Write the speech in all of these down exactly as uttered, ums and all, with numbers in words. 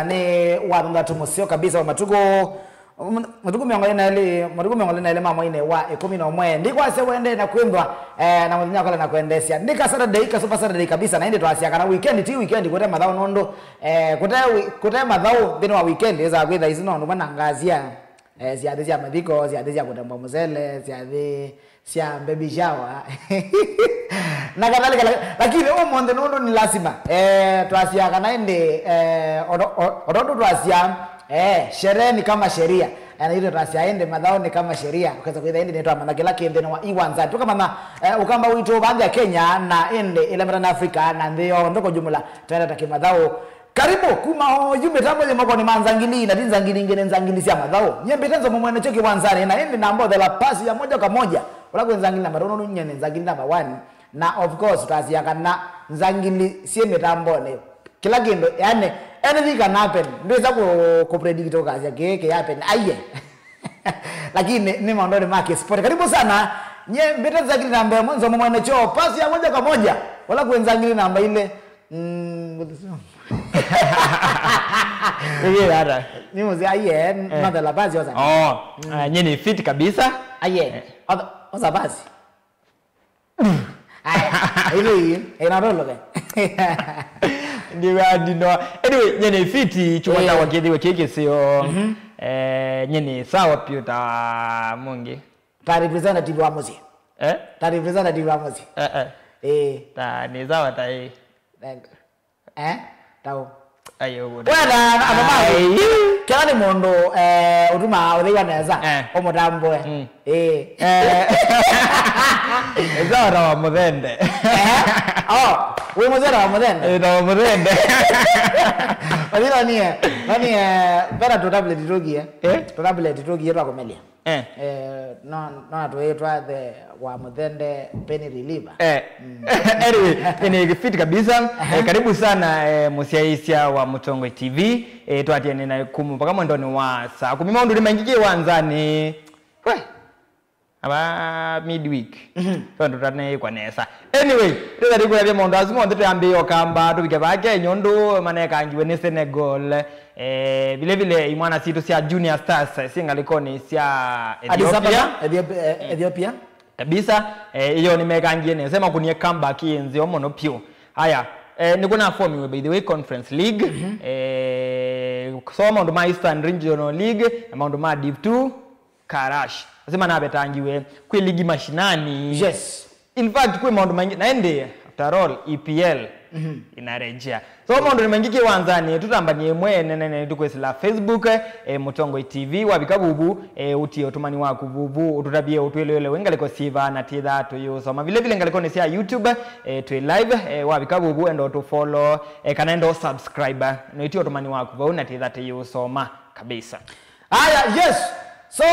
Nĩ wa thanthatũ mũseo kabisa wa matukũ, matukũ mĩongo ĩlĩ na elĩ, matukũ mĩongo ĩlĩ na elĩ ma mweinĩ wa ĩkũmi na ũmwe. Ndikwasya wende na kwĩnthwa, eh, na mũthenya wa kala na kwendeesya. Ndika Saturday, ka super Saturday kabisa, na ĩndĩ twasya kana weekend ti weekend kũte mathaũ nũndũ, eh, kũte wi-, kũte mathaũ nthĩnĩ wa weekend ĩsaa kwĩtha isi no ndũmwe na ngasia. Eh, syathĩ sya mathiko, syathĩ sya kũtembwa mũsele, syathĩ sya baby shower, na kadhalika. Lak-, lakini ũmũnthĩ nũndũ nĩ lasima, eh, twasya kana ĩndĩ, eh, oto-, o-, o tondũ twasya, eh, sherehe ni kama sheria. Eh, na itwe twasya ĩndĩ mathaũ ni kama sheria. Ũkesa kwĩtha ĩndĩ nĩtwamanya kĩla kĩ nthĩnĩ wa iwanzani. Tũkamanya, eh, ũkamba witũ vanthi ya Kenya na ĩndĩ ĩlemeta na Afrika na nthĩ yonthe kwa jumla. Twenda ta kĩmathaũ. Karibu, kuma oyu mĩtambo yĩ mokonĩ ma nzangili, na ti nzangili ingĩ, nĩ nzangili sya mathaũ. Nyie mbĩte Nzomo Mwene kyo kĩwanzanĩ, na ĩndĩ namba ũthela pasi ya moja kwa moja. Ũla kwĩ nzangili namba tũnũ, nyie nĩ nzangili namba one. Na of course, twasya kana nzangili syĩ mĩtambonĩ. Kĩla kĩndũ, yani, anything can happen. Ndwĩsa kũ, kũ predict ũkasya kĩĩ kĩ happen. Aiye. Lakini nĩ maũndũnĩ ma kĩsport. Karibu sana. Nyie mbĩte nzangili namba ĩmwe, Nzomo Mwene kyo, pasi ya moja kwa moja. Ũla kwĩ nzangili namba ilĩ. Mm, nĩ mũseo aiye, eh, nothela pasi osa. Oh, ah, nyie nĩ fit kabisa. Aiye, osa, osa pasi. Aya, ĩno ii, ĩnatoloke. Ndiwa ndino. Anyway, nyie nĩ fit, chuma, eh, ta wakĩthiwe kĩkĩsĩo. Eh, nyie nĩ sawa piũ ta mũngĩ. Ta representative wa mũsyĩ. Eh? Ta representative wa mũsyĩ. Eh, eh. Eh. Ta nĩ sawa ta ĩ. Eh? Tau. Ai, ũguo. Kwenda andũ ma, ai, kĩla nĩ mũndũ, eh, ũtumaa ũthĩwa nesa, eh, ũmũtambũe. Mm. Eh. Eh. Nĩ sawa ta wa mũthende. Eh? Oh, wĩ mũzee ta wa mũthende? Eh, ta wa mũthende. Othi nonie, nonie, vena tũ tablet tũkie. Eh? Tũ tablet tũkie twa kũmelya. Eh. Eh, no, no twĩtwa the wa mũthende pain reliever. Eh. Mm. Anyway, nĩ fit kabisa. Aha. Eh, karibu sana, eh, mũsyaĩĩsya wa Mũtongoi T V. Eh, twatiane na kumu mpaka mwendonĩ wa saa kũmi. Maũndũ nĩ maingĩ kĩwanzanĩ. We. Aba midweek. Mhm. Tondũ tũtaneĩkwa nesa. Anyway, twĩtha tũkũlavya maũndũ asu monthe twambĩĩe ũkamba, tũvike vaa Kenya ũndũ manekangiwe nĩ Senegal. Eh, vile vile imwana sitũ sya Junior Stars, eh, syĩ ngalĩkonĩ sya Addis Ababa, Ethiopia. Ethiopia, eh, Ethiopia. Kabisa, eh, iyo nĩmekangie nesa, makũnie comeback yĩ nzeo mũno pyũ. Aya, eh, nĩkũnafomiwe, by the way, Conference League. Mhm. Eh, so maũndũ ma Eastern Regional League, na maũndũ ma Div two, Karash. Asu manavetangiwe kwĩ ligi mashinani. Yes. In fact, kwĩ maũndũ maingĩ. Na ĩndĩ, after all, E P L, mhm, inarejea. So, maũndũ nĩ maingĩ kĩwanzanĩ, tũtambanie ĩmwe nene nene tũkwĩsĩla Facebook, eh, Mũtongoi T V, wavika vuvu, eh, ũtie ũtũmani waku vuvu, ũtũtavye ũtwĩlĩle wĩ ngalĩko syĩva na twĩtha tũyĩũsoma. Vile vile ngalĩkonĩ sya YouTube, eh, twĩ live, eh, wavika vuvu, enda ũtũfollow, eh, kana enda ũsubscribe, na ũtie ũtũmani waku vau na twĩtha tũyĩũsoma kabisa. Aya, yes. So,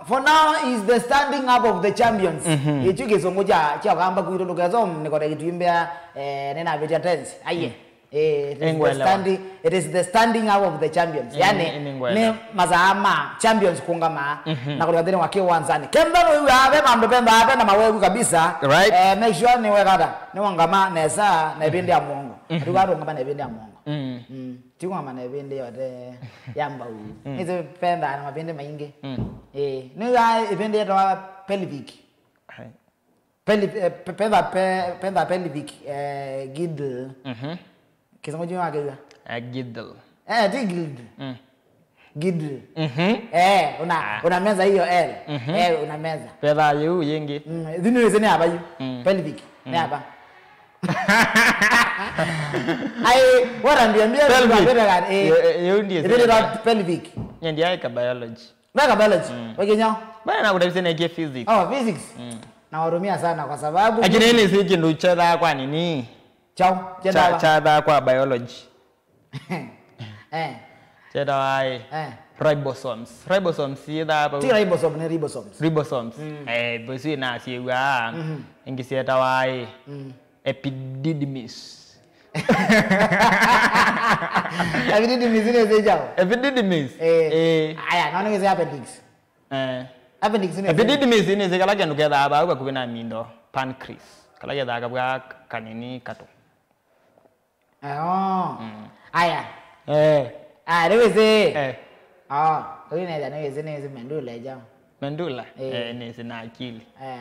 for now is the standing up of the champions. Mhm. Ĩkyu kĩsũngũ kya, kya kamba kwitũ ndũkesoma nĩkota kĩtwimbĩa, eh, nĩnavĩtya tense. Aiye. Mm. Eh, it is the, engwelewa, standing, it is the standing up of the champions. Mm, yani, nĩngwelewa, nĩ masaa ma champions kũngama, mhm, na kũlika nthĩnĩ wa kĩwanzanĩ. Kenda nũiw'a ve vandũ penda ve na mawevu kabisa. Right. Eh, make sure nĩwekata, nĩwangama nesa na ĩvĩndĩ ya mũongo. Mhm. Atuka tũngama na ĩvĩndĩ ya mũongo. Mm. Mm. Ti kwamba na ĩvĩndĩ yote ya mbau. Mm. Nĩsĩ pendaa na mavĩndĩ maingĩ. Mm. Ĩĩ. Nĩ ya ĩvĩndĩ yetawa pelvic. Hai. Pelv-, eh, pe-, petha pe-, petha pelvic, eh, girdle. Mhm. Kĩsũngũ kyu wakĩw'a? Eh, girdle. Eh, ti girdle. Mm. Girdle. Mhm. Eh, una, ah, una meza hiyo L. Mhm. Eh, una meza. Petha yĩu yĩngĩ. Mm, thini wĩsĩ nĩ ava yu. Mm. Pelvic. Mm. Nĩ ava. Ai, wara ndiambia pelvic. Pelvic, eh. Ye-, ye-, yeu ndiye ĩvĩndĩ ta pelvic. Nye ndiaĩka biology. Weka biology. Mm. Wekinya? Bana nakutavisha na ikie physics. Oh, physics. Mm. Na warumia sana kwa sababu lakini nĩ si kĩndũ chethaa kwa nini? Chao, cha, chethaa, chethaa kwa biology. Eh. Syetawa ĩ? Eh. Ribosomes. Ribosomes syĩthaa vau. Ti ribosome, nĩ ribosomes. Ribosomes. Mm. Eh, mbosi na syĩw'a. Mhm. Ingĩ syetawa ĩ? Mm. Epididymis. Epididymis nĩ syĩthaa. Epididymis. Eh. Eh. Aya, naona kĩsĩ appendix. Eh. Appendix nĩ syĩthaa. Epididymis nĩ syĩthaa kĩndũ kethaa vau vakuvĩ na mindo, pancreas. Kala kethaa kavwa kanini katũ. Oh. Mm. Aya. Eh. Ah, nĩwĩsĩ? Eh. Ah, ũyu nĩwĩsĩ, nĩwĩsĩ, nĩwĩsĩ Mandula ĩja. Mandula? Eh. Eh, nĩsĩ na akili. Eh.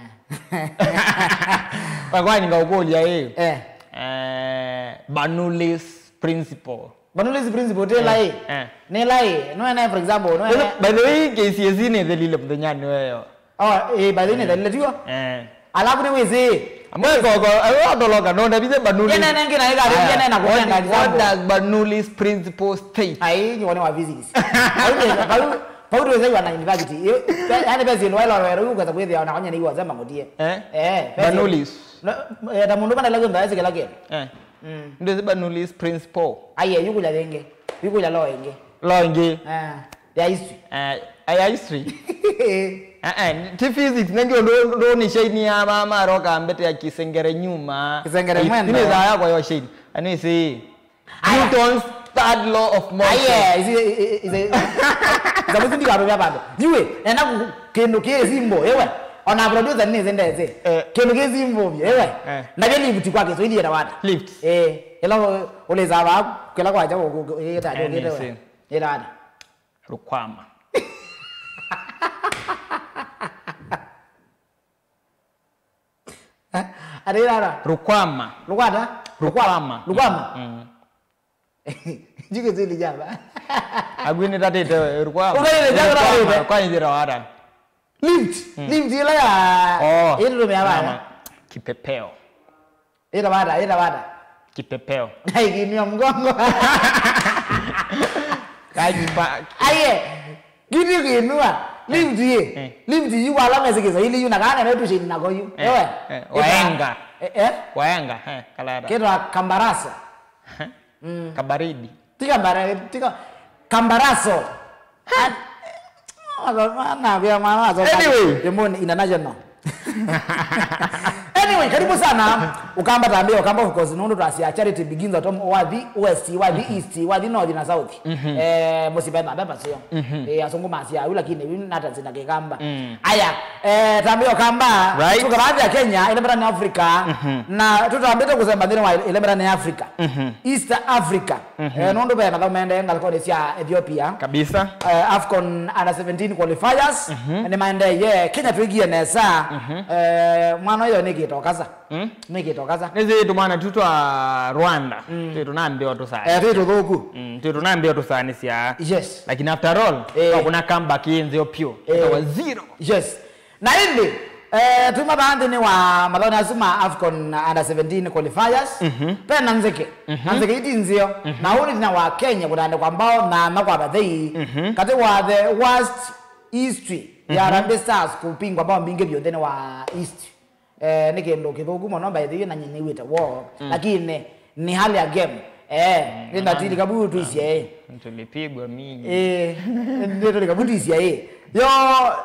Kwa kwani ngaũkũlya ĩ? Eh. Eh, Bernoulli's principle. Bernoulli's principle, tĩ lai. Eh. Nĩ lai. Nũene, for example, nũene. By the way, K C S E nĩthelile mũthenyanĩ weyo. Oh, eh, by the way, nĩthelile tiyo. Eh. Alafu nĩwĩsĩ. Mwekoko, ayo atoloka, no ndavithe Bernoulli. Yene nenge na ĩga, aya, yene na kũnenga what, what example. Does Bernoulli's principle state? Ai, nĩ wone wa physics. Pau nĩ, pau, pau nĩ wĩsaiwa na university. Yo, yani pesi ndo wala wero uko za kwethia na kwanya ni wa zema ngodie. Eh? Eh, pesi. Bernoulli's. No, eh, ta mũndũ kana lagi mbazi kila kitu. Eh. Mm. Ndio Bernoulli's principle. Aye, yuko ya lenge. Yuko ya lo enge. Lo enge. Eh. Ya history. Eh, ya history. Eh, eh, ti physics, nengĩ ũndũ, ũndũ nĩ shine ya mama aroka mbete ya kisengere nyuma. Kisengere mwendo. Ine za yako yo shine. Ani si. Aya. Newton's third law of motion. Aye, isi, isi, isi. Zabuzi ndi kabe bado. Yue, ena ku-, kindu ki simbo, ewe. Ona producer ni zende ze. Eh. Kindu ki simbo, ewe. Eh. Na vile lift kwa Kiswahili era wada. Lift. Eh, ela uleza ba kila kwa jago, eh, ta, eh, eh, ni si. Era wada. Rukwama. Eh? Ati rara? Rukwama. Rukwata? Rukwama. Rukwama? Mm. Jike zili jaba. Agwini tatete rukwama. Ukaile jaba. Rukwama, rukwama. Kwa njira wara. Lift. Mm. Lift ila ya. Oh. Ile ndio ya bana. Kipepeo. Ĩta vata, ĩta vata. Kipepeo. Aikinia mgongo. Kajipa. Aye. Kiti kinua. Lift ye. Eh. Lift yu wala mesikiza ili yu na kana netu shini nako yu. Eh, ewe. Eh, waenga. Eh, eh? Waenga, eh, kalada. Kitwa kambaraso. Mm. Kabaridi. Tika mbara, tika kambaraso. At-, ah, na vya mama, so anyway. Demon International. Anyway, karibu sana. Ukamba tambia, Ukamba, of course, nundu twasia charity begins at home, wathi west, wathi east, wathi north na south. Eh, musipenda beba sio. Eh, asungu masia, yu lakini yu nata zina kikamba. Aya, eh, tambia Ukamba, right. Tuka baadhi ya Kenya, ile barani Afrika, na tutambite kusemba ndani wa ile barani Afrika. East Africa. Eh, nundu ve mathaũ maendee ngalĩkonĩ sya Ethiopia. Kabisa. Eh, AFCON under seventeen qualifiers. Nĩmaendeeye. Kenya twĩkie nesa. Eh, mwana ũyũ nĩkĩte ũkasa. Nĩkĩte ũkasa. Nĩsĩ tũmwana tu twa Rwanda. Twĩ tũnambĩwa tũsaa. Eh, twĩ tũthũku. Mm, twĩ tũnambĩwa tũsaanĩsya. Yes. Lakini after all, eh, twakũna comeback ĩ nzeo pyũ. Eh. Tũtawa zero. Yes. Na ĩndĩ, eh, tuma vaa nthĩnĩ wa mathaũnĩ asu ma AFCON under seventeen qualifiers, ve na nzeke. Na nzeke iti nzeo. Na ũu nĩ vinya wa Kenya kũtandĩkwa mbao na ana kwa vathei. Katĩ wa the worst history ya Harambee Stars kũpingwa mbao mbingĩ vyũ nthĩnĩ wa East. Eh, nĩ kĩndũ kĩthũku mũno, by the way, na nyie nĩw'ĩte woo. Lakini nĩ hali ya game. Eh, nĩ ndatili kabu tuisye, eh. Tulipigwa mingi. Eh, nĩ tuli kabu tuisye, eh. Yo,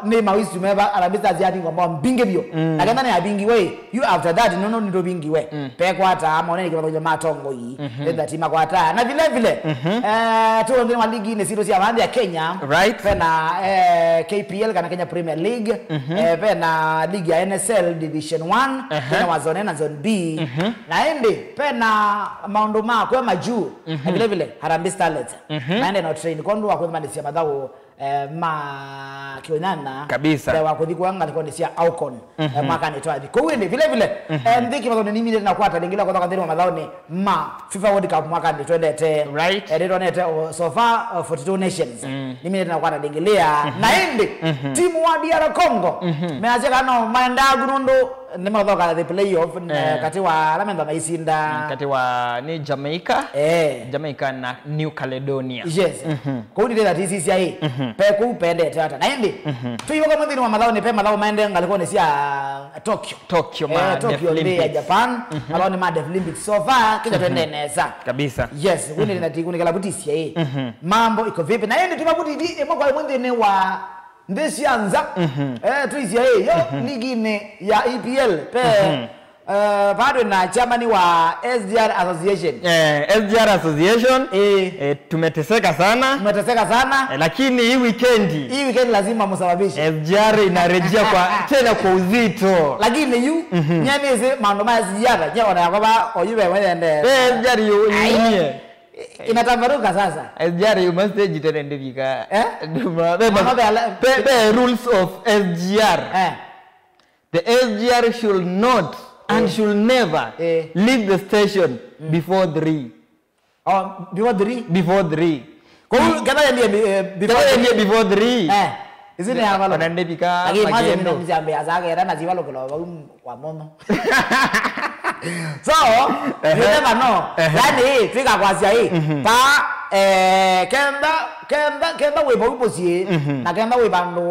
nĩ mawisu meva, Harambee Stars yavingwa mbao mbingĩ vyũ. Na kenda nĩ yavingiwe, eh, yu after that, nono nĩ tũvingiwe. Pekwata, mone nĩ kĩvatho kya matongoi. Nĩ ndati makwata. Na vile vile, eh, tuonde wa ligi nĩ sitũ sya vaa nthĩ ya Kenya. Right. Pena, eh, K P L kana Kenya Premier League. Eh, pena ligi ya N S L Division one. Pena wa Zone A na Zone B. Na ĩndĩ, pena maũndũ ma kwema juu. Na vile vile, Harambee Starlets. Maende no train. Kwondũ wa kwĩmanĩsya mathaũ, eh, ma kĩũnyanya. Kabisa. Mbee wa kũthi kũa ngalĩkonĩ sya AFCON, eh, mwakanĩ twathi. Kũu ĩndĩ, vile vile, eh, nthĩ kĩvathonĩ niminĩte na kwata lĩngĩ la kũthoka nthĩnĩ wa mathaũnĩ ma FIFA World Cup mwakanĩ twendete. Right. Eh, nĩtwonete, o, so far, uh, forty-two nations. Niminĩte na kwata lĩngĩ lĩa. Na ĩndĩ, timu wa D R Congo, measya kana no maendaa ku nũndũ nĩmathoka the playoff, eh, katĩ wa ala mentha maisinda. Katĩ wa nĩ Jamaica. Eh. Jamaica na New Caledonia. Yes. Kũu nĩ that is C I A. Pe kũu pendete ata. Na ĩndĩ, twĩvoka mũthĩnĩ wa mathaũnĩ, pe mathaũ maendee ngalĩkonĩ sya Tokyo. Tokyo, eh, ma Tokyo, nthĩ ya Japan. Mathaũnĩ ma Deaflympics. So far, Kenya twendee nesa. Kabisa. Yes, kũu nĩ that kũnĩkala kũtisya, eh. Mambo iko vipi? Na ĩndĩ, tuma kũtiti ĩmwe kwa ĩmwe nthĩnĩ wa nthĩ sya nza. Eh, tuisya ĩ, yo liginĩ ya E P L, pe, eh, bado na chairman wa S G R Association. Eh, S G R Association. Eh. Eh, tumeteseka sana. Tumeteseka sana. Eh, lakini hii weekend, hii weekend lazima msababishe. S G R inarejea kwa, tena kwa uzito. Lakini yu, nye nĩsĩ maũndũ ma S G R, nye ona yakwa ba, oyu we wende. Eh, S G R yu, ai, nyie. Inatabaruka sasa. S G R, you must change it and vika. Eh? Nduma, be, Mama be ala- be, be rules of S G R. Eh. The S G R should not and Eh. should never Eh. leave the station Mm. before three. Oh, before three? Before three. Kwa hiyo, kenda yendie, eh, before Kenda yendie before three. Eh. Isu nĩ ya valo. Ona ndĩvika Lakini mwazi magendo. Nĩ mzambe azagera na ziva lokelo vau kwa mono. So, you Ehe. never know. Ehe. Yani, twika kwasya hii. Mhm. Ta, eh, kenda, kenda, kenda wĩ vau mũsyĩ, Mhm. na kenda wĩ vandũ,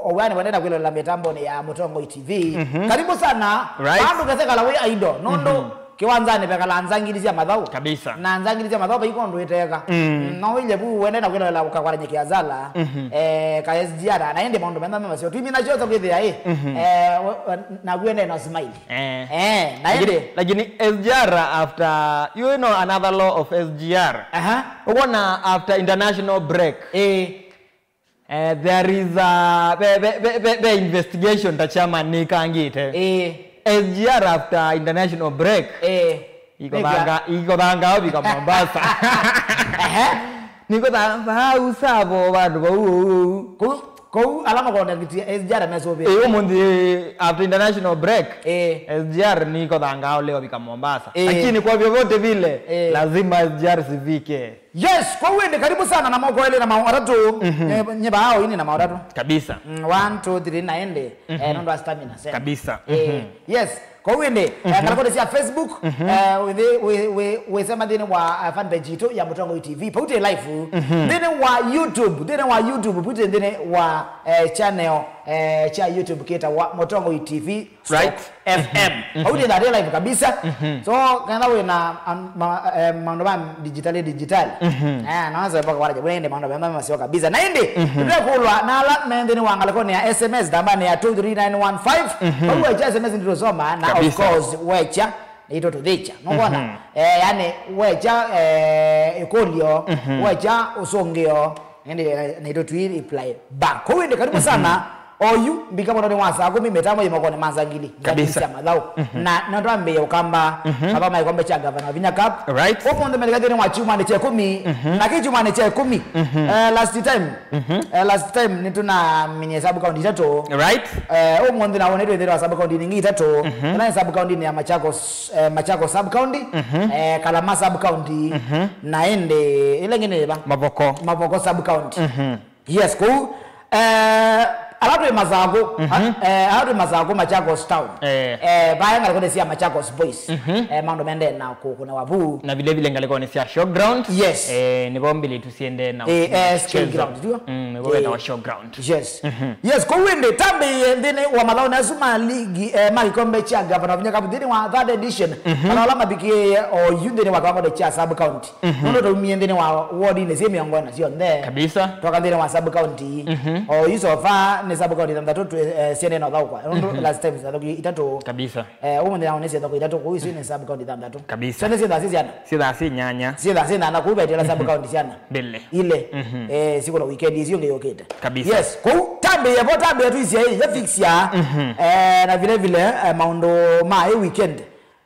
owani wendenda kwĩlolela mĩtambonĩ ya Mũtongoi T V. Mhm. Karibu sana. Right. Vandũ kese kala wĩ aido. Nũndũ Mhm. kĩwanzanĩ vekala nzangili sya mathaũ. Kabisa. Na nzangili sya mathaũ vaiko ũndũ ĩteka. Mm. No ile vu wendenda kwĩlolela ũkakwaranyĩkia zala. Mhm. Eh, ka S G R. Na ĩndĩ maũndũ menda memasyo. Twimina choto kwĩthĩa, eh. Mhm. Eh, we- we- na kuende na smile. Eh. Eh, na Lakini, ĩndĩ. lakini S G R after, you know, another law of S G R. Aha. Ũkona after international break. Eh. Eh, there is a, ve, ve, ve, ve, ve investigation ta chairman nĩkangĩte. Eh. S G R after international break. Eh. Ikothanga, ikothanga vika Mombasa. Ehe. Nikothanga, vau savo, vandu vau, vau. Kũu, kũu, ala makonda ngitia S G R mesũvĩ. Eh, ũmũnthĩ, after international break, Eh. S G R nikothanga leo vika Mombasa. Eh. Lakini kwa vyovyote vile, Eh. lazima S G R sivike. Yes, kwa hiyo ende karibu sana na moko ele na mao atatu. Mhm. Nye- nye bao ini na mao atatu. Kabisa. Mm, one, two, three, na ende. Eh, Mhm. nondo stamina sana. Kabisa. Eh, Mhm. yes. Kwa hiyo ende, eh, Mhm. kala kote cia Facebook, Mhm. eh, we, we, we, we sema thĩnĩ wa, eh, fan page itu ya Mũtongoi T V. Paute live. Mhm. Thĩnĩ wa YouTube, thĩnĩ wa YouTube, paute thĩnĩ wa, eh, channel, eh, cha YouTube kĩtawa Mũtongoi T V. Right. F M. Mhm. Au nĩ that live kabisa. Mhm. So, kana wĩ na, um, ma- eh, maũndũ ma digitali digitali. Mhm. Eh, naweza mpaka wala jabuna ende maũndũ mema masio kabisa. Na indi, Mhm. tũtekulwa na ala me nthĩnĩ wa ngalĩkonĩ ya S M S, nambani ya two three nine one five. Mhm. Kwa hiyo S M S ndio tusoma, na of Kabisa. course, wecha, nĩ ito tuthicha. Nũkona? Mhm. Eh, yani, wecha, eh, ĩkũlyo, Mhm. wecha ũsũngĩo, indi, eh, nĩ ito twi reply back. Kwa hiyo indi, karibu Mhm. sana. Oyu, mbika mũno nĩ wa saa kũmi mĩtambo yĩ mokoni ma Nzangili. Kabisa. Nzangili sya mathaũ. Mhm. Na, na twambĩĩe ũkamba, Mhm. mathaũ ma kĩkombe kya gavana wa Vinya Cup. Right. Ũmũnthĩ melika thĩnĩ wa kyumwanĩ kya ĩkũmi. Mhm. Na kĩ kyumwanĩ kya ĩkũmi. Mhm. Eh, last time. Mhm. Eh, last time nĩtũnaminie sub county itatũ. Right. Eh, ũmũnthĩ na ũnĩ twĩ thĩnĩ wa sub county ningĩ itatũ. Mhm. Ĩla nĩ sub county ya Machakos, eh, Machakos sub county. Mhm. Eh, Kalama sub county. Mhm. Na ĩndĩ, ĩla ĩngĩ nĩ ĩva? Mavoko. Mavoko sub county. Mhm. Yes, kũu, eh, ala twĩ Masakũ, Mhm. a- eh, ala twĩ Masakũ, Machakos Town. Eh. Eh, vaya ngalĩkonĩ sya Machakos Boys. Mhm. Eh, maũndũ mendee na kũkũna wavu. Na vile vile ngalĩkonĩ sya Showground. Yes. Eh, nĩvo mbili tusiende na Eh, eh, S K mchezo. Ground, ndio? Mm, nĩvo Eh. wetawa Showground. Yes. Mhm. Yes, kũu ĩndĩ, tambĩĩe nthĩnĩ wa mathaũnĩ asu ma ligi, eh, ma kĩkombe kya gavana wa Vinya Cup nthĩnĩ wa third edition. Mhm. Ala ala mavikĩĩe oyu nthĩnĩ wa kĩwangonĩ kya sub county. Mhm. Nũndũ twaumie nthĩnĩ wa ward-inĩ syĩ mĩongo ĩna syonthe. Kabisa. Twoka nthĩnĩ wa sub county. Mhm. O yu so far nĩ sub county thanthatũ twĩ, eh, syendee na ũthaũkwa. Nũndũ Mhm. last time syathaũkie itatũ. Kabisa. Eh, ũmũnthĩ nao nĩ syathaũkwa itatũ, kũu isu nĩ sub county thanthatũ. Kabisa. Syo nĩ syĩthaa syĩ syana? Syĩthaa syĩ nyanya. Syĩthaa syĩ nyanya, kũu vetĩla sub county syana? Mbele. Ile. Mhm. Eh, sikũna weekend icio ngĩ yũkĩte. Kabisa. Yes, kũu tambĩĩe vo, tambĩĩe tuisye ĩ, ya fix ya. Mhm. Eh, na vile vile, eh, maũndũ ma ĩ weekend.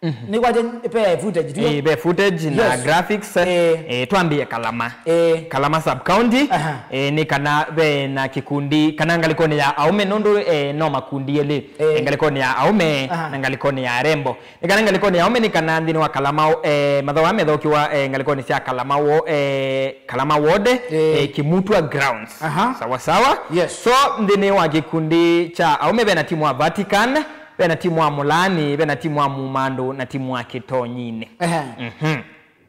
Mhm. Nĩ kwakya ve footage, tio? Eh, ve footage na Yes. graphics. Eh. Eh, twambie Kalama. Eh. Kalama sub county. Aha. Eh, nĩ kana ve na kikundi, kana ngalĩkonĩ ya aume, nũndũ, eh, no makundi elĩ. Eh. Eh, ngalĩkonĩ ya aume Aha. na ngalĩkonĩ ya arembo. Nĩ kana ngalĩkonĩ ya aume nĩ kana nthĩnĩ wa Kalama, eh, mathaũ aa methaukiwa, eh, ngalĩkonĩ sya Kalama wo, eh, Kalama ward, Eh. eh, Kimutwa grounds. Aha. Sawa sawa. Yes. So, nthĩnĩ wa kikundi kya aume ve na timu wa Vatican, ve na timu wa Mũlaani, ve na timu wa Mumandũ, na timu wa Kĩtonyinĩ. Ehe. Mhm.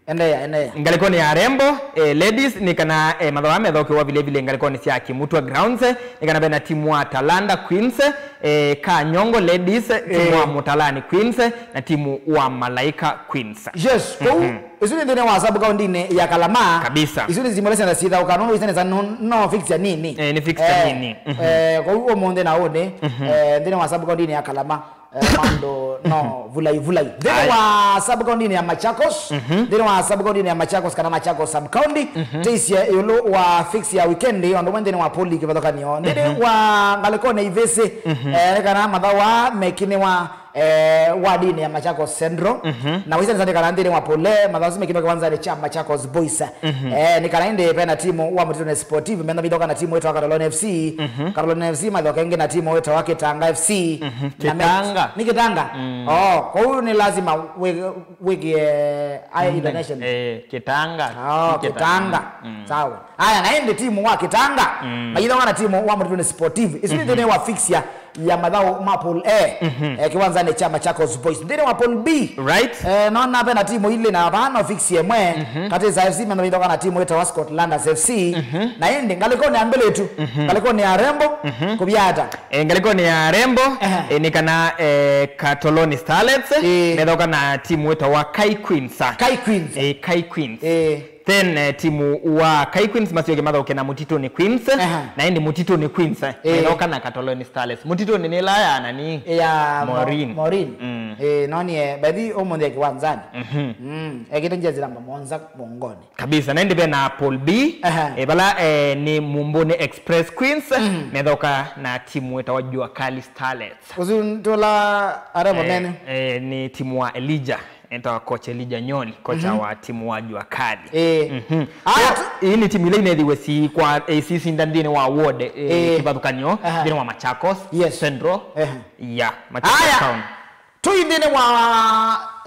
Endeea, endeea. Ngalĩkonĩ ya arembo, eh, ladies, nĩ kana, eh, mathaũ aa methaukiwa vile vile ngalĩkonĩ sya Kimutwa grounds, eh, nĩ kana ve na timu wa Talanta Queens, eh, Kanyongo ladies, timu Eh. wa Mũtalani Queens, na timu wa Malaika Queens. Yes, kũu, Mhm. isu nĩ nthĩnĩ wa sub county-inĩ ya Kalama. Kabisa. Isu nĩ simũle syenda syĩthaũka, nũndũ isu nĩ sa- no, no fixture nini. Eh, nĩ fixture Eh, nini. Mhm. eh, kũu ũmũnthĩ na ũnĩ, Mhm. eh, nthĩnĩ wa sub county-inĩ ya Kalama, eh, maũndũ no vulai vulai. Nthĩnĩ Aye. wa sub county-inĩ ya Machakos, Mhm. nthĩnĩ wa sub county-inĩ ya Machakos kana Machakos sub county, Mhm. tĩisye ĩũlũ wa fix ya weekend, o ũndũ ũmwe nthĩnĩ wa pool kĩvathũkanĩo. Nthĩnĩ Mhm. wa ngalĩkonĩ ivĩsĩ, Mhm. eh, kana mathaũ aa mekinĩwa eh, wadinĩ ya Machakos Central. Mhm. Na waisya nĩsandĩkana nthĩnĩ wa pool A, mathaũ asu mekĩtwa kĩwanzanĩ kya Machakos Boys. Mhm. Eh, nĩ kana ĩndĩ vena timu wa Mũtitũnĩ Sportive, mena mithoka na timu ĩtawa Katoloni F C. Mhm. Katoloni F C mathoka ĩngĩ na timu ĩtawa Kĩtanga F C. Mhm. Na me- Kĩtanga? Nĩ Kĩtanga? Mm. Oh, kwoou nĩ lazima wĩ- wĩkĩe, eh, aye, mm, intonation. Eh, Kĩtanga. Oh, Nĩ Kĩtanga. Kĩtanga. Mm. Sawa. Aya, na ĩndĩ timu wa Kĩtanga, mm, mayĩthoka na timu wa Mũtitũnĩ Sportive. Isu nĩ, mhm, nthĩnĩ wa fixture ya mathaũ ma pool A, mhm, eh, kĩwanzanĩ kya Machakos Boys. Nthĩnĩ wa pool B, right, eh, nona vena timu ilĩ na vaa no fixture ĩmwe. Mhm. Katĩsa F C mena mayĩthoka na timu ĩtawa Scotlanders F C. Mhm. Na ĩndĩ ngalĩkonĩ ya mbĩlĩtu, mhm, ngalĩkonĩ ya rembo, mhm, kũvyata. Eh, ngalĩkonĩ ya rembo, ehe, eh, nĩ kana, eh, Katoloni Starlets, eh, methoka na timu ĩtawa Kai Queens. Kai Queens. Eh, Kai Queens. Eh. Then, eh, timu wa Kai Queens masyoke mathoke na Mũtitũnĩ Queens. Aha. Na ĩndĩ Mũtitũnĩ Queens, eh, eh, methoka na Katoloni Starlets. Mũtitũnĩ nĩ ĩla ya nani? Ya Mo- Maureen. Maureen. Mm. Eh, nonie, by the way, ũmũnthĩ e kĩwanzanĩ. Mhm. Mm, ekĩte njezi namba mũonza mũongonĩ. Kabisa, na ĩndĩ ve na pool B, aha, eh, vala, eh, nĩ Mumbuni Express Queens, mhm, methoka na timu ĩtawa Jua Kali Starlets. Ũsu tũla arembo, eh, mene? Eh, nĩ timu wa Elijah. Etawa coach Elijah Nyoni, kocha, mhm, wa timu wa Jua Kali. Eh. Mhm. Aya, so, tu- ii nĩ timu ila inethiwe si kwa, eh, sisinda nthĩnĩ wa ward, eh, eh, kĩvathũkany'o, aha, nthĩnĩ wa Machakos, yes, Central. Ehe. Ya, Machakos, aya, Town. Tũi nthĩnĩ wa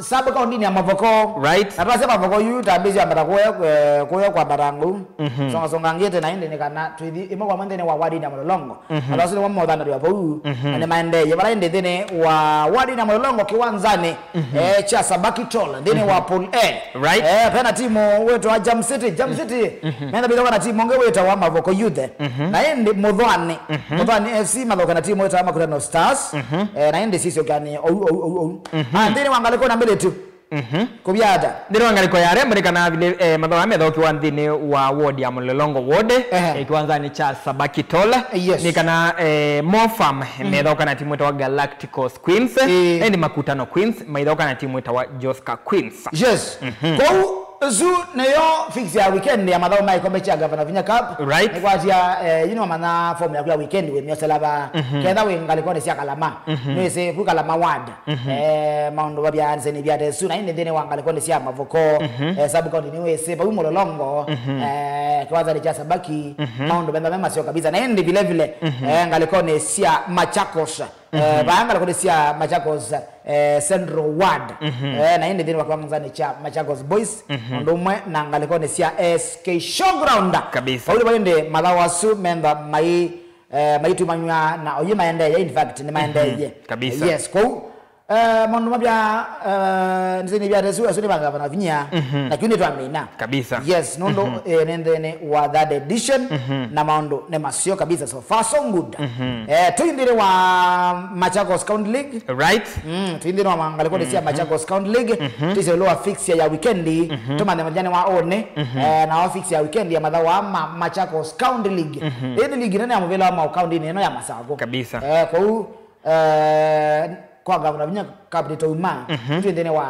sub county ya Mavoko. Right. Na twasya Mavoko yu tambĩsya ambata kũya, eh, kũya kwambata ngũ. Mhm. Songa songa ngĩte na ĩndĩ nĩ kana twĩthi ĩmwe kwa ĩmwe nthĩnĩ wa ward ya Mũlolongo. Mhm. Mathaũ asu nĩmo mothanĩtw'a vau, mhm, na nĩmaendeeie vala ĩndĩ nthĩnĩ wa ward ya Mũlolongo kĩwanzanĩ, mhm, eh, kya Sabaki Toll nthĩnĩ wa, mhm, pool A. Right. Eh, vena timu wĩtawa Jam City. Jam City, mhm, mena mithoka na timu ũngĩ wĩtawa Mavoko Youth. Mhm. Na ĩndĩ Mũthwani, mhm, Mũthwani F C mathoka na timu wĩtawa Makutano Stars. Mhm. Eh, na ĩndĩ sisyokeanĩe ou, ou, ou, ou. Mhm. Ah, nthĩnĩ wa ngalĩko na mbĩlĩtu. Mhm. Kũvyata. Nthĩnĩ wa ngalĩko ya rembo nĩ kana vile, eh, mathaũ aa methokiwa nthĩnĩ wa ward ya Mũlolongo ward, ehe, eh, kĩwanzanĩ kya Sabaki Toll. Yes. Nĩ kana, eh, Mofam, mhm, methoka na timu ĩtawa Galacticos Queens, eh, ĩndĩ Makutano Queens maithoka na timu ĩtawa Joska Queens. Yes. Mhm. Kwoou ĩsu nĩyo fix ya weekend ya mathaũ ma ĩkombe kya Gavana Vinya Cup. Right. Nĩkwasya, eh, yu nĩwamanya form yaku ya weekend wĩmyosela va. Mhm. Ketha wĩ ngalĩkonĩ sya Kalama. Mhm. Nĩwĩsĩ vu Kalama ward. Mhm. Eh, maũndũ mavyaanĩsye nĩ vyata ĩsu, na ĩndĩ nthĩnĩ wa ngalĩkonĩ sya Mavoko, mhm, eh, sub county nĩwĩsĩ, vau Mũlolongo, mhm, eh, kĩwanzanĩ kya Sabaki, mhm, maũndũ methwa me maseo kabisa. Na ĩndĩ vile vile, mhm, eh, ngalĩkonĩ sya Machakos, eh, mhm, vaa ngalĩkonĩ sya Machakos, eh, Central Ward, mhm, eh, na ĩndĩ nthĩnĩ wa kĩwanzanĩ kya Machakos Boys, mhm, ũndũ ũmwe na ngalĩkonĩ sya S K Showground. Kabisa. Vau nĩvo ĩndĩ mathaũ asu methwa mai eh, maitumanyw'a na oyu maendeeye, in fact, nĩ maendeeye. Mhm, kabisa. Yes, kwoou, eh, maũndũ mavya, eh, nthĩnĩ vya tesu, asu nĩ vangavana vinya, mhm, na kiu nĩtwamina. Kabisa. Yes, nũndũ, mhm, eh, nĩ nthĩnĩ wa third edition, mhm, na maũndũ nĩ maseo kabisa. So far, so good. Mhm. Eh, tũi nthĩnĩ wa Machakos County League. Right. Mm, tũi nthĩnĩ wa ngalĩkonĩ sya, mhm, Machakos County League. Mhm. Tũisye ĩũlũ wa fixture ya weekend. Mhm. Tũmanye mũthenya wa ũnĩ. Mhm. Eh, na fixture ya weekend ya mathaũ aa ma Machakos County League. Mhm. Ĩĩ nĩ ligi nene ya mũvĩla wa maũ kaũntĩnĩ ĩno ya Masakũ. Kabisa. Eh, kwoou, eh, kwa Ngavana Vinya Cup nĩtwauma, mhm, twĩ nthĩnĩ wa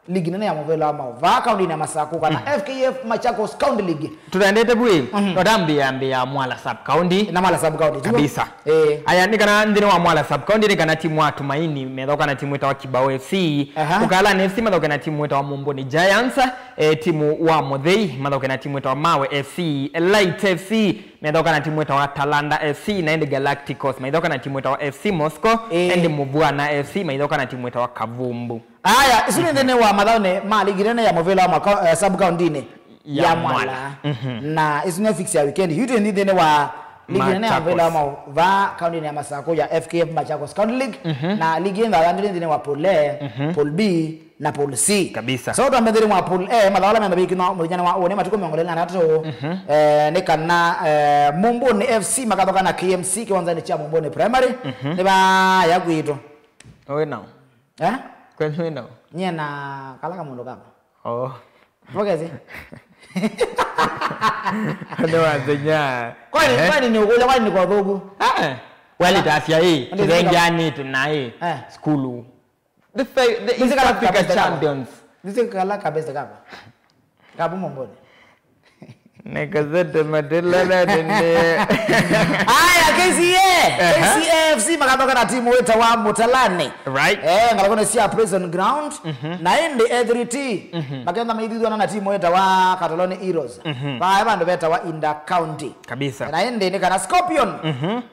ligi nene ya mũvĩla wa maũ vaa kaũntĩnĩ ya Masakũ, kana, mhm, F K F Machakos County League. Tũtaendete vu ĩ, mhm, no tambĩĩa mbĩ ya Mwala Sub County. Na Mwala Sub County, tiguo? Kabisa. Eh. Aya, nĩ kana nthĩnĩ wa Mwala Sub County, nĩ kana timu wa Tumaini methoka na timu ĩtawa Kibao F C. Aha. Ũkaalani F C mathoke na timu ĩtawa Mumbuni Giants. Eh, timu wa Mũthei mathoke na timu ĩtawa Mawe F C. Light F C methoka na timu ĩtawa Talanta F C, na ĩndĩ Galacticos maithoka na timu ĩtawa F C Moscow, eh, ĩndĩ Mũvwana F C maithoka na timu ĩtawa Kavumbu. Aya, isu nĩ, mhm, nthĩnĩ wa mathaũnĩ ma ligi nene ya mũvĩla wa mwaka, eh, sub county-inĩ ya, ya Mwala. Mwala. Mhm. Na isu nĩ fix ya weekend. Yu twĩ nthĩnĩ wa ligi nene ya mũvĩla wa, Machakos, maũ vaa county-inĩ ya Masakũ ya F K F Machakos County League. Mhm. Na ligi ĩnthathandĩte nthĩnĩ wa pool A, mhm, pool B, na pool C. Kabisa. So twambe nthĩnĩ wa pool A, mathaũ ala menda vĩkĩnwa mũthenya wa ũnĩ matukũ mĩongo ĩlĩ na atatũ, mhm, eh, nĩ kana, eh, Mumbuni F C makathoka na K M C kĩwanzanĩ kya Mumbuni Primary. Mhm. Nĩ vaya kwitũ. Wĩ nao? Eh? Kwenu wĩ nao? Nyie na kala kamũndũ kapa. Oh. Pokezi. Nĩ wathenya. Kwani, eh, kwani nĩ ũkũlya, kwani nĩ kwa ũthũku? Eh. Wali tasya ĩ, ndio, tũthengeanĩte na ĩ, eh, sukulu. The fa-, the East Africa champions. This is kala kabisa kapa. Kapa Mumbuni. Nĩkasete matĩla na tene. Aya, K C A. K C A F C makathoka na timu wĩtawa Mũtalani. Right. Eh, ngalĩkonĩ sya Prison Ground. Na ĩndĩ A three T makenda maithuthwana na timu wĩtawa Kataloni Heroes. Vaya vandũ vetawa Inter County. Kabisa. Na ĩndĩ nĩ kana Scorpion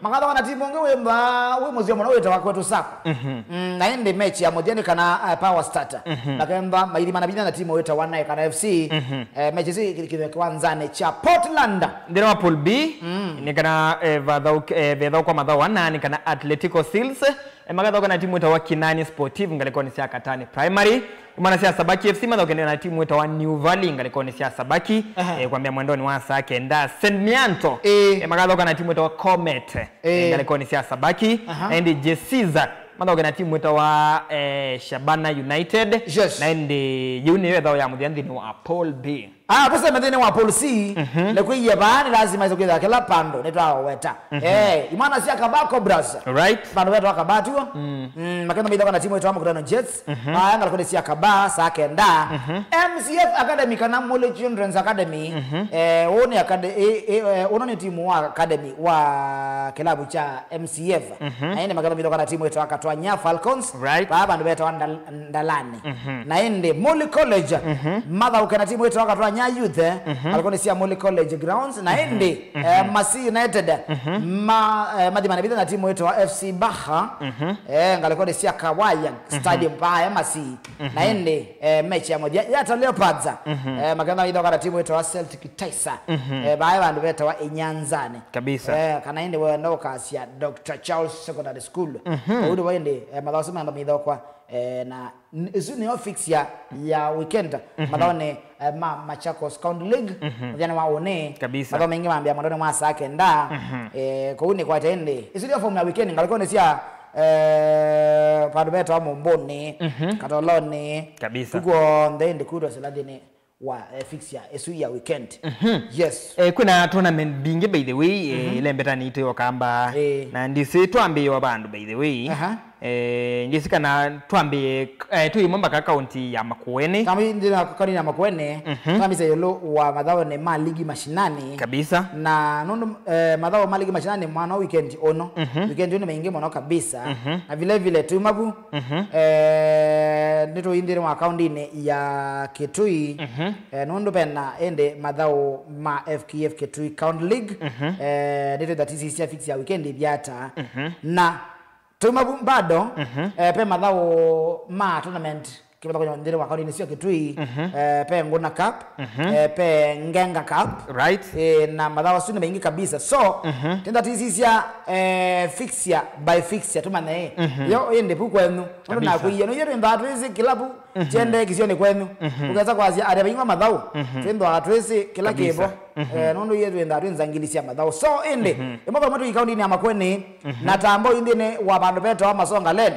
makathoka na timu ũngĩ wĩ mba-, wĩ mũseo mũno wĩtawa Kwetu Sacco. Mm, na ĩndĩ mechi ya mũthya nĩ kana, eh, Power Starter makenda maithimana vinya na timu wĩtawa Nae kana F C. Eh, mechi ĩsu ĩkĩthĩwa kĩwanzanĩ kya Portland. Nthĩnĩ wa Pool B, nĩ kana, eh, vathaũk-, eh, vethaũkwa mathaũ ana nĩ kana Atletico Seals, eh, makathaũka na timu ĩtawa Kinani Sportive ngalĩkonĩ sya Katani Primary. Imwana sya Sabaki F C mathaũkene na timu ĩtawa New Valley ngalĩkonĩ sya Sabaki, eh, kwambĩa mwendonĩ wa saa kenda. Saint Mianto, eh, makathaũka na timu ĩtawa Comet, eh, ngalĩkonĩ sya Sabaki. Na ĩndĩ Jesiza mathaũke na timu ĩtawa, eh, Shabana United. Yes. Na ĩndĩ yĩu nĩyo ĩthaũ ya mũthya nthĩnĩ wa Pool B. Ah, tũseme nthĩnĩ wa Pool C, nĩkwĩie vaa nĩ lazima ĩsũkĩthya kĩla pandũ nĩtwaweta. Eh, imwana sya Kaba Cobras. Right. Vandũ vetwa Kaba tuo. Mm, makenda maithoka na timu ĩtawa Mũkutano Jets. Aya ngalĩkonĩ sya Kaba saa kenda. M C F Academy kana Muli Children's Academy. Eh, ũũ nĩ acad-, eh, eh, eh, ũno nĩ timu wa academy wa kĩlavu kya M C F. Na ĩndĩ makenda maithoka na timu ĩtawa Katwanya Falcons. Right. Vaa vandũ vetawa Ndal-, Ndalani. Na ĩndĩ Muli College mathaũke na timu ĩtawa Katwanya Youth, ngalĩkonĩ sya Muli College grounds. Na ĩndĩ, eh, Masi United ma-, eh, mathimane vinya na timu ĩtawa F C Baha, eh, ngalĩkonĩ sya Kawaya Stadium vaa Masi. Na ĩndĩ, eh, mechi ya mũthya Yata Leopards, eh, makenda maithoka na timu ĩtawa Celtic Taisa, eh, vaa vandũ vetawa Inyanzani. Kabisa. Eh, kana ĩndĩ wenda ũkasya Doctor Charles Secondary School. Ũu nĩvo ĩndĩ, eh, mathaũ asu menda maithokwa, eh, na n-, ĩsu nĩyo fixture ya weekend mathaũnĩ, eh, ma Machakos County League mũthenya wa ũnĩ. Kabisa. Mathaũ maingĩ mambĩa mwendonĩ mwa saa kenda. Eh, kũu nĩ kwate ĩndĩ. Ĩsu nĩyo form ya weekend ngalĩkonĩ sya, eh, vandũ vetawa Mũmbũnĩ, Katolonĩ. Kabisa. Kuku onthe ĩndĩ kutwa silathini wa, eh, fixture ĩsu ya weekend. Yes. Eh, kwĩna tournament mbingĩ, by the way, eh, ila mbeta nitũ yokamba. Eh. Na ndisi twambĩĩwa vandũ, by the way. Aha. Eh, ndisi kana twambĩĩe, eh, tũimwe mpaka kaunti ya Makueni. Kama nthĩna kaunti ya Makueni, twambĩĩe ĩũlũ wa mathaũnĩ ma ligi mashinani. Kabisa. Na nũndũ, eh, mathaũ ma ligi mashinani mwana weekend ũno. Weekend ũno maingĩ mũno kabisa. Na vile vile tuma vu, eh, nĩtũi nthĩnĩ wa kauntinĩ ya Kitui. Eh, nũndũ vena ĩndĩ mathaũ ma F K F Kitui County League. Eh, nĩtwĩtha tisisya fix ya weekend ĩvyata. Na tuma vu bado, eh, ve mathaũ ma tournament kĩvathũkany'o nthĩnĩ wa kauntinĩ sya Kitui. Eh, ve Nguna Cup, eh, ve Ngenga Cup. Right. Eh, na mathaũ asu nĩ maingĩ kabisa. So, tenda tisisya, eh, fixture by fixture, tũmanye, eh. Yo ĩndĩ vu kwenyu. Nũndũ nakwĩie, no yetwendaa twĩsĩ kĩla vu kyende kĩsionĩ kwenyu. Ũkesa kwasya, arĩa vaingwa mathaũ, twĩndaa twĩsĩ kĩla kĩvo. Eh, nũndũ yetwendaa twĩ nzangili sya mathaũ. So, ĩndĩ, ĩmwe kwa ĩmwe tũi kauntinĩ ya Makueni, na tambo nthĩnĩ wa vandũ vetawa Masongaleni.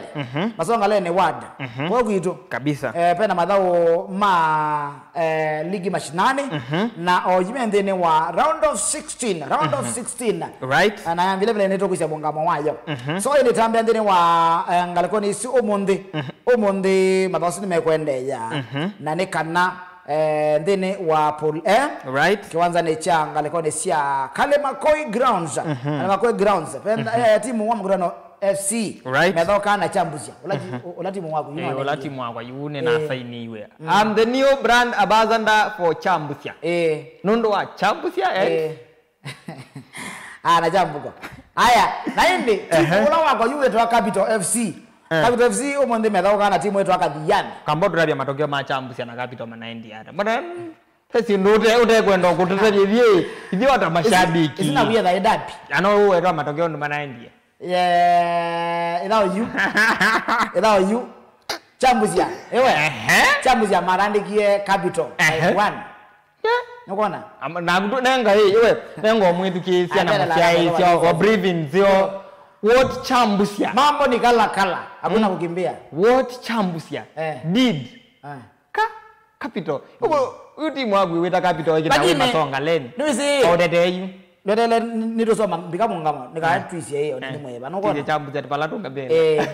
Masongaleni ward. Kwa kwitũ. Kabisa. Eh, pena mathaũ ma, eh, ligi mashinani, na o yime nthĩnĩ wa round of sixteen, round of sixteen. Right. Eh, na vile vile nĩtũkwĩsya mũngamo wayo. So, ĩndĩ tambĩa nthĩnĩ wa, eh, ngalĩkonĩ isu ũmũnthĩ. Ũmũnthĩ mathaũ asu nĩmekwendeea. Na nĩ kana, eh, nthĩnĩ wa Pool A, right, kĩwanzanĩ kya ngalĩkonĩ sya Kalimakoi Grounds. Kalimakoi Grounds. Penda, eh, timu wa Mũkutano F C. Right. Methokaa na Chambusia. Ũla ti-, ũla timu waku, you know, eh, ũla timu wakwa, yu nĩ nasainiwe. I'm the new brand ambassador for Chambusia. Eh. Nũndũ wa Chambusia, eh? Eh. Ah, na Chambuko. Aya, na ĩndĩ, timu ũla wakwa yu wĩtwa Capital F C. Eh. Capital F C ũmũnthĩ methaũkaa na timu ĩtwa Kathiani. Kamba ũtũtavya matokeo ma Chambusia na Capital manaendie ata. Mbona, mm, he syĩndũ ũte-, ũtekwenda kũtũtavya ithyĩ, ithyĩ ata mashabiki. Ĩsi na wĩtha ĩdapi. Ano ũwetwa matokeo nĩ manaendie. Yeah, ĩthao yu. Ĩthao yu. Chambusia, ewe. Ehe. Chambusia marandĩkie Capital. Ehe. Like one. Yeah. Nũkwona? Ama, naku tu nenga, hey, iwe, nenga ũmwĩthukĩĩsya na mũsyaĩĩsya, o briefing zio. What Chambusia? Mambo ni kala kala. Hakuna kukimbia. What Chambusia? Eh. Did. Eh. Ka? Capital. Ugo, uyu timu waku wĩta Capital ĩkĩta wĩ Masongaleni. Nĩwĩsĩ. Aũtetee yu. Lwetele nĩtũsoma mbika mũngamo, nĩkaa twisye ĩyo nĩ mweva. Nũkwona? Twisye kyambu kya pala tũngambĩle. Eh.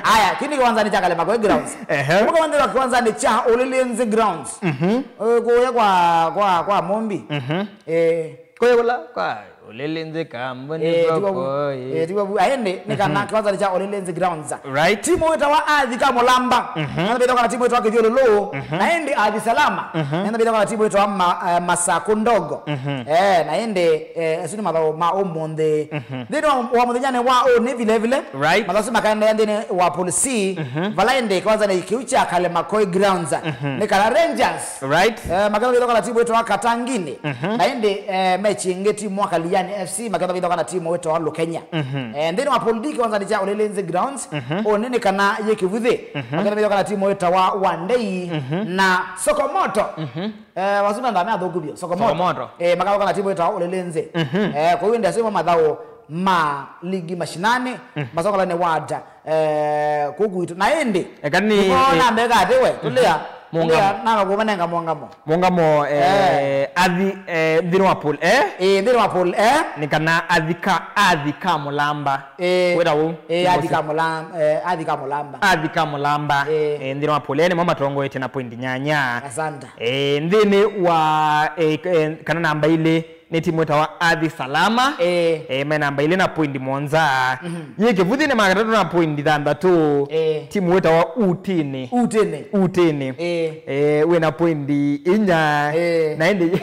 Aya, kĩu nĩ kĩwanzanĩ kya Kalema Koi Grounds. Ehe. Mũka wonthĩwa kĩwanzanĩ kya Ũlĩlĩnzĩ Grounds. Mhm. Eh, kũya kwa, kwa, kwa Mũmbi. Mhm. Eh. Kũya kũla kwa Ũlĩlĩnzĩ kambuni eh, tiwa vu, koko, eh. Eh, tiwa vu. Aende, nĩ kana kĩwanzanĩ kya Ũlĩlĩnzĩ Grounds. Right. Timu wĩtawa Athi Kamũlamba. Mhm. Nenda bĩtha kana timu wĩtawa Kĩthyũlũlũ. Mhm. Na ĩndĩ Athi Salama. Mhm. Nenda bĩtha kana timu wĩtawa ma, eh, Masaku Ndogo. Mhm. Eh, na ĩndĩ, eh, asu nĩ mathaũ ma ũmũnthĩ. Mhm. Nthĩnĩ wa, wa mũthenyanĩ wa ũnĩ vile vile. Right. Mathaũ asu makaendeea nthĩnĩ wa Pool C. Mhm. Vala ĩndĩ kĩwanzanĩ kĩu kya Kalema Koi Grounds. Mhm. Nĩ kana Rangers. Right. Eh, maketha bĩtha kana timu wĩtawa Katangini. Mhm. Na ĩndĩ, eh, mechi ĩngĩ timu wa Kaliani F C, maketha bĩtha kana timu wĩtawa Lukenya. Mhm. Eh, nthĩnĩ wa Pool D kĩwanzanĩ kya Ũlĩlĩnzĩ Grounds, mhm, ũnĩ nĩ kana yĩ Kĩvuthĩ, mhm, makethĩwa kana timu ĩtawa Wandei, mhm, na Sokomoto. Mhm. Eh, wasuma ndame athũku vyũ. Sokomoto. Sokomoto. Eh, makethĩwa kana timu ĩtawa Ũlĩlĩnzĩ. Mhm. Eh, kwa hiyo ndio sema mathaũ ma ligi mashinani, mhm, masongolanĩ ward, eh, kũu kwitũ. Na ĩndĩ, eka nĩ, nĩko eh, namba ĩka atĩ we, mhm, tũlĩa, mũngamo. Tũlĩa, nana kũmanenga mũngamo. Mũngamo, eh, eh, Athi, eh, nthĩnĩ wa Pool, eh? Eh, nthĩnĩ wa Pool, eh? Nĩ kana Athi Ka, Athi Kamũlamba. Eh, wĩta ũu? Eh, Athi Kamũlamba, eh, Athi Kamũlamba. Athi Kamũlamba. Eh. Eh, nthĩnĩ wa Pool, eh, nĩmo matongoetye na point nyanya. Asante. Eh, nthĩnĩ wa, eh, eh, kana namba ilĩ, nĩ timu ĩtawa Athi Salama. Eh. Eh, me namba ilĩ na point mũonza. Mhm. Yĩ Kĩvuthĩ nĩ ma katatũ na point thanthatũ. Eh. Timu ĩtawa Utini. Utini. Utini. Eh. Eh, wĩ na point inya. Eh. Na ĩndĩ,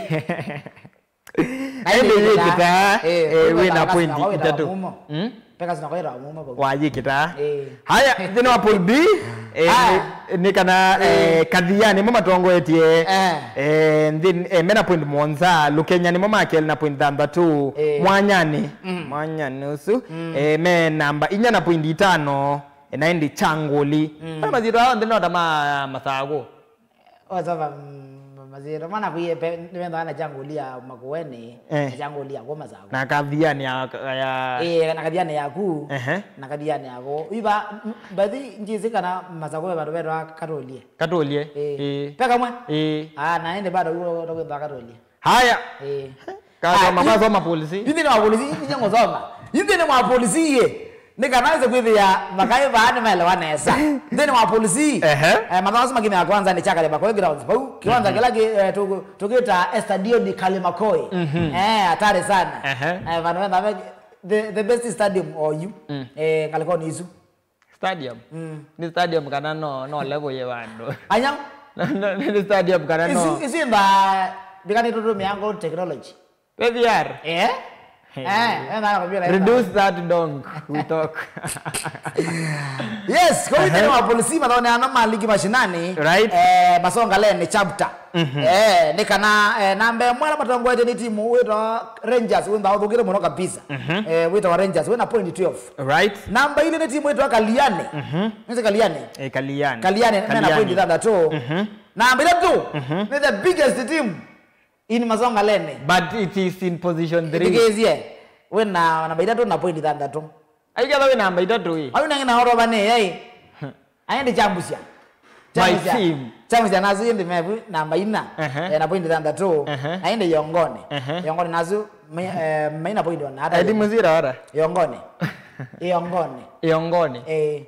na ĩndĩ yĩ Kĩtaa, eh, wĩ na point itatũ. Mm? Pekas na kwaĩra mũma vau. Wa yĩ Kĩtaa. Eh. Haya, nthĩnĩ wa Pool B, eh, ah, nĩ, nĩ kana, eh, eh, Kathiani nĩmo matongoetye. Eh. Eh, nthĩ, eh, mena point mũonza, Lukenya nĩmo ma kelĩ na point thanthatũ. Eh. Mwanyani. Mm. Mwanyani ũsu. Mm. Eh, me namba inya na point itano, eh, na ĩndĩ Kyangũli. Mm. Aya masyĩtwa ao nthĩ no ta ma Masaku. Osava, mm, masyĩtwa mana kwiye pe, nĩvendaa na Kyangũli ya Makueni, eh, na Kyangũli ya kuma Masaku. Na Kathiani ya, ya ĩĩ, na Kathiani yaku, ehe, na Kathiani yako. Iva, m-, mbathi njĩsĩ kana Masaku ve vandũ vetwa Katũlie. Katũlie? Ĩĩ. Ĩĩ. Pe kamwe? Ĩĩ. Ah, na ĩndĩ bado uo, uo, uo, Katũlie. Haya. Ĩĩ. Kasoma, ah, kasoma polisi. Yu nthĩnĩ wa polisi, yu nthĩnĩ ngũsoma. Yu nthĩnĩ wa polisi ye. Nĩ kana wĩse kwĩthĩa makaĩ vaa nĩmaelewa nesa. Nthĩnĩ wa polisi. Ehe. Eh, mathaũ asu makĩmea kwanza nĩ Chakale Makoe grounds. Vau, kĩwanza, mhm, kĩla kĩ, eh, tũ-, tũkĩta Estadio di Kale Makoe. Mhm. Eh, hatari sana. Ehe. Eh, vandũ venda ve-, the, the best stadium or you. Mm. Eh, ngalikoni isu. Stadium? Mm. Nĩ stadium kana no, no level ye vandũ? Anya? No, no, nĩ stadium kana no? Isu, isu imba, ndikani tũtũmĩa ngo technology. P V R? Eh? Hey. Eh, eh, na, na, computer. Reduce that donk, we talk. Yes, kwa hiyo, ehe, nthĩnĩ wa polisi, mathaũnĩ ano ma ligi mashinani, right, eh, Masongaleni chapter. Mhm. Eh, nĩ kana, eh, namba ĩmwe ala matongoete nĩ timu wĩtawa Rangers, wĩthaa ũthũkĩte mũno kabisa. Mhm. Eh, wĩtawa Rangers, wĩna point twelve. Right. Namba ilĩ nĩ timu wĩtawa Kaliani. Mhm. Nĩsĩ Kaliani? Eh, Kaliani. Kaliani, mena, Kaliani, point thanthatũ. Mhm. Namba itatũ, mhm, nĩ the biggest team in Masongaleni. But it is in position three. Thikĩĩsye, wĩna namba itatũ na point thanthatũ. Aikatha wĩ namba itatũ ĩ. Ayu nangĩ na orova nĩ yai. Aende Kyambusya. My team. Kyambusya nasu ĩndĩ mevu namba ina. Ehe. Eh, na point thanthatũ. Ehe. Na ĩndĩ Yongoni. Ehe. Yongoni nasu mai-, eh, maina point ona hata. Ĩndĩ mũsira ora? Yongoni. Yongoni. Yongoni. Eh.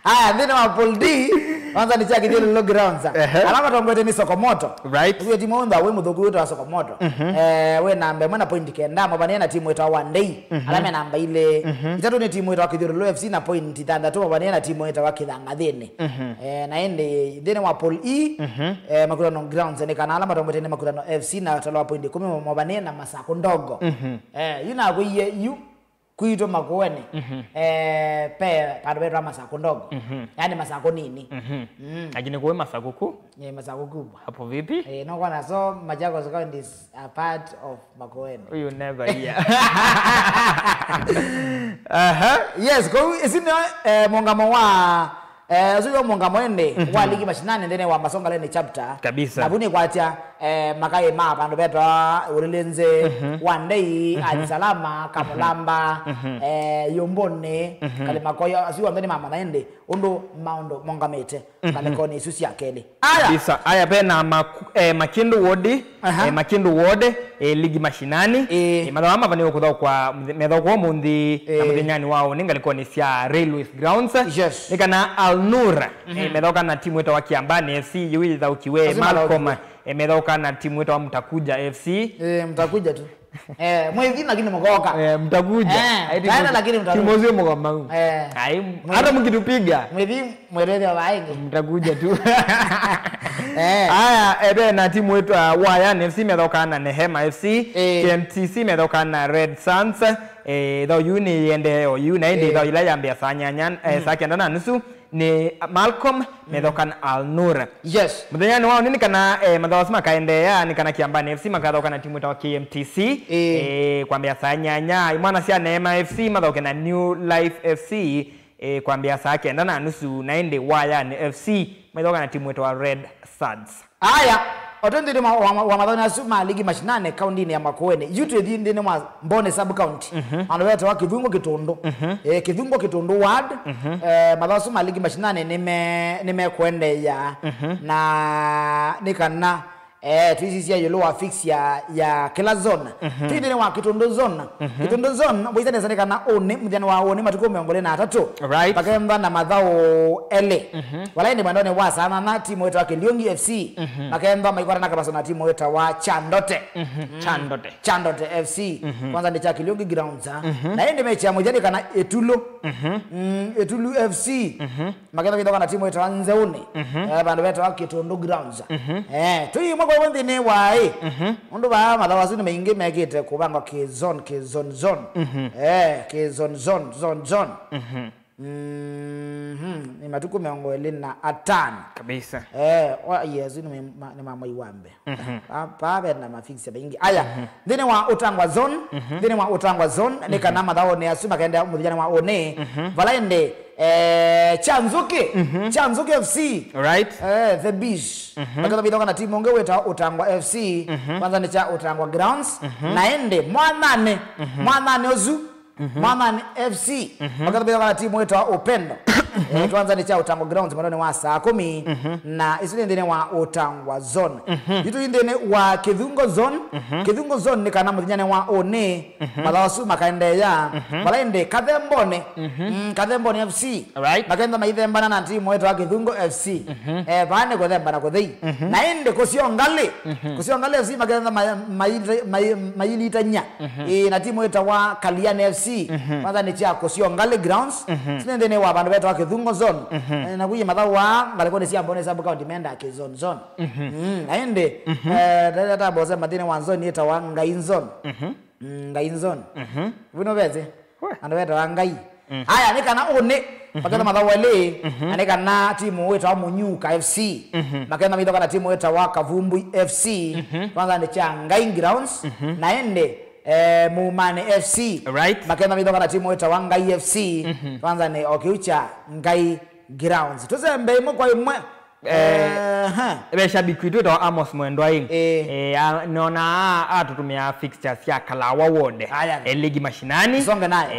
Aya, nthĩnĩ wa Pool D, kwanza nĩ cha Kĩthyũlũlũ grounds. Ehe. Ala matongoete nĩ Sokomoto. Right. Ũguo timu wĩthaa wĩ mũthũku wĩtawa Sokomoto. Mhm. Eh, wĩ namba ĩmwe na point kenda, mavanĩe na timu ĩtawa Wandei, mhm, ala me namba ilĩ. Mhm. Itatũ nĩ timu ĩtawa Kĩthyũlũlũ F C na point thanthatũ, mavanĩe na timu ĩtawa Kĩthangathĩnĩ. Mhm. Eh, na ĩndĩ nthĩnĩ wa Pool E, mhm, eh, Makutano grounds nĩ kana ala matongoete nĩ Makutano F C na tolo wa point ikũmi, mavanĩe na Masako Ndogo. Mhm. Eh, yu nakwĩie yu kwitũ Makueni, mhm, eh, pe vandũ vetwa Masako Ndogo. Mhm. Yaani Masako nini. Mhm. Mm. Lakini kuwe Masako kuu? Eh, Masako kubwa. Hapo vipi? Eh, no kwana so Machakos County is a part of Makueni. You never hear. Aha. Yes, kwa hiyo, ĩsu nĩ, eh, mũngamo wa, eh, ũsu nĩ mũngamo ĩndĩ, mhm, wa ligi mashinani nthĩnĩ wa Masongaleni chapter. Kabisa. Na vu nĩ kwatya, eh, makaĩ ma vandũ vetawa Ũlĩlĩnzĩ, Wandei, Ali Salama, Kamũlamba, eh, Yumbũnĩ, Kalimakoyo, asu onthe nĩmamanya ĩndĩ ũndũ maũndũ mongamĩte ngalĩkonĩ isu sya kelĩ. Aya! Kabisa. Aya, ve na Maku-, eh, Makĩndũ Ward, Aha. eh, Makĩndũ Ward, eh, ligi mashinani. Ĩĩ. Eh, mathawa mavaniwe kũthaũkwa mũthe-, methaũkwa ũmũnthĩ na Ĩĩ. mũthenyanĩ wa ũnĩ ngalĩkonĩ sya Railways Grounds. Yes. Nĩ kana Al Nur, eh, methaũka na timu ĩtawa Kiambani F C, yu yĩthaũkiwe Asu Malcolm, mathaũkiwe. eh, methaũka na timu ĩtawa Mtakuja F C. Eh, Mtakuja tu. Eh, mwithi lakini mkoka. Eh, Mtakuja. Eh, Ai, timu taenda lakini mtakuja. Timu sio mkoka mau. Eh. Ai, Mwithi. Hata mkitupiga. Mwithi, mweleze wa waingi. Mtakuja tu. Eh. Aya, ebe na timu yetu, uh, Wayan F C methaũka na Nehema F C, Eh. K M T C methaũka na Red Suns, eh, thao yu nĩ yende o yu, na ĩndĩ Eh. thao ila yambĩa saa nyanya, eh, saa kenda na nusu, nĩ Malcolm methaũka na Al Nur. Yes. Mũthenyanĩ wa ũnĩ nĩ kana, eh, mathawa asu makaendeea, nĩ kana Kiambani F C makathaũka na timu ĩtawa K M T C, Eh. eh, kwambĩa saa nyanya, imwana sya Neema F C mathaũke na New Life F C, eh, kwambĩa saa kenda na nusu, na ĩndĩ Wayan F C maithaũka na timu ĩtawa Red Suns. Aya, o twĩ nthĩnĩ wa, wa, wa mathaũnĩ asu ma ligi mashinani kaũndĩnĩ ya Makueni, yu twĩthi nthĩnĩ wa Mboni sub county. Vandũ vetawa Kĩthungũ Kĩtũndũ. Eh, Kĩthungũ Kĩtũndũ ward. Eh, mathaũ asu ma ligi mashinani nĩme-, nĩmekũendeea. Na nĩ kana, eh, twĩsisya ĩũlũ wa fix ya, ya kĩla zone. Twĩ nthĩnĩ wa Kĩtũndũ zone. Kĩtũndũ zone, wĩsa nesa nĩ kana ũnĩ, mũthenya wa ũnĩ matukũ mĩongo ĩlĩ na atatũ. Right. Makethwa na mathaũ elĩ. Vala ĩndĩ mwendonĩ wa saa nana, timu ĩtawa Kĩliũngi F C. Makethwa maikwatana kĩvaso na timu ĩtawa Chandote. Chandote. Chandote F C. Kwanza nĩ kya Kĩliũngi grounds, ah. Na ĩndĩ mechi ya mũthya nĩ kana Ĩtulũ. Mm, Ĩtulũ F C. Makethwa maithaũka na timu ĩtawa Nzeũnĩ. Eh, vandũ vetawa Kĩtũndũ grounds. Eh, tũimwe kwa nthĩnĩ wa ĩ. Ũndũ vaa mathaũ asu nĩ maingĩ mekĩte kũvangwa kĩ zone, kĩ zone, zone. Eh, kĩ zone, zone, zone, zone. Mhm. Nĩ matukũ mĩongo ĩlĩ na atano. Kabisa. Eh, wa, yes, nĩ ma-, nĩ ma mwai wa mbee. Mhm. Pa, pa ve na mafixture maingĩ. Aya, nthĩnĩ wa Ũtangwa zone, nthĩnĩ wa Ũtangwa zone, nĩ kana mathaũnĩ asu makaendeea mũthenyanĩ wa ũnĩ. Vala ĩndĩ, eh, Kya Nzũkĩ, Kya Nzũkĩ F C. Right. Eh, The Bees. Makethwa maithaũka na timu ũngĩ wĩtawa Ũtangwa F C. Kwanza nĩ kya Ũtangwa grounds. Na ĩndĩ mwananĩ, mwananĩ ũsu Mwananĩ F C, makethwa maithaũka na timu ĩtawa Upendo. Eh, kwanza nĩ kya Ũtangwa grounds mwendonĩ wa saa kũmi, na isu nĩ nthĩnĩ wa Ũtangwa zone. Yu tũi nthĩnĩ wa Kĩthungũ zone. Kĩthungũ zone nĩ kana mũthenyanĩ wa ũnĩ, mathaũ asu makaendeea. Vala ĩndĩ Kathembonĩ, mm, Kathembonĩ F C, Right. makethwa maithembana na timu ĩtawa Kĩthungũ F C. Eh, vaa nĩ kũthembana kũthei. Na ĩndĩ Kũsyo Ngalĩ, Kũsyo Ngalĩ F C makethwa ma-, mailitany'a. Ĩĩ, na timu ĩtawa Kaliani F C. Kwanza nĩ kya Kũsyo Ngalĩ grounds. Sine nthĩnĩ wa vandũ vetawa Kĩthungũ zone. Eh, na kuye mathaũ aa ngalĩkonĩ sya Mboni sub county mendaa kĩ zone zone. Mm, na ĩndĩ, eh, ta, ta, ta bose mathĩnĩ wa zone ĩtawa Ngai zone. Mm, Ngai zone. Vino vese. We. Andũ vetawa Ngai. Aya, nĩ kana ũnĩ, makethwa mathaũ elĩ, na nĩ kana timu wĩtawa Mũnyuka F C, makethwa maithaũka na timu wĩtawa Kavumbui F C, kwanza nĩ kya Ngai grounds, na ĩndĩ, eh, Muumani F C, Right. makethwa maithaũka na timu wĩtawa Ngai F C, kwanza nĩ o kĩu kya Ngai grounds. Tũsembe ĩmwe kwa ĩmwe. Eh, Ehe. Ve shabiki witũ wĩtawa Amos Mwendwa ĩ. Eh. Eh, a-, nona a-, atũtũmĩa fixtures sya Kalawa Ward. Aya. Eh, ligi mashinani. Songe naye.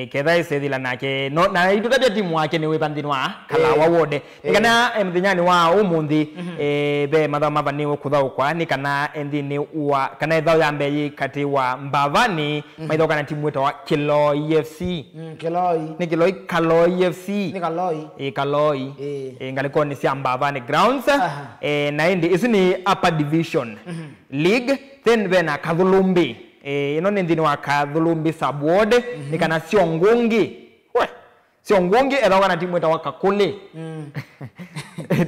Eh, ketha ĩsethila nake. No, na itũtavya timu wake nĩ wĩva nthĩnĩ wa Kalawa Eh. Ward. Eh. Nĩ kana, eh, mũthenyanĩ wa ũmũnthĩ, eh, ve mathaũ mavanĩwe kũthaũkwa, nĩ kana, eh, nthĩnĩ wa, kana ĩthaũ ya mbee yĩ katĩ wa Mbavani, maithaũka na timu wĩtawa Kĩloi F C. Mm, Kĩloi. Nĩ Kĩloi, Kaloi F C. Nĩ Kaloi. Ĩ, Kaloi. Ĩ. Ĩ, ngalĩkonĩ sya Mbavani grounds. Aha. Ĩ, na ĩndĩ ĩsu nĩ upper division league. Then ve na Kathũlũmbĩ. Ĩ, ĩno nĩ nthĩnĩ wa Kathũlũmbĩ sub ward. Nĩ kana Syongũngĩ. We. Syongũngĩ ethaũka na timu ĩtawa Kakũlĩ. Mm.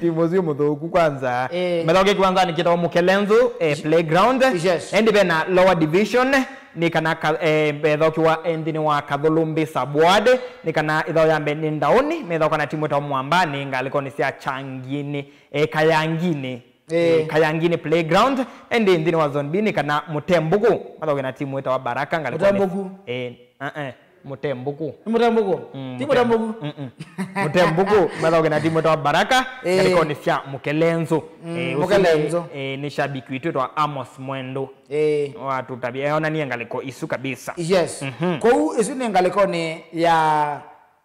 Timu ũsu mũthũku kwanza. Eh. Methaũke kĩwanzanĩ kĩtawa Mũkelenzũ, eh, playground. Yes. Ĩndĩ ve na lower division, nĩ kana ka-, eh, methaũkiwa, eh, nthĩnĩ wa Kathũlũmbĩ sub ward, nĩ kana ĩthaũ ya mbee nĩ Ndaũni, methaũka na timu ĩtawa Mwambani, ngalĩkonĩ sya Changinĩ, eh, Kayanginĩ. Eh. Eh, Kayanginĩ playground, ĩndĩ nthĩnĩ wa zone B nĩ kana Mũtembũkũ, mathaũke na timu ĩtawa Baraka, ngalĩkonĩ. Mũtembũkũ? Eh, uh-uh. Mũtembũkũ. Nĩ Mũtembũkũ? Mm, ti Mũtembũkũ. Mm-mm. Mũtembũkũ, mathaũke na timu ĩtawa Baraka, eh, ngalĩkonĩ sya Mũkelenzũ. Mm, eh, ũsu nĩ, Mũkelenzũ. Eh, nĩ shabiki witũ ĩtawa Amos Mwendũ. Eh. Watũtavya, eonanie ngalĩko isu kabisa. Yes. Mhm. Kũu, isu nĩ ngalĩkonĩ ya,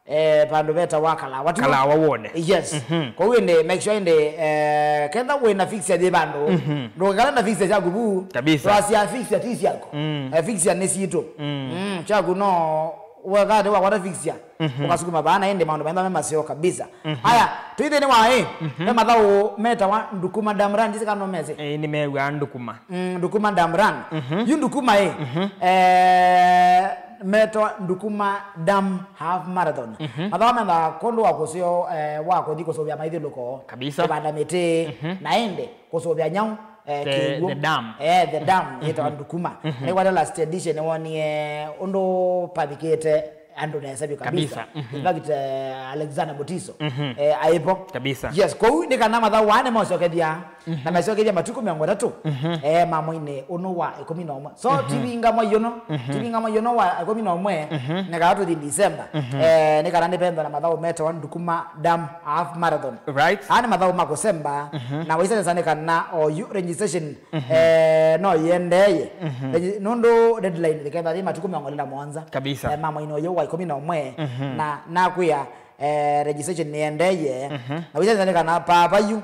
eh, vandũ vetawa Kalawa, tiw'o? Kalawa ward. Yes. Mhm. Kũu ĩndĩ, make sure ĩndĩ, eh, ketha wĩ na fixture yĩ vandũ, mhm, ndũkekale na fixture syaku vu. Kabisa. Twasya fixture ti syaku. Mm. Eh, fixture nĩ sitũ. Mm. Mm, syaku no wekate wakwata fixture. Mhm. Ũkasukuma vaa na ĩndĩ maũndũ maitha me maseo kabisa. Mhm. Aya, twĩ nthĩnĩ wa ĩ, mhm, ve mathaũ metawa Ndukuma Dam Run, ndisi kana no mese? Eh, nĩmew'aa Ndukuma. Mm, Ndukuma Dam Run. Mhm. Yu Ndukuma ĩ, mhm, eh, metawa Ndukuma Dam Half Marathon. Mhm. Mathaũ methaa kũndũ wa kũseo, eh, wa kũthi kũsũvĩa maithyũlũko. Kabisa. Kũvanda mĩtĩ, mhm, na ĩndĩ kũsũvĩa nyaũ, eh, the, kĩw'ũ. The dam. Eh, the dam, mhm, yĩtawa Ndukuma. Mhm. Nĩkwata last edition nĩwonie ũndũ pavikĩte andũ nesa vyũ kabisa. Kabisa. Mhm. In fact, eh, Alexander Mutiso, mhm, eh, aivo. Kabisa. Yes, kũu nĩ kana mathaũ aa nĩmosokethya, mhm, na masokethya matukũ mĩongo ĩtatũ, mhm, eh, mamwainĩ ũnũ wa ĩkũmi na ũmwe. So, mhm, tivinga mwai ũnũ, mhm, tivinga mwai ũnũ wa ĩkũmi na ũmwe, mhm, nĩ kana tũthi December. Mhm. Eh, nĩ kana nĩvethwa na mathaũ metawa Ndukuma Dam Half Marathon. Right. Aa nĩ mathaũ ma kũsemba, mhm, na waisya nesa nĩ kana oyu registration, mhm, eh, no yĩendeeye. Mhm. Regi-, nũndũ deadline ĩketha yĩ matukũ mĩongo ĩlĩ na mũonza. Kabisa. Eh, ma mwai ũyũ wa ĩkũmi na ũmwe, mhm, na nakwĩa, eh, registration nĩendeeye. Mhm. Na waisya nesa nĩ kana papa yu,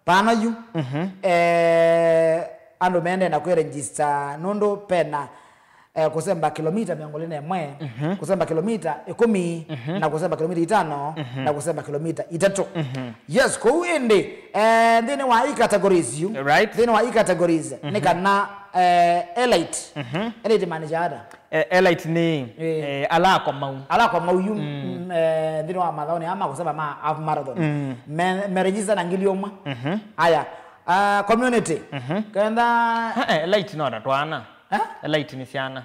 pana yu, mhm, eh, andũ mende na kwĩ register nũndũ pena eh, kũsemba kilomita mĩongo ĩlĩ na ĩmwe, mhm, kũsemba kilomita ĩkũmi, mhm, na kũsemba kilomita itano, mhm, na kũsemba kilomita itatũ. Mhm. Yes, kũu ĩndĩ, eh, nthĩnĩ wa i categories yu, right, nthĩnĩ wa i categories, mhm, nĩ kana, eh, elite. Mhm. Elite maanisha ata? Eh, elite nĩ, eh, eh, ala akomau. Ala akomau yu, mm, mm, eh, nthĩnĩ wa mathaũnĩ aa ma kũsemba ma half marathon. Mm. Me, me register na ngili ũmwe. Mhm. Aya, ah, community. Mhm. Kenda eh, eh, elite no ta twana. Eh? Elite nĩ syana.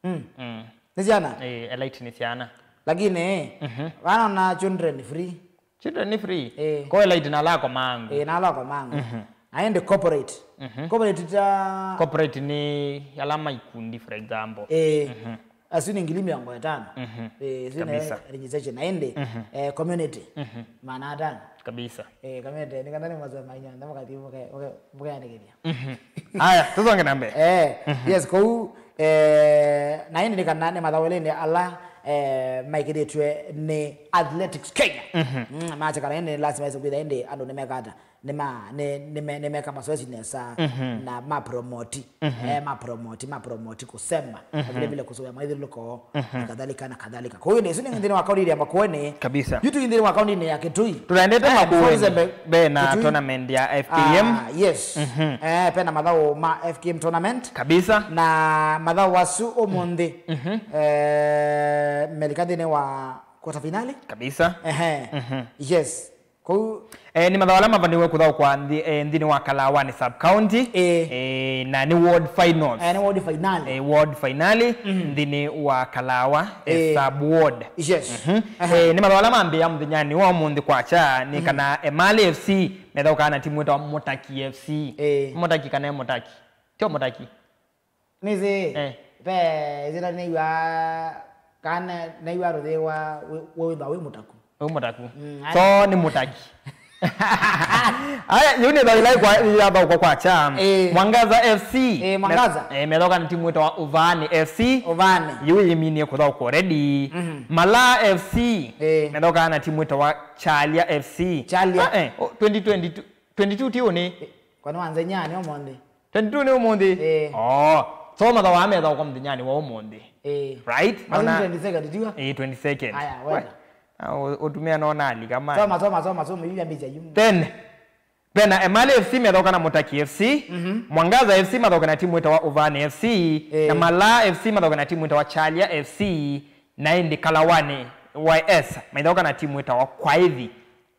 Mm. Mm. Nĩ syana? Eh, elite nĩ syana. Lakini, mhm, vana na children free. Children nĩ free? Eh. Ko elite na ala akomaa ngũ. Eh, na ala akomaa ngũ. Mhm. Na ĩndĩ corporate. Mhm. Corporate ta corporate nĩ ala ma ikundi, for example. Eh. Mhm. Asu nĩ ngili mĩongo ĩtano. Mhm. Eh, isu nĩ kabisa. Registration. Na ĩndĩ, mhm, eh, community. Mhm. Maana atano. Kabisa. Eh, community, nĩ kana nĩ mwasema inyo, na mũkathi mũke-, mũke-, mũkeandĩkĩthya. Mhm. Aya, tũsonge na mbee. Eh, mhm, yes, kũu, eh, na ĩndĩ nĩ kana nĩ mathaũ elĩ ala, eh, maĩkĩthĩtw'e nĩ Athletics Kenya. Mhm. Mm, mache kana ĩndĩ lazima ĩse kwĩtha ĩndĩ andũ nĩmekata, nĩma-, nĩ-, nĩme-, nĩmeka mazoezi nesa, mhm, na ma promote, mhm, eh, ma promote, ma promote kũsemba, mhm, na vile vile kũsũvĩa maithyũlũko, mhm, na kadhalika, na kadhalika. Kwa hiyo, nĩ, isu nĩ nthĩnĩ wa kaunti ya Makueni. Kabisa. Yu tũi nthĩnĩ wa kaunti ya Kitui. Tũraendete, eh, Makueni. Before December, bena Kitui. Tournament ya F K M. Ah, yes. Mhm. Eh, pena mathaũ ma F K M tournament. Kabisa. Na mathaũ asu ũmũnthĩ, mhm, eh, melika nthĩnĩ wa quarter finale. Kabisa. Ehe. Mhm. Yes. Kũu eh, nĩ mathaũ ala mavaniwe kũthaũkwa nthi, eh, nthĩnĩ wa Kalawanĩ sub county. Eh. Eh, na nĩ ward finals. Eh, nĩ ward finale. Eh, ward finale, mhm, nthĩnĩ wa Kalawa, eh, eh, sub ward. Yes. Mhm. Aha. Eh, nĩ mathaũ ala mambĩĩa mũthenyanĩ wa ũmũnthĩ kwakya, nĩ, mhm, kana Emali F C methaũkaa na timu ĩtawa Mũtaki F C. Eh. Mũtaki kana e Mũtaki? Tyo Mũtaki. Nĩsĩ, eh, ve ĩsyĩtwa nĩw'a, kana nĩw'a rũthĩwa wĩ, wĩ, wĩthwa wĩ mũtaku. Wĩ mũtaku. Mm, so, nĩ mũtaki. Aya, yu nĩ thaũ ĩla ĩkwa-, yathaũkwa kwakya. Eh. Mwangaza F C. Eh, Mwangaza. Me-, eh, methaũka na timu ĩtawa Uvani F C. Uvani. Yu yĩminie kũthaũkwa already. Mhm. Malaa F C. Eh. Methaũka na timu ĩtawa Chalia F C. Chalia. Ah, eh, o, twenty twenty-two, twenty-two ti ũnĩ. Eh, kwani wanzenya nĩ ũmũnthĩ? Twenty-two nĩ ũmũnthĩ? Eh. Oh. So mathaũ aa methaũkwa mũthenyanĩ wa ũmũnthĩ. Eh. Right? Mathũ nona twenty-second, tiwa? Eh, twenty-second. Aya, wenda. We. Ah, ũ-, ũtumĩa nona alika mani. Soma, soma, soma, soma, yu yambĩsya yu. Then, vena Emali F C methaũka na Mũtaki F C, mhm, Mwangaza F C mathaũka na timu ĩtawa Uvani F C, eh, na Malaa F C mathaũka na timu ĩtawa Chalia F C, na ĩndĩ Kalawanĩ Y S maithaũka na timu ĩtawa Kwaithi.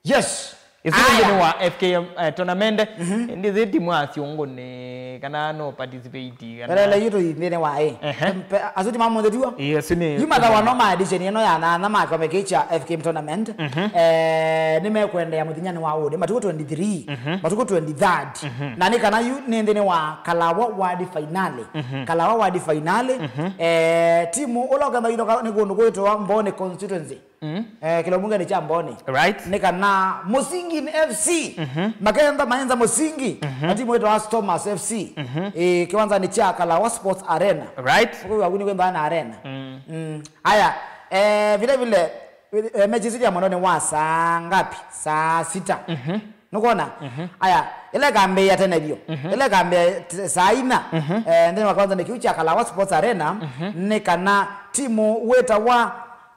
Yes. Ĩsu nĩ nthĩnĩ wa F K M, eh, tournament. Ĩndĩ ĩsu timu ya syũngũ nĩ kana no participate kana. Elele yu tũi nthĩnĩ wa ĩ. Ehe. Pe-, asu ti ma mũthĩ tiwa? Ĩĩ, asu nĩ. Yu mathawa no ma edition ĩno ya nana ma kĩkombe kĩĩ kya F K M tournament. Eh, nĩmekũendeea mũthenyanĩ wa ũnĩ, matukũ twenty-three, matukũ twenty-third. Na nĩ kana yu nĩ nthĩnĩ wa Kalawa Ward Finale. Kalawa Ward Finale. Eh, timu ũla ũkenda inoka nĩ kũndũ kwĩtwa Mboni Constituency. Eh, kĩlomungeni kya Mboni. Right. Nĩ kana Mũsingi F C makenda maenza Mũsingi na timu ĩtawa Stormers F C. Eh, kĩwanzanĩ kya Kalawa Sports Arena. Right. Kũu waku nĩ kwĩthaa na arena. Mm. Aya, eh, vile vile, eh, mechi isu ya mwendonĩ wa saa ngapi? Saa sita. Nũkwona? Aya, ĩla ĩkambĩĩa tene vyũ. Ĩla ĩkambĩĩa t-, saa ina. Eh, nthĩnĩ wa kĩwanzanĩ kĩu kya Kalawa Sports Arena, nĩ kana timu wĩtawa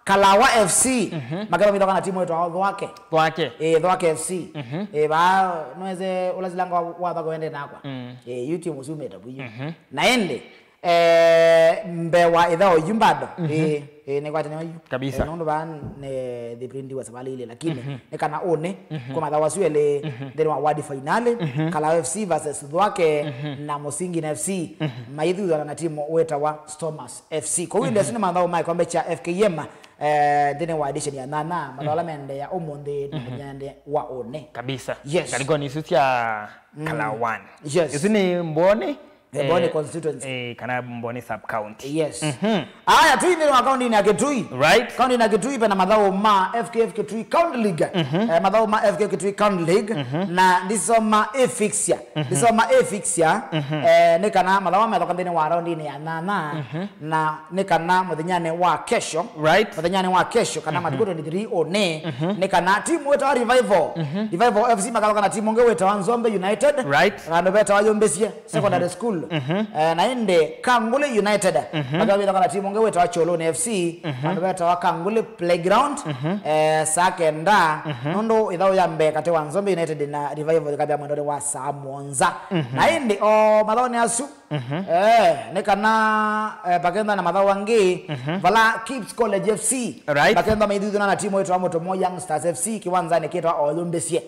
Kalawa F C, makethwa mĩthoka na timu ĩtwa Thwake. Thwake. Ĩĩ, Thwake F C. Ĩĩ, vaa, nweze ũla silanga wa, wa Thwake wende nakwa. Ĩĩ, yu timu sumĩte vu yu. Na ĩndĩ, eh, mbee wa ĩthao yu bado. Ĩĩ, ĩĩ, nĩkwatene yu. Kabisa. Eh, nũndũ vaa nĩ the print wa savalile, lakini nĩ kana ũnĩ, kwa mathawa asu elĩ, nthĩnĩ wa ward finale, Kalawa F C versus Thwake na Mũsingi F C, maithuthana na timu wĩtawa Stormers F C. Kwoou ĩndĩ asu nĩ mathaũ ma kĩkombe kya F K M, eh, nthĩnĩ wa edition ya nana, mathaũ ala meendeea ũmũnthĩ na mũthenya wa ũnĩ. Kabisa. Yes. Ngalĩkonĩ isu sya Kalawa one. Yes. Isu nĩ Mboni, eh, Mboni constituency. Eh, kana Mboni sub county. Yes. Aya, twĩ nthĩnĩ wa kaunti ya Kitui. Right. Kaunti ya Kitui pena mathaũ ma F K F Kitui County League. Eh, mathaũ ma F K F Kitui County League. Na ndisoma ĩ fixture. Ndisoma ĩ fixture, eh, nĩ kana mathawa methoka nthĩnĩ wa raundinĩ ya nana, na nĩ kana mũthenyanĩ wa kesho, right, mũthenyanĩ wa kesho, kana matukũ twenty-three ũnĩ, nĩ kana timu ĩtawa Revival, Revival F C makathoka na timu ĩngĩ wĩtawa Nzombe United, right, vandũ vetawa Yũmbĩsye Secondary School. Eh, na ĩndĩ Kangũlĩ United makathoka na timu ĩngĩ wĩtawa Choloni F C, vandũ vetawa Kangũlĩ Playground, eh, saa kenda, nũndũ ĩthaũ ya mbee katĩ wa Nzombe United na Revival ĩkambĩa mwendonĩ wa saa mũonza. Na ĩndĩ o mathaũnĩ asu, eh, nĩ kana, eh, pakenda na mathaũ angĩ, vala Kipps College F C, right, makenda maithuthana na timu ĩtawa Mũtomo Young Stars F C, kĩwanzanĩ kĩtawa Oyũmbĩsye,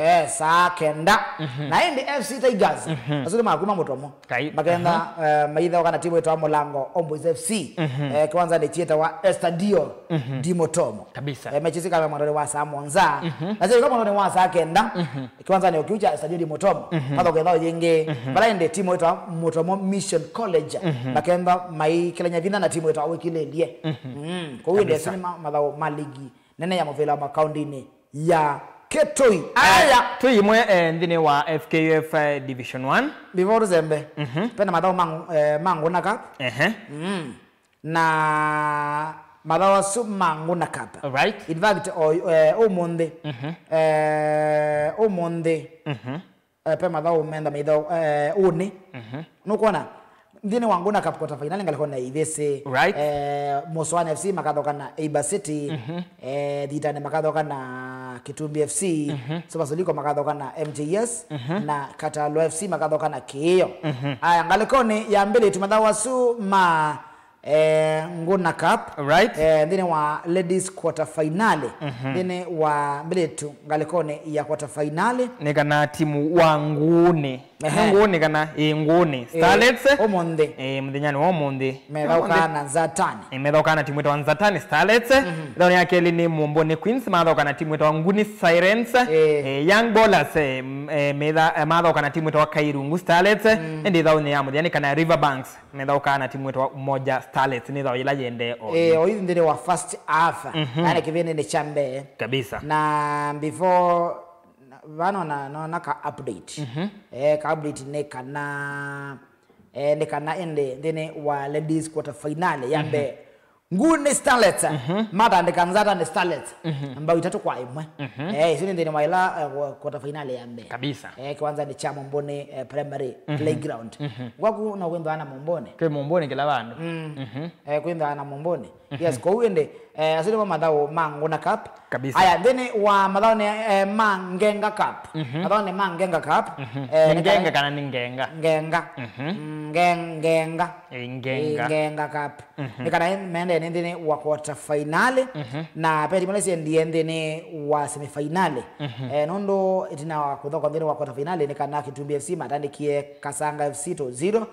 eh, saa kenda. Na ĩndĩ F C Tigers, asu nĩ makuma Mũtomo. Kai. Makenda, eh, maithaũka na timu ĩtawa Mũlango Homeboyz F C, eh, kĩwanzanĩ kyĩtawa Estadio di Mũtomo. Kabisa. Eh, mechi sikambĩa mwendonĩ wa saa mũonza. Na syo ika mwendonĩ wa saa kenda, kĩwanzanĩ o kĩu kya Estadio di Mũtomo. Kathoka ĩthaũ yĩngĩ. Vala ĩndĩ timu ĩtawa Mũtomo Mission College, makenda maikĩlany'a vinya na timu ĩtawa Wĩkilĩlye. Mm. Kwoou ĩndĩ asu nĩ ma-, mathaũ ma ligi nene ya mũvĩla wa makaundinĩ ya Kitui. Aya. Twĩ imwe, eh, nthĩnĩ wa F K F, eh, Division one. Before tũsembe, pena mathaũ ma ng-, eh, ma Nguna Cup. Ehe. Mm. Na mathaũ asu ma Nguna Cup. Right. In fact, o, eh, ũmũnthĩ, eh, ũmũnthĩ, eh, pe mathaũ menda maithaũ, eh, ũnĩ. Nũkwona? Nthĩnĩ wa Nguna Cup quarter final ngalĩkonĩ ya ivĩsĩ. Right. Eh, Mũsoani F C makathoka na Eiba City. Eh, Thitani makathoka na Kitumbi F C. Super Soliko makathoka na M J S. Na Katalo F C makathoka na Kĩĩo. Aya, ngalĩkonĩ ya mbĩlĩtu mathaũ asu ma, eh, Nguna Cup. Right. Eh, nthĩnĩ wa ladies quarter finale. Nthĩnĩ wa mbĩlĩtu ngalĩkonĩ ya quarter finale. Nĩ kana timu wa Ngũnĩ. Ehe. Nĩ Ngũnĩ kana? Ĩ, Ngũnĩ. Ĩ, Starlets. Ũmũnthĩ. Ĩ, mũthenyanĩ wa ũmũnthĩ. Methaũkaa na Nzatani. Ĩ, methaũkaa na timu ĩtawa Nzatani Starlets. Ĩthaũnĩ ya kelĩ nĩ Mũmbũnĩ Queens, mathaũka na timu ĩtawa Nguni Sirens. Ĩ. Ĩ, Young Bowlers, ĩ, m-, ĩ, metha-, ĩ, mathaũka na timu ĩtawa Kairungu Starlets. Ĩndĩ ĩthaũnĩ ya mũthya nĩ kana River Banks methaũkaa na timu ĩtawa Umoja Starlets, nĩ ĩthaũ yĩla yĩendee o. Ĩ, o yu nthĩnĩ wa first half. Yaani kĩvĩndĩnĩ kya mbee. Kabisa. Na before Na, vano na, no, na ka update. Eh, ka update nĩ kana, eh, nĩ kana ĩndĩ nthĩnĩ wa ladies quarter finale ya mbee, Nguni Starlets matandĩka Nzatani Starlets mbao itatũ kwa ĩmwe. Eh, isu nĩ nthĩnĩ wa ila, eh, quarter finale ya mbee. Kabisa. Eh, kĩwanzanĩ kya Mũmbũnĩ, eh, Primary Playground. Ngwaku no kwĩnthwa na Mũmbũnĩ. Kwĩ Mũmbũnĩ kĩla vandũ. Eh, kwĩnthwa na Mũmbũnĩ. Yes, kwoou ĩndĩ, eh, asu nĩmo mathaũ ma Nguna Cup. Kabisa. Aya, nthĩnĩ wa mathaũnĩ, eh, ma Ngenga Cup. Mathaũnĩ ma Ngenga Cup. Eh, nĩ Ngenga kana nĩ Ngenga? Ngenga. Mm, Nge-, Ngenga. Eh, Ngenga. Eh, Ngenga Cup. Nĩ kana mende nthĩnĩ wa quarter finale, na ve timu ila syendie nthĩnĩ wa semifinale. Eh, nũndũ ĩtina wa kũthoka nthĩnĩ wa quarter finale nĩ kana Kĩtumbi F C matandĩkie Kasanga F C two zero.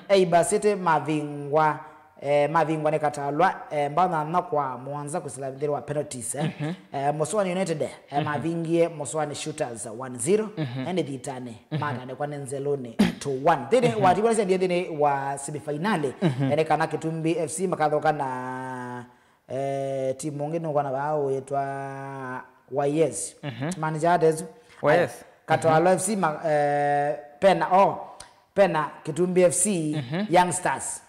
Eiba City mavingwa, eh, mavingwa nĩ Katalwa, eh, mbao nyanya kwa mũonza kwĩsĩla nthĩnĩ wa penalties, eh. Eh, Mũsũanĩ United, eh, mavingie Mũsũanĩ Shooters one zero, ĩndĩ thitanĩ matanĩkwa nĩ Nzelũnĩ two one. Nthĩnĩ wa timu ila syendie nthĩnĩ wa semifinale, eh, nĩ kana Kĩtumbi F C makathoka na, eh, timu ũngĩ nũkwana vaa wĩtwa Y S. Manager atesu. Y S. Katwalo F C ma-, eh, pena, oh, pena Kĩtumbi F C, Young Stars.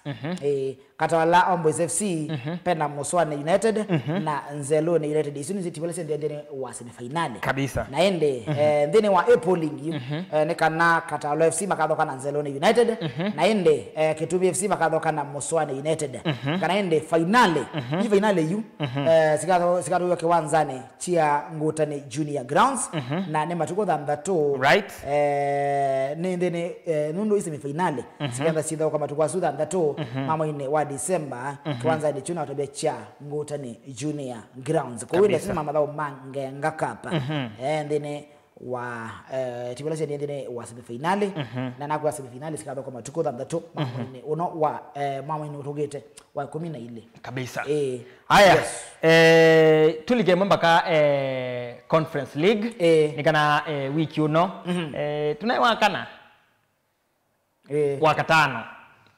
Eh, Katwala Homeboys F C, pena Mũsũanĩ United, na Nzelũnĩ United. Isu nĩ timu ila syendie nthĩnĩ wa semifinale. Kabisa. Na ĩndĩ, eh, nthĩnĩ wa A pool ĩngĩ, eh, nĩ kana Katwalo F C makathoka na Nzelũnĩ United, na ĩndĩ, eh, Kĩtumbi F C makathoka na Mũsũanĩ United. Kana ĩndĩ finale, ii finale yu, eh, sikatho-, sikatũiwa kĩwanzanĩ kya Ngũtanĩ Junior Grounds, na nĩ matukũ thanthatũ. Right. Eh, nĩ nthĩnĩ, eh, nũndũ ii semifinale, siketha sithaũka matukũ asu thanthatũ, mwa mweinĩ wa December, kĩwanzanĩ kyu na ũtavya kya Ngũtanĩ Junior Grounds. Kwoou ĩndĩ. Kabisa. Sina mathaũ ma Ngenga Cup. Eh, nthĩnĩ wa, eh, timu ila syendie nthĩnĩ wa semifinale, na nakwĩa semifinale sikathoka matukũ thanthatũ, mwa mweinĩ ũno wa, eh, mwa mweinĩ ũtũkĩte wa ĩkũmi na ilĩ. Kabisa. Eh, aya, yes. Eh, tulike ĩmwe mbaka, eh, Conference League. Eh. Nĩ kana, eh, wiki ũno. Eh, tunaĩ wa kana? Eh. Wa katano.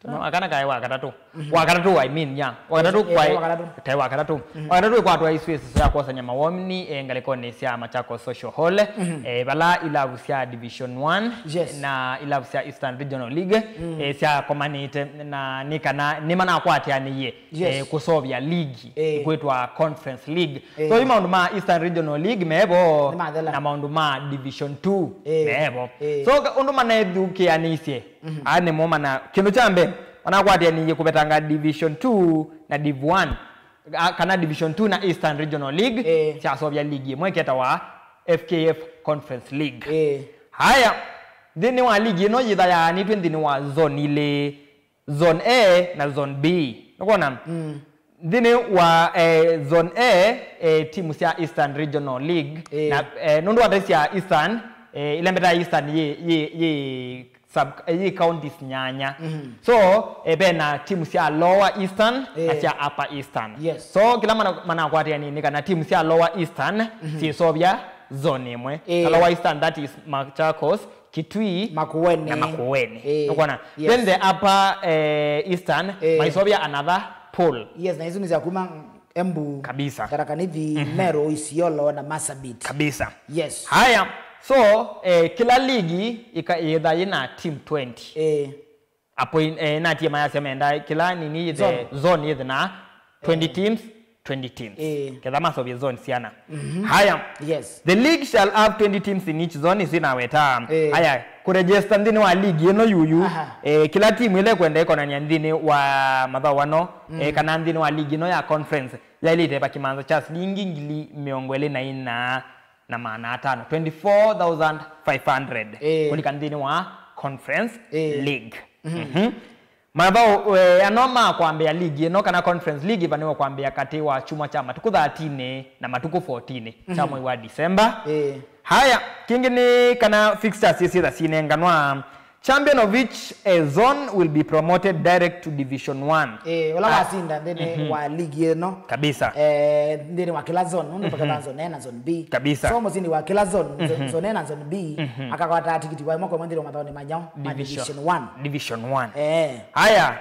Tunaĩ wa kana kaĩ wa katatũ? Wa katatũ, I mean, yeah. Wa katatũ. Eh, kwaĩ, wa katatũ. Taĩ wa katatũ. Wa katatũ ĩkwatwa ĩsu ĩsĩso ya kwosany'a mawoni, eh, ngalĩkonĩ sya Machakos Social Hall, eh, vala ilavu sya Division one, yes, na ilavu sya Eastern Regional League, eh, syakomanĩte, na nĩ kana nĩmanakwatĩanĩie. Yes. Eh, kũseũvya ligi, eh, ĩkwĩtwa Conference League. Eh. So, yu maũndũ ma Eastern Regional League mevo, nĩmathela, na maũndũ ma Division two, eh, mevo. Eh. So, ka-, ũndũ manethukĩanĩisye, mhm, aa nĩmo mana-, kĩndũ kya mbee, manakwatĩanĩie kũvetanga Division two na Div one, a, kana Division two na Eastern Regional League, eh, syaseũvya ligi ĩmwe ĩketawa F K F Conference League. Eh. Haya, nthĩnĩ wa ligi ĩno yĩthayaanĩtw'e nthĩnĩ wa zone ilĩ, Zone A na Zone B. Nũkwona? Mm. Nthĩnĩ wa, eh, Zone A, eh, timu sya Eastern Regional League, eh, na, eh, nũndũ wa nthĩ sya Eastern, eh, ila mbeta Eastern yĩ, yĩ, yĩ sub, eh, yĩ counties nyanya. Mhm. So, eh, vena timu sya Lower Eastern na, eh, sya Upper Eastern. Yes. So, kĩla mana-, manakwatĩanĩe nĩ kana timu sya Lower Eastern, mhm, syĩseũvya zone ĩmwe. Eh. Na Lower Eastern, that is Machakos, Kitui, Makueni, na Makueni. Eh, nũkwona? Yes. Then the Upper, eh, Eastern, eh, maiseũvya another pool. Yes, na isu nĩ sya kuma Embu, kabisa, Tharaka Nithi, mhm, Meru, Isiolo, na Marsabit. Kabisa. Yes. Haya, so, eh, kĩla ligi ĩka-, yĩtha yĩna team twenty. Eh. Apo in-, eh, natie mayasya menda kĩla nini yĩthe zone, zone yĩthe na twenty, eh, teams, twenty teams. Eh. Ketha maseũvye zone siana. Mhm. Haya. Yes. The league shall have twenty teams in each zone, isu naweta. Eh. Haya, kũregister nthĩnĩ wa ligi ĩno yuyu. Aha. Eh, kĩla timu ĩla ĩkwenda ĩkonany'a nthĩnĩ wa mathaũ ano, mm, eh, kana nthĩnĩ wa ligi ĩno ya conference, yaĩlĩte ĩva kĩmanza kya silingi ngili mĩongo ĩlĩ na ina na maana atano, twenty-four thousand five hundred, eh, kũlika nthĩnĩ wa conference, eh, league. Mhm. Mhm. Mathaũ, eh, ano ma kwambĩa ligi ĩno kana Conference League ĩvanĩwe kwambĩa katĩ wa kyumwa kya matukũ thirteen na matukũ fourteen kya, mhm, mwei wa December. Eh. Haya, kĩngĩ nĩ kana fixtures isyĩtha sinenganwa. Champion of each, eh, zone will be promoted direct to Division one. Eh, ũla, ah, wasinda nthĩnĩ, mhm, wa ligi ĩno. Kabisa. Eh, nthĩnĩ wa kĩla zone, nũndũ, mhm, paketha zone A na zone B. Kabisa. So mũsindi wa kĩla zone, zo-, mhm, zone A na zone B, mhm, akakwata tikiti wa ĩmwe kwa ĩmwe nthĩnĩ wa mathaũnĩ ma nyaũ ma Division, Division one. Division one. Eh. Haya,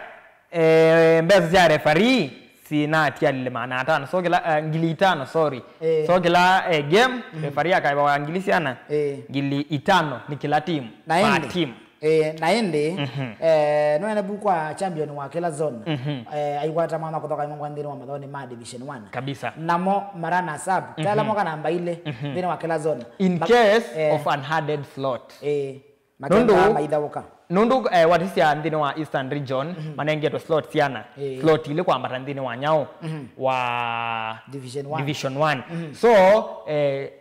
eh, mbesa sya referee sinatialile maana atano. So kĩla, eh, ngili itano, sorry. Eh. So kĩla, eh, game, mhm, referee akaĩvawa ngili siana, eh, ngili itano nĩ kĩla team. Na per ĩndĩ, team. Eh, na ĩndĩ, mhm, eh, nĩwene vu kwa champion wa kĩla zone, mhm, eh, aikwata mwana kũthoka ĩmwe kwa nthĩnĩ wa mathaũnĩ ma Division one. Kabisa. Namo ma runners up, mhm, tala moka namba ilĩ, mhm, nthĩnĩ wa kĩla zone. In ma-, case, eh, of an added slot. Eh. Makenda maithaũka. Nũndũ, eh, watisya nthĩnĩ wa Eastern Region, mhm, manengetwe slot siana. Eh. Slot ilĩ kwambata nthĩnĩ wa nyaũ, mhm, wa Division one. Division one. Mhm. So, eh,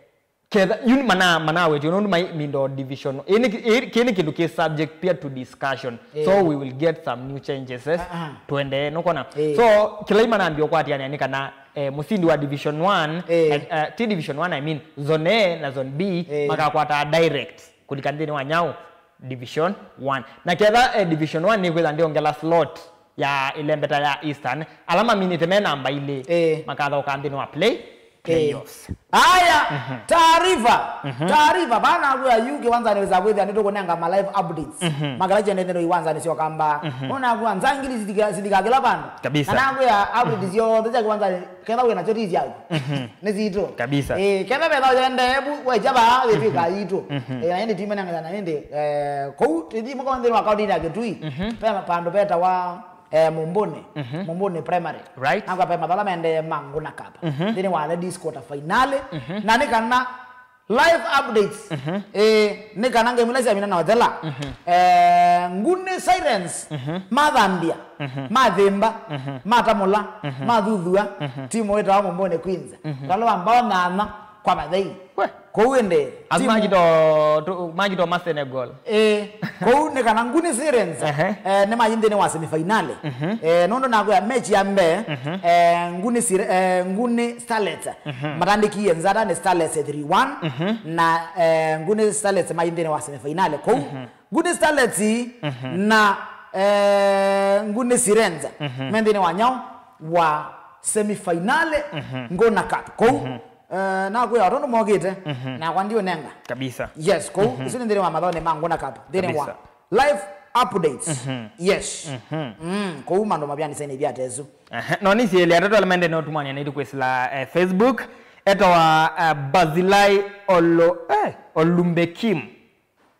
Ketha, yu mana, manawetio nũndũ mai mindo division. Ĩĩ nĩ ki-, ĩĩ, kĩĩ nĩ kĩndũ kĩ subject pia to discussion. So we will get some new changes, yes? Tuendee, nũkona? So, kĩla imanambia ũkwatĩanĩa nĩ kana, eh, mũsindi wa division one, eh, eh, ti division one, I mean, zone A na zone B, makakwataa direct kũlika nthĩnĩ wa nyau division one. Na ketha, eh, division one nĩkwĩtha ndĩongela slot ya ĩlembeta ya Eastern, ala maminĩte me namba ilĩ, makathaũka nthĩnĩ wa play, playoffs. Aya, taarifa, taarifa, bana akwĩa yu kĩwanzanĩ wĩsa kwĩthĩa nĩtũkũnenga ma live updates. Makala kyendete ndo iwanzanĩ syoka mbaa. Nona akwĩa nzangili zithika, zithika kĩla vandũ. Kabisa. Na nakwĩa updates yonthe sya kĩwanzanĩ, ketha wĩ nakyo ti syaku. Nĩ sitũ. Kabisa. Eh, ketha vetha yende ebu, we jaba, wĩtwĩka yitũ. Eh, na ĩndĩ timenangana ĩndĩ, eh, kũu, tithi mũka nthĩnĩ wa kaunti ya Kitui. Pe vandũ vetawa eh, Mumbuni, Mumbuni Primary. Right. Nakwa pe mathala mendee ma Nguna Cup. Nthĩnĩ wa ladies quarter finale. Na nĩ kana live updates. Eh, nĩ kana ngemu ila syamina na Othela. Eh, Nguni Sirens, mathambia, mathimba, matamũla, mathuthua, timu wĩtawa Mumbuni Queens. Ũtalo wa mbao nyanya kwa mathei. We. Kũu ĩndĩ, asu timu makito, tu-, makito ma Senegal. Eh, kũu nĩ kana Nguni Sirens, eh, nĩ mayi nthĩnĩ wa semifinali. Eh, nũndũ nakwĩa mechi ya mbee, eh, Nguni Sir-, eh, Nguni Starlets matandĩkie Nzata nĩ Starlets three one, na, eh, Nguni Starlets mayi nthĩnĩ wa semifinali. Kũu, Nguni Starlets na, eh, Nguni Sirens me nthĩnĩ wa nyau wa semifinali Nguna Cup. Kũu, Eh, nakwĩa tondũ mokĩte, nakwa ndiũnenga. Kabisa. Yes, kũu, isu nĩ nthĩnĩ wa mathaonĩ ma Nguna Cup, nthĩnĩ wa live updates. Yes. Mm, kũu mandũ mavyanĩsene ivya tesu. Ehe, no nĩ sieli atatũ ala mende no tumania naitu kwĩsĩla, eh, Facebook. Etawa, eh, Bazilai Olo-, eh, Olumbekim.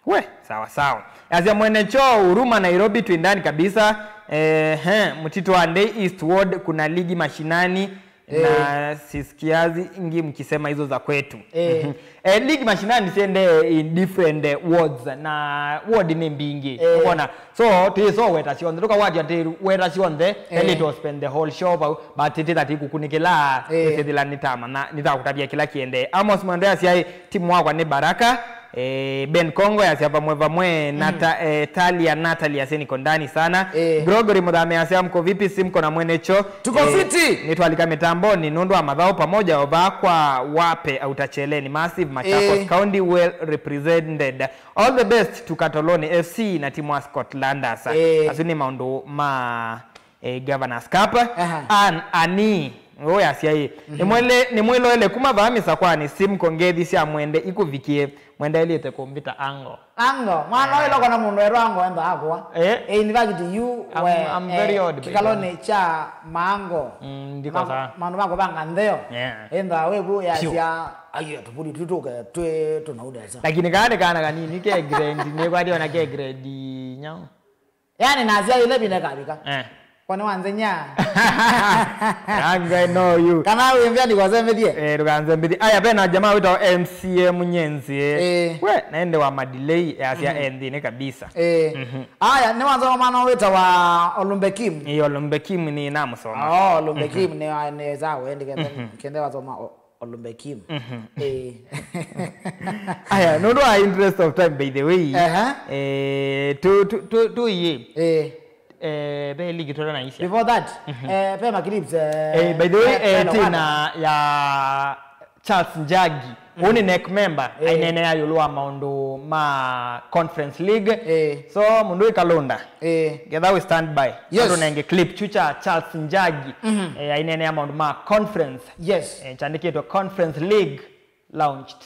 We, sawa sawa. Asya mwene choo, Huruma Nairobi, twĩ ndani kabisa. Eh, he, Mtito wa Ndei East Ward, kuna ligi mashinani, eh, na sisikiazi ngi mkisema hizo za kwetu. Eh. Mhm. Eh, ligi mashinani siende in different, eh, wards, na ward ni mbingi. Eh. Unaona? So, tuiso weta sionthe. Tuka ward ya weta sionthe, eh, then it will spend the whole show, but it is that ikukunikila, eh, ithila nitama, na nitakutavia kila kiende. Amos Mwende asya, timu wakwa ni Baraka. Eh, Ben Kongo yasya vamwe vamwe, mm, Nata-, eh, Talia, Natalie asya niko ndani sana. Eh. Gregory Muthame asya mko vipi, si mko na mwene choo? Tuko fiti. Nĩtwalika mĩtambonĩ nũndũ wa mathaũ pamoja ova kwa wape autacheleni massive Machakos, eh, County well represented. All the best to Katoloni F C na timu wa Scotlanders. Eh. Asu nĩ maũndũ ma eh, Governor's Cup. Aha. An, ani, ũũ yasya ĩ. Mhm. Nĩmwĩle-, nĩmwĩloele kuma vaa mĩsakwani, simko ngethi sya mwende ikũvikie, mwendeelĩte kũmbita ango. Ango, mwana ũyũ loko na mũndũ etwa ango enda akwa. Eh? Eh, in fact, you I'm, were, I'm very eh, odd, baby. Kĩkalonĩ kya maango. Mm, ndiko ma-, sawa. Maũndũ ma kũvanga ntheo. Yeah. Enda wevu yasya, ayo tũvuli tutuke twĩ tũnaudesa. Lakini kana nĩ kana kanini ke grade, nĩ kwati ona ke grade nyau. Yani nasya ile vine kavika. Eh. Kwani wanzenya. Anga no you. Kana wimvia ndikosembethie. Eh, ndũkanzembethie. Aya, vena jamaa wĩtawa M C A Mũnyenzi. Eh. We, naende wa madelay yasya, mhm, enthĩnĩ kabisa. Eh. Mhm. Aya, nĩ wanza wa mwana wĩtawa Olumbe Kim. Ĩĩ, Olumbe Kim nĩ namũsoma. Oh, Olumbe, mhm, Kim nĩ, nĩ za wendi kende, mhm, kende wasoma o-, Olumbe Kim. Mhm. Eh. Aya, nũndũ wa interest of time, by the way, aha, eh, tu, tu, tu, tu, iye. Eh. Eh, ve ligi tũla naisya. Before that, mhm, eh, ve ma clips, eh, eh, by the way, eh, eh, tina ya Charles Njagi. Mhm. Ũũ nĩ NEC member, eh, aineenea ĩũlũ wa maũndũ ma Conference League. Eh. So, mũndũ wĩ Kalũnda. Eh. Ngetha wĩ stand by. Yes. Tũnenge clip kyu kya Charles Njagi. Mhm. Eh, aineenea maũndũ ma conference. Yes. Eh, kyandĩkĩtwe Conference League launched.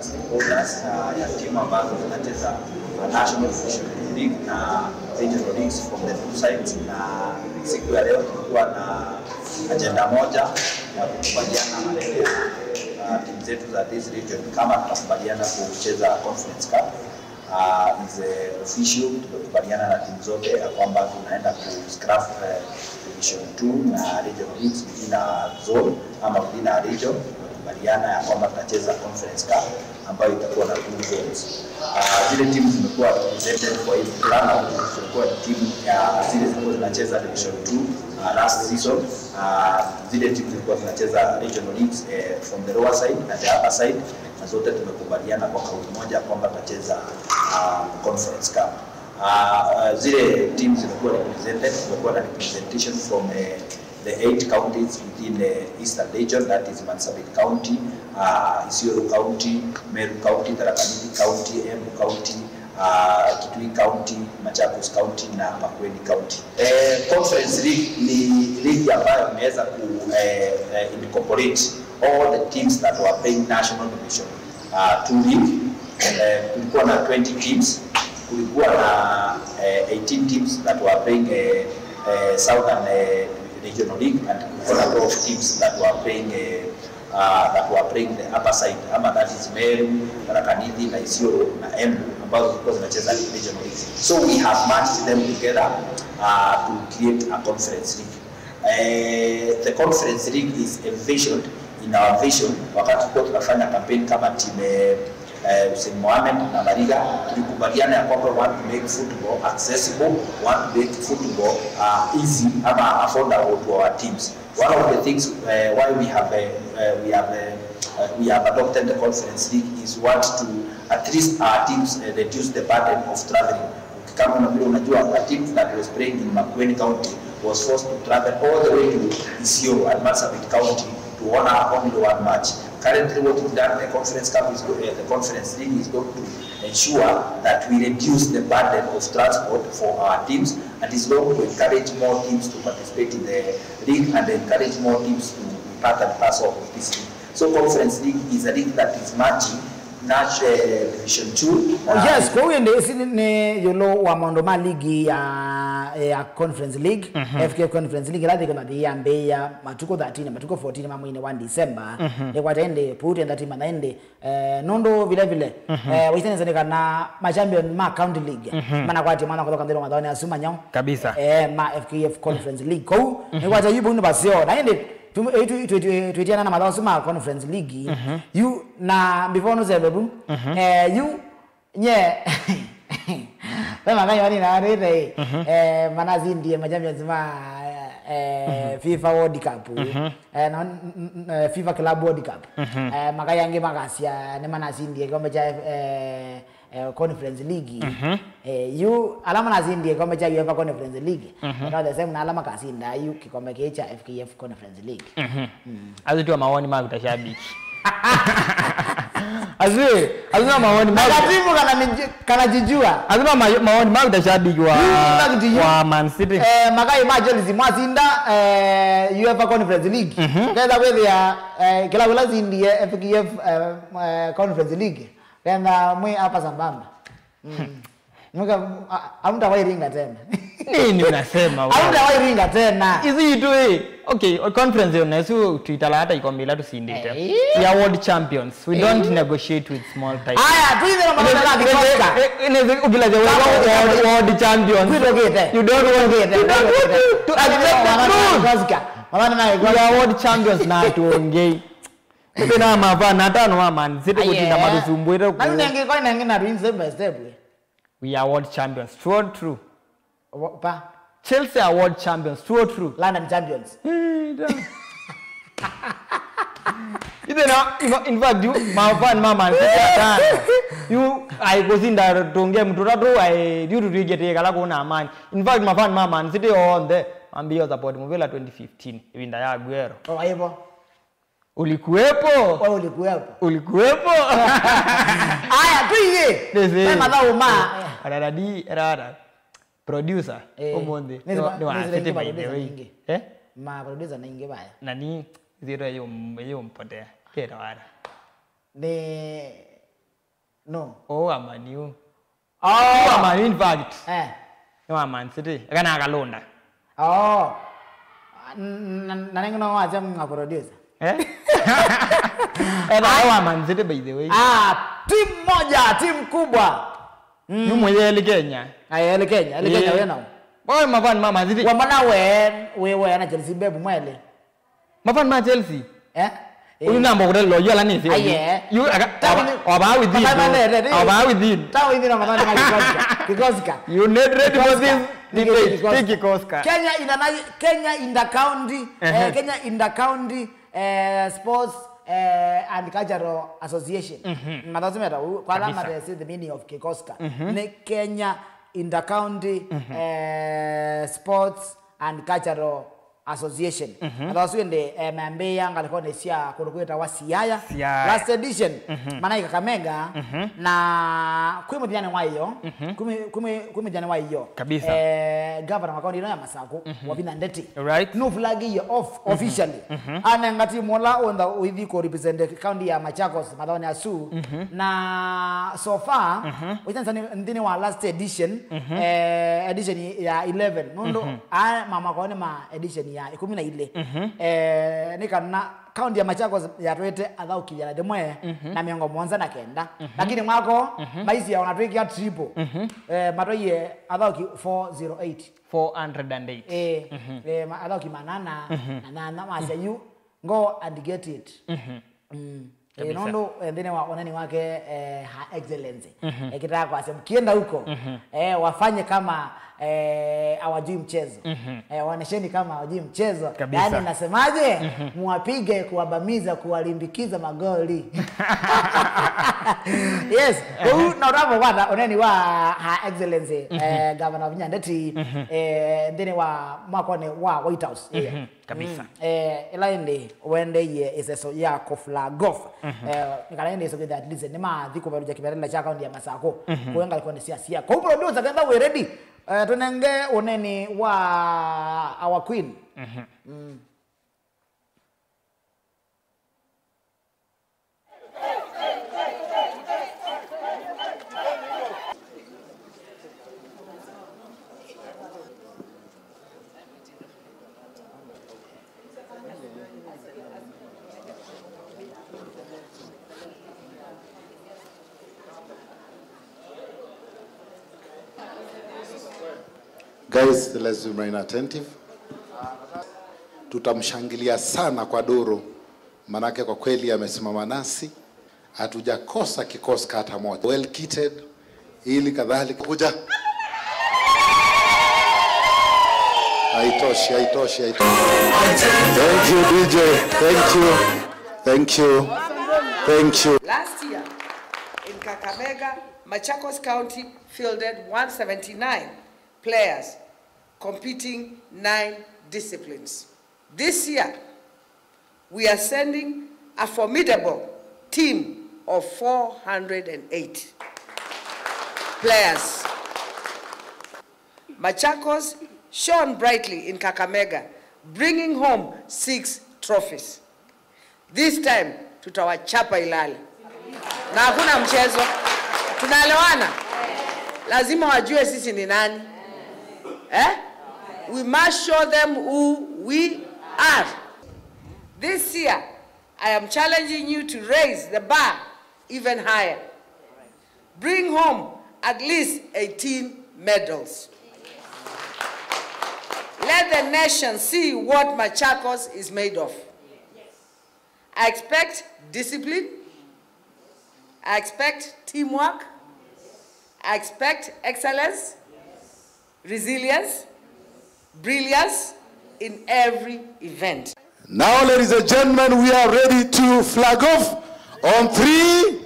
Stakeholders, uh, ya timu ambazo zinacheza, uh, National Division League na Regional Leagues from the two sides, na siku ya leo tulikuwa na ajenda moja ya kukubaliana maneno ya, uh, timu zetu za this region kama tutakubaliana kucheza Conference Cup. Uh, is, uh, official. Tumekubaliana na timu zote ya kwamba tunaenda ku scrap, uh, Division two na Regional Leagues within a zone ama within a region. Tumekubaliana ya kwamba tutacheza Conference Cup ambayo itakuwa na two zones. Uh, zile timu zimekuwa represented kwa hii mkutano zilikuwa ni timu ya zile zilikuwa zinacheza Division two Uh, last season, uh, zile timu zilikuwa zinacheza regional leagues, eh, from the lower side na the upper side, na zote tumekubaliana kwa kauli moja kwamba tutacheza, uh, Conference Cup. Uh, uh, zile timu zimekuwa represented, tumekuwa na representation from, eh, the eight counties within the Eastern Region, that is Marsabit County, uh, Isiolo County, Meru County, Tharaka Nithi County, Embu County, uh, Kitui County, Machakos County na Makueni County. Eh, Conference League ni ligi ambayo imeweza ku, eh, eh, incorporate all the teams that were playing National Division, uh, two league. Eh, kulikuwa na twenty teams, kulikuwa na, eh, eighteen teams that were playing, eh, eh, Southern, eh, Regional League, and kulikuwa na twelve teams that were playing, eh, uh, that were playing the upper side, ama that is Meru, Tharaka Nithi na Isiolo na Embu, ambazo zilikuwa zinacheza regional league. So we have merged them together, uh, to create a Conference League. Eh, the Conference League is envisioned in our vision. Wakati tulikuwa tunafanya campaign kama team, eh, eh, Hussein Mohamed na Mariga, tulikubaliana ya kwamba we want to make football accessible, we want to make football, uh, easy ama affordable to our teams. One of the things, uh, why we have, uh, uh, we have, uh, uh, we have adopted the Conference League is what to at least our teams, uh, reduce the burden of traveling. Kama una-, vile unajua, a team that was playing in Makueni County was forced to travel all the way to Isiolo and Marsabit County to honor only one match. Currently, what we've done, the Conference Cup is go-, uh, the Conference League is going to ensure that we reduce the burden of transport for our teams, and is going to encourage more teams to participate in the league and encourage more teams to be part and parcel of this league. So Conference League is a league that is merging Nash, eh, Division two. Oh, yes, kwoou ĩndĩ ĩsi nĩ, nĩ ĩũlũ wa maũndũ ma ligi ya, ya Conference League, F K F Conference League, ĩla yĩkĩte yambĩĩa matukũ thirteen, matukũ fourteen ma mweinĩ wa December. Nĩkwata ĩndĩ, puu twenda timana ĩndĩ, eh, nũndũ vile vile, eh, waisyanĩsya nĩ kana ma champion ma County League manakwatya mwana kũthoka nthĩnĩ wa mathaonĩ asu manyao. Kabisa. Eh, ma F K F Conference League. Kwoou, nĩkwata yu vau nĩ vaseo. Na ĩndĩ, Tu-, eh, tu-, tu-, tu-, twĩtiana na mathaũ asu ma Conference League. Yu, na before nũseve vu, eh, yu, nye, ve maka yu anina arĩte, eh, manasindie ma champions ma, eh, FIFA World Cup. Eh, na, n-, n-, n-, eh, FIFA Club World Cup. Eh, maka yangĩ makasya nĩ manasindie kĩkombe kya, eh, eh, Conference League. Eh, yu ala manasindie kĩkombe kya UEFA Conference League, eka the same na ala makasinda yu kĩkombe kĩĩ kya F K F Conference League. Asu tiwa mawoni maku ta shabiki. Asu, asu na mawoni maku. Katimu kana niji-, kana jijua. Asu na ma-, mawoni maku ta shabiki wa, wa Man City. Eh, makai ma Chelsea mwasinda, eh, UEFA Conference League. Kenda kwĩthĩa, eh, kĩla wĩla sindie F K F, eh, eh, Conference League. Kenda mwĩ hapa sambamba. Mm. Muka, a-, hamtawairinga tena. Nini unasema wewe? Hamtawairinga tena. Hizi itu, eh. Okay, conference hiyo na hizo tuitala hata ikombe ila tusindite. Eh. We are world champions. We don't negotiate with small ties. Aya, tuithe na mwana na vikoska. Ukila the world, world champions. Kwitokite. You don't want, you don't want to accept the truth. Mwana na vikoska. We are world champions na tuongei. Kwĩna mavana atano ma Man City kũtinda matusumbwĩte. Na yu nengĩ kwa nengĩ na twin step by step. We are world champions. True or true? Pa. Chelsea are world champions. True or true? London champions. Ithe na, in, in fact, you, mafan ma Man City atano. You, ai kũsinda tũngemu tũtatũ, ai, yu tũtwĩkĩtĩe kala kũna amani. In fact, mafan ma Man City onthe, mambĩĩo support mũvĩla twenty fifteen, ĩvinda ya Aguero. Oh, aivo. Ulikuwepo? Wewe ulikuwepo? Ulikuwepo? Aya, tuiye. Nĩsĩ. He mathaũ ma. Araradi, rara. Producer, eh, ũmũnthĩ. Nĩsĩ nĩ wa City, by the way. Eh? Ma producer na ingĩ vaya. Na ni zero yo, yo mpotea. Kera wara. Nĩ, no. Oh, amaniu. Oh. Wa Man U, in fact. Eh. Nĩ wa Man City. Kana akalũnda. Oh. N-, n-, na nengĩ no wasya mwa producer. Eh? Etha wa Man City, by the way. Ah, timu moja, timu kubwa. Mm. Yu mwĩyeli Kenya. Ayeli Kenya, eli Kenya wena. Boy, mafan ma Man City. Wa mana we, we, we na Chelsea bebu mwele. Mafan ma Chelsea. Eh? Uyu namba kutela yu ala nisi. Aye. You aka Tawa ni- oba within. Mathawa nere, ni- Oba within. Tawa within na mathawa ni kikoska. Kikoska. You need ready for this Kikoska. Ni debate. Kikoska. Ni kikoska. Kenya inter Kenya inter county, eh, Ehe. Kenya inter county, eh, sports, eh, and cultural association. Mhm. Mathawa simeta u- kwa Kabisa. Alama the the meaning of kikoska. Mhm. Ni Kenya inter county, Mhm. eh, sports and cultural association. Mhm. Athosu ĩndĩ, eh, mambĩĩa ngalĩkonĩ sya kũndũ kwĩtawa Siaya. Siaya. Last edition, Mhm. manaĩ Kakamega, Mhm. na kwĩ mũthenyanĩ wa ĩyo, Mhm. kwĩ mũ- kwĩ mũ- kwĩ mũthenyanĩ wa ĩyo, Kabisa. eh, gavana wa kaunti ĩno ya Masakũ, Mhm. Wavinya Ndeti, Right. nũflagĩie off Mhm. officially. Mhm. Anenga timu ũla ũenda ũithi kũ represent kaunti ya Machakos mathaonĩ asu. Mhm. Na so far, Mhm. ũitanisa nĩ- nthĩnĩ wa last edition, Mhm. eh, edition ya eleven. Nũndũ Mhm. Aa, ma mwaka ũnĩ ma edition ya ĩkũmi na ilĩ. Mhm. Eh, nĩ kana kaunti ya Machakos yatwaĩte athaũki ĩana yĩmwe Mhm. na mĩongo mũonza na kenda. Mhm. Lakini mwaka ũũ, Mhm. maisye ona twĩkĩa triple. Mhm. Eh, matwaie athaũki four zero eight. Four hundred and eight. Eh, Mhm. eh, ma- athaũki manana Mhm. na nana masya yu, go and get it. Mhm. Mm. Eh, Kabisa. Nũndũ, eh, nthĩnĩ wa ũneni wake, eh, Her Excellency, Mhm. eh, kitaka kwasya mkienda huko, Mhm. eh, wafanye kama, eh, hawajui mchezo. Mhm. Eh, waonesheni kama hawajui mchezo. Kabisa. Yaani nasemaje? Mhm. Muwapige, kuwabamiza, kuwalimbikiza magoli. Yes. Aha. Ũu na ũtavũkwata ũneni wa Her Excellency, Mhm. eh, Governor Wavinya Ndeti, Mhm. eh, nthĩnĩ wa mwakonĩ wa White House. Mhm. Kabisa. Mm. Eh, ĩla ĩndĩ wendeie ĩseso ya kũ flag off. Mhm. Eh, nĩ kana ĩndĩ ĩseso kwĩthĩa at least nĩmathi kũvelũkya kĩvĩndĩ kya kaunti ya Masakũ. Mhm. Kũĩ ngalĩkonĩ sya Siaya. Kwoou producer, ketha wĩ ready, eh, tũnenge ũneni wa our queen. Mhm. Mm. Guys, let's remain attentive. Tutamshangilia sana kwa duru, manake kwa kweli amesimama nasi. Hatujakosa kikosi hata moja. Well kitted, ili kadhalika. Kuja. Haitoshi, haitoshi, haitoshi. Thank you, D J. Thank you. Thank you. Thank you. Last year, in Kakamega, Machakos County fielded one seventy-nine players competing nine disciplines. This year, we are sending a formidable team of four hundred and eight players. Machakos shone brightly in Kakamega, bringing home six trophies. This time, tutawachapa ilale. Na hakuna mchezo. Tunaelewana? Lazima wajue sisi ni nani. Eh? We must show them who we are. This year, I am challenging you to raise the bar even higher. Bring home at least eighteen medals. Let the nation see what Machakos is made of. I expect discipline. I expect teamwork. I expect excellence, resilience, brilliance in every event. Now, ladies and gentlemen, we are ready to flag off on three,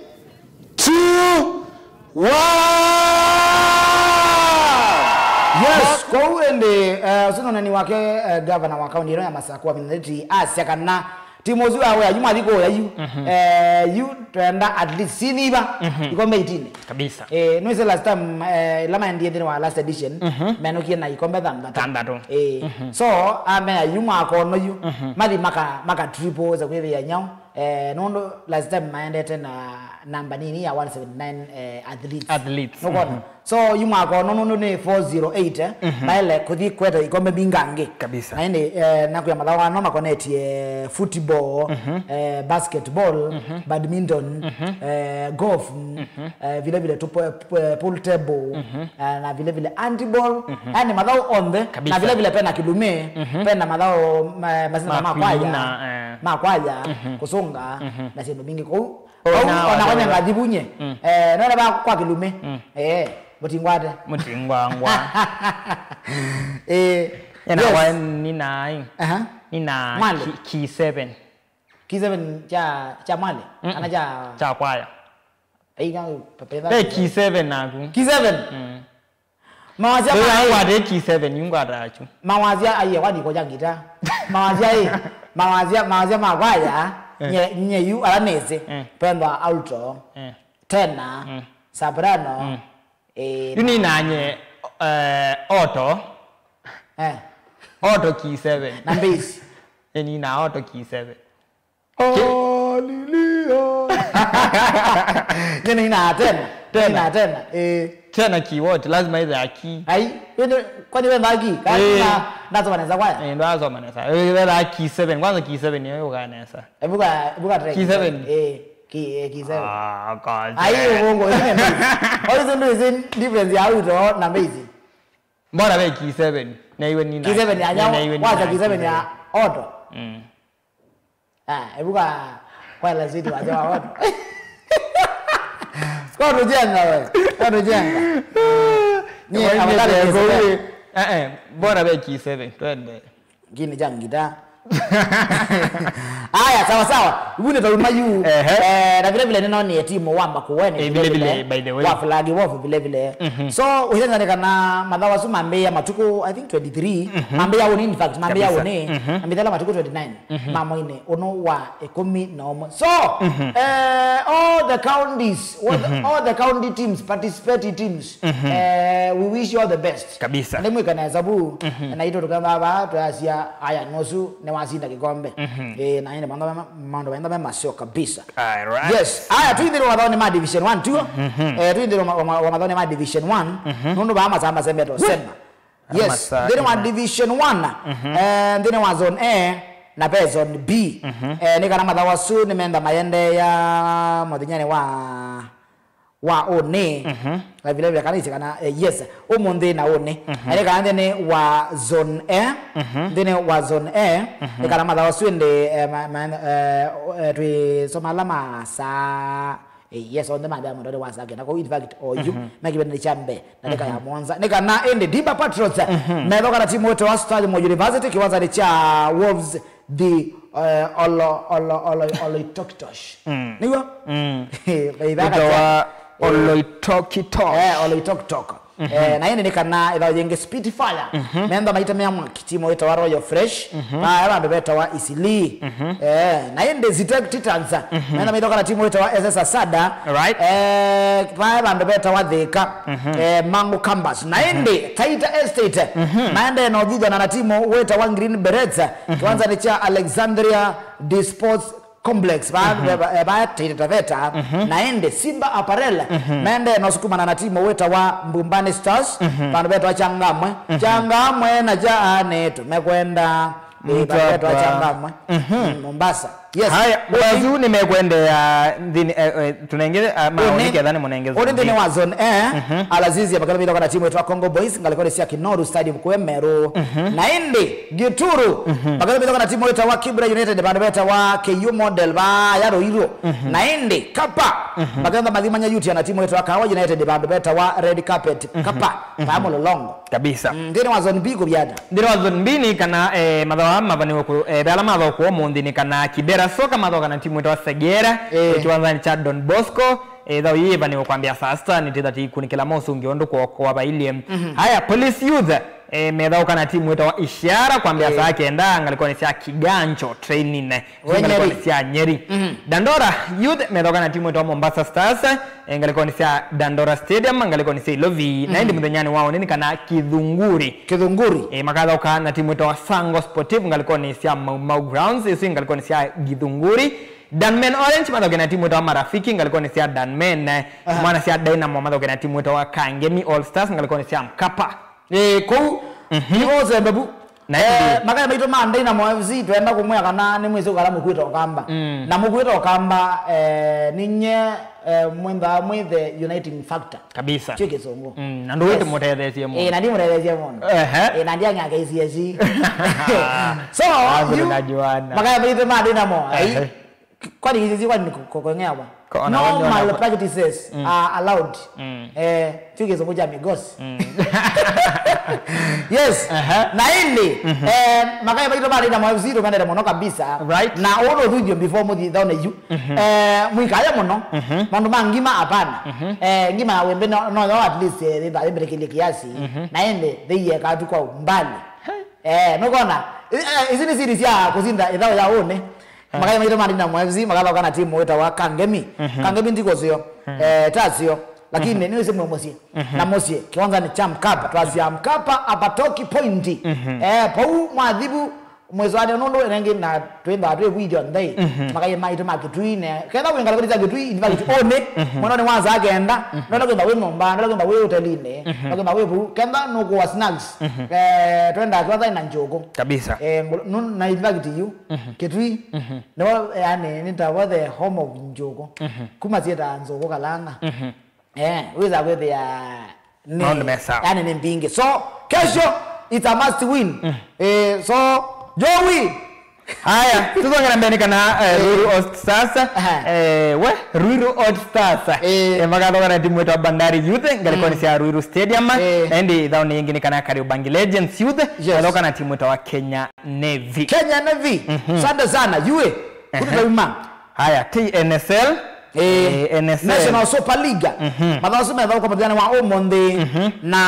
two, one. Yes, kwoou ĩndĩ, eh, ũsu nĩ ũneni wake, eh, gavana wa kaunti ĩno ya Masakũ, Wavinya Ndeti, asya kana timu ũsu wa wĩa yu mwathi kũya yu, Mhm. eh, yu twenda at least sinyiva Mhm. ikombe eighteen. Kabisa. Eh, nwĩsĩ last time, eh, ĩla maendie nthĩnĩ wa last edition, Mhm. menũkie na ikombe thanthatũ. Thanthatũ. Eh, Mhm. So, amea yu mwaka ũno yu, Mhm. mathi maka, maka triple za kwĩthĩa nyau. Eh, nũndũ last time maendete na namba nini ya one seventy-nine, eh, athletes. Athletes. Nũkwona? Mhm. So, yu mwaka ũno nũndũ nĩ four zero eight, eh, Mhm. maele kũthi kweta ikombe mbingangĩ. Kabisa. Na ĩndĩ, eh, nakwĩa mathawa ano makonetye football, Mhm. eh, basketball, Mhm. badminton, Mhm. eh, golf, Mhm. eh, vile vile tu pu- pu- pool table, Mhm. eh, na vile vile handball. Mhm. Yani mathawa onthe, Kabisa. Na vile vile pena kĩlũme, Mhm. pena mathawa ma- masina ma kwaya. Makwina, eh. ma kwaya, kũsũnga, na syĩndũ mbingĩ kũu. Oh, kau na ona wanya ngathi vunye. Eh, nona ba kwa kĩlumĩ. Eh, mũtingwate. Mũtingwangwa. Eh, ena yes. Wa nina ai. Aha. Nina Mwale. Key, key seven. Key seven cha, cha Mwale? Mm-mm. Kana cha cha kwaya. Aiga, pepetha. Hey, key seven naku. Key seven. Mm. Mawazia. Leo ma- yangu ate key seven, yungu atachu. Mawazia aiye wani koja ngita. Mawazia eh. Mawazia, mawazia ma kwaya. Eh. Nye, nye yu ala nese. Eh. Pendwa alto. Eh. Tenor. Mm. Soprano. Mm. Eh, yu nina nye, eh, alto. Eh. Alto key seven. Na bass. Eh, nina alto key seven. Hallelujah. Nina tena. Tena. Nina tena. Eh. Tena key what? Lazima iwe ya key. Ai, ino kwani wewe mbagi? Kani eh. Na nasoma neza kwaya. Eh, ndo asoma neza. Eh, wewe ya key seven. Kwanza key seven ni wewe ukanesa. Ebuka, ebuka track. Key seven. Eh, key, eh, key seven. Ah, God. Ai, uongo. All these things difference ya alto na bass. Mbona we key seven? Na iwe nina. Key seven ya nyawa. Wacha key seven ya alto. Mm. Ah, ebuka kwa la city wacha wa alto. Kwa tujenga we. Kwa tujenga. Ni amatari key seven. Eh eh, mbona we key seven? Twende. Ngini cha ngita. Aya, sawa sawa. Ivune tauma yu. Ehe. Eh, na vile vile nino ni timu wa Makueni. Eh, vile vile, by the way. Wa flag off vile vile. Mhm. So, uhenza ni kana mathawa su mambia matuku, I think twenty-three. Mhm. Mambia uni, in fact, mambia kabisa. Uni. Mhm. Mambia matuku twenty-nine. Mhm. Mamoine, uno wa ikumi na umwe. So, mhm. Eh, all the counties, all the, mhm. All the county teams, participate teams. Mhm. Eh, we wish you all the best. Kabisa. Nĩ mwĩka na hesabu, mhm. Na ito tukamba ba, tuasia, aya, nusu, nĩ wasinda kikombe. Mhm. Eh, na ine mambo ma, mambo ma, ma, masio kabisa. All right. Yes. Aya, tuindiro wa thoni ma division one, tu. Mhm. Eh, tuindiro ma, ma, ma thoni ma division one. Mhm. Nundu ba masamba sembeto, sema. Yes, nthĩnĩ wa division one, mhm. Eh, nthĩnĩ wa zone A na ve zone B. Mhm. Eh, nĩ kana mathawa asu nĩ menda mayendeea mũthenyanĩ wa, wa ũnĩ. Mhm. Na vile vile kana isi kana, eh, yes, ũmũnthĩ na ũnĩ. Mhm. Na nĩ kana nthĩnĩ wa zone A, mhm. Nthĩnĩ wa zone A, mhm. Nĩ kana mathawa asu ĩndĩ, eh, ma, ma, eh, eh, twĩsoma ala ma saa Eh, yes, onthe mambĩa mũndũ wa saa kenda. Kwoou, in fact, oyu, mhm. Mekĩvĩte nĩ kya mbee, na nĩka ya mũonza. Nĩ kana ĩndĩ Dimba Patriots, mhm. Methokana timu wĩtawa Strathmore University, kĩwanzanĩ kya Wolves the, eh, Olo, Olo, Olo, Oloitokitosh. Mm. Nĩw'o? Mm. Ĩtawa kya Oloitokitosh. Eh, Oloitoktok. Mhm. Eh, na ĩndĩ nĩ kana ĩthaũ yĩngĩ Spitfire. Mhm. Mentha maitemea mwaki timu wĩtawa Royal Fresh. Mhm. Vaya vandũ vetawa Isili. Mhm. Eh, na ĩndĩ Zitek Titans. Mhm. Mentha maitokana timu wĩtawa S S Asada. Right. Eh, vaya vandũ vetawa Thika. Mhm. Eh, Mangu Campus. Na ĩndĩ Taita Estate. Mhm. Maendee na ũthuthana na timu wĩtawa Green Berets. Mhm. Kĩwanzanĩ kya Alexandria Disports Complex, ba, mhm. Ba, ba, ba Taita Taveta, mhm. Na ĩndĩ Simba Apparel, mhm. Mendee na ũsukumana na timu wĩtawa Mbumbani Stars, mhm. Vandũ vetawa Changamwe. Mhm. Changamwe na Janetu, mekwenda, eh, vandũ vetawa Changamwe. Mhm. Mm, Mombasa. Yes. Haya, okay. Mbazu nĩmekwendea nthĩnĩ, eh, eh, tunenge, ah, maoni ketha nĩ mũnenge. Ũnĩ nthĩnĩ wa zone A, mhm. Alazizia, makala mĩthoka na timu ĩtwa Congo Boys, ngalĩkonĩ sya Kinoru Stadium kũe Meru. Mhm. Na ĩndĩ, Gituru, mhm. Maketha mĩthoka na timu ĩtawa Kibra United, vandũ vetawa K U Model, vaya Ruiru. Mhm. Na ĩndĩ, Kapa, mhm. Maketha mathimanya Yutia na timu ĩtawa Kahawa United, vandũ vetawa Red Carpet, mhm. Kapa, mhm. Vaya Mũlolongo. Kabisa. Mm, nthĩnĩ wa zone B kũvyata. Nthĩnĩ wa zone B nĩ kana, eh, mathawa mavaniwe kũ, eh, ve ala mathawa kũo mũnthĩ nĩ kana Kibera Soka mathoka na timu ĩtawa Segera, eh. Kĩwanzanĩ kya Don Bosco, eh, thau yĩĩ ĩvaniwe kwambĩa saa sita, nĩ tĩtha tĩikunikĩla mosungi ũndũ kũokoa vailyĩ. Mhm. Haya, Police Youth, eh, methaũka na timu ĩtawa Ishara kwambĩa eh. Saa kenda ngalĩkonĩ sya Kiganjo training, eh, Nyeri. Ngalĩkonĩ sya Nyeri. Mhm. Dandora Youth methaũka na timu ĩtawa Mombasa Stars, eh, ngalĩkonĩ sya Dandora Stadium, ngalĩkonĩ sya Ilovi. Na mhm. Ĩndĩ mũthenyanĩ wa ũnĩ nĩ kana Kithunguri. Kithunguri. Eh, makathaũka na timu ĩtawa Sango Sportive ngalĩkonĩ sya Mau Mau Grounds, ĩsu ngalĩkonĩ sya Githunguri. Dunman Orange mathaũke na timu ĩtawa Marafiki ngalĩkonĩ sya Dunman. Aha. Mwana sya Dynamo mathaũke na timu ĩtawa Kangemi All Stars ngalĩkonĩ sya Mkapa. Eh, kũu, mhm. Nĩvo ũsembe vu. Na eh, ĩndĩ makaya maitũ ma Dynamo F C, twenda kũmwĩa kana nĩ mwĩsĩ kana mũkuĩte ũkamba. Mm. Na mũkuĩte ũkamba, eh, ninye, eh, mwenda mwĩthe uniting factor. Kabisa. Kyo kĩsũngũ. Mm, na ndũĩ. Yes. Tũmũtetheesie mũno. Eh, na ndimũtetheesie mũno. Ehe. Eh, na ndiang'aka isi esi. So, ah, yu, na Joanna. Makaya maitũ ma Dynamo, ai, ehe. Kwani kĩsisi kwani kũkũng'ewa? Ko-, ona no wengine wana- malpractices, mm, are allowed. Mm. Eh, kyo kĩsũngũ kya mĩgosi. Mm. Yes. Aha. Na ĩndĩ, mhm, eh, makaya maitũ ma Dynamo F C tũmendete mũno kabisa. Right. Na ũũ nĩ ũthũithyo before mũthi thaũnĩ yu. Mhm. Eh, mũikaya mũno. Mhm. Maũndũ ma ngima hapana. Mhm. Eh, ngima ya wĩmbe no, no, no, at least, eh, ĩtha-, ĩmbĩtĩkĩlye kiasi. Mhm. Na ĩndĩ, thĩieka tu kwa umbali. Hey. Eh, nũkona, eh, eh, ici nĩ siri sya kũsinda ĩthaũ ya ũnĩ. Ah. Makaya maitũ ma Dynamo F C makathaũka na timu wĩtawa Kangemi. Mhm. Kangemi ndikũseo, mhm, eh, taseo. Lakini, mhm, nĩwĩsĩ mwĩ mũsyĩ. Mhm. Na mũsyĩ, kĩwanzanĩ kya Mkapa, twasya Mkapa, apatoki pointi. Mhm. Eh, pau mwathivu, mwĩsũanĩo nũndũ nengĩ na twĩmbaa twĩ video nthei. Mhm. Makaya maitũ ma Kĩtui ne. Ketha wĩ ngalĩkonĩ sya Kĩtui, in fact, mhm, ũnĩ, mhm, mwanonĩ wa saa kenda, mhm, nũla kwĩmba wĩ nyũmba, nũla kwĩmba wĩ hotelinĩ, mhm, nũla kwĩmba wĩ vu, ketha nũkũwa snacks. Mhm. Eh, twenda kĩwanzanĩ na njũkũ. Kabisa. Eh, ngũ-, nu-, na in fact yu, mhm, Kĩtui, mhm, nĩwo, yani, nĩtawa the home of njũkũ. Mhm. Kuma syĩtaa njũkũ kalanga. Mhm. Eh, wĩza kwĩthĩa nĩ, maũndũ me sawa, yani, nĩ mbingĩ. So, kesho, it's a must win. Mm. Eh, so, Joey. Haya, tũthokera mbeni kana, eh, eh, Ruiru All Stars. Aha. Eh, we, Ruiru All Stars. Eh. Eh, makathokana timu ĩtawa Bandari Youth, ngalĩkonĩ, mm, sya Ruiru Stadium. Eh. Na ĩndĩ thaũnĩ yĩngĩ nĩ kana Kariobangi Legends Youth, yes, mathokana timu ĩtawa Kenya Navy. Kenya Navy. Mhm. Asante sana. Yue. Ehe. Kũtũthaima. Haya, K N S L. Eh, eh, N S L. National Super League. Mhm. Mathaũ asu methaũka mũthenya wa ũmũnthĩ. Mhm. Na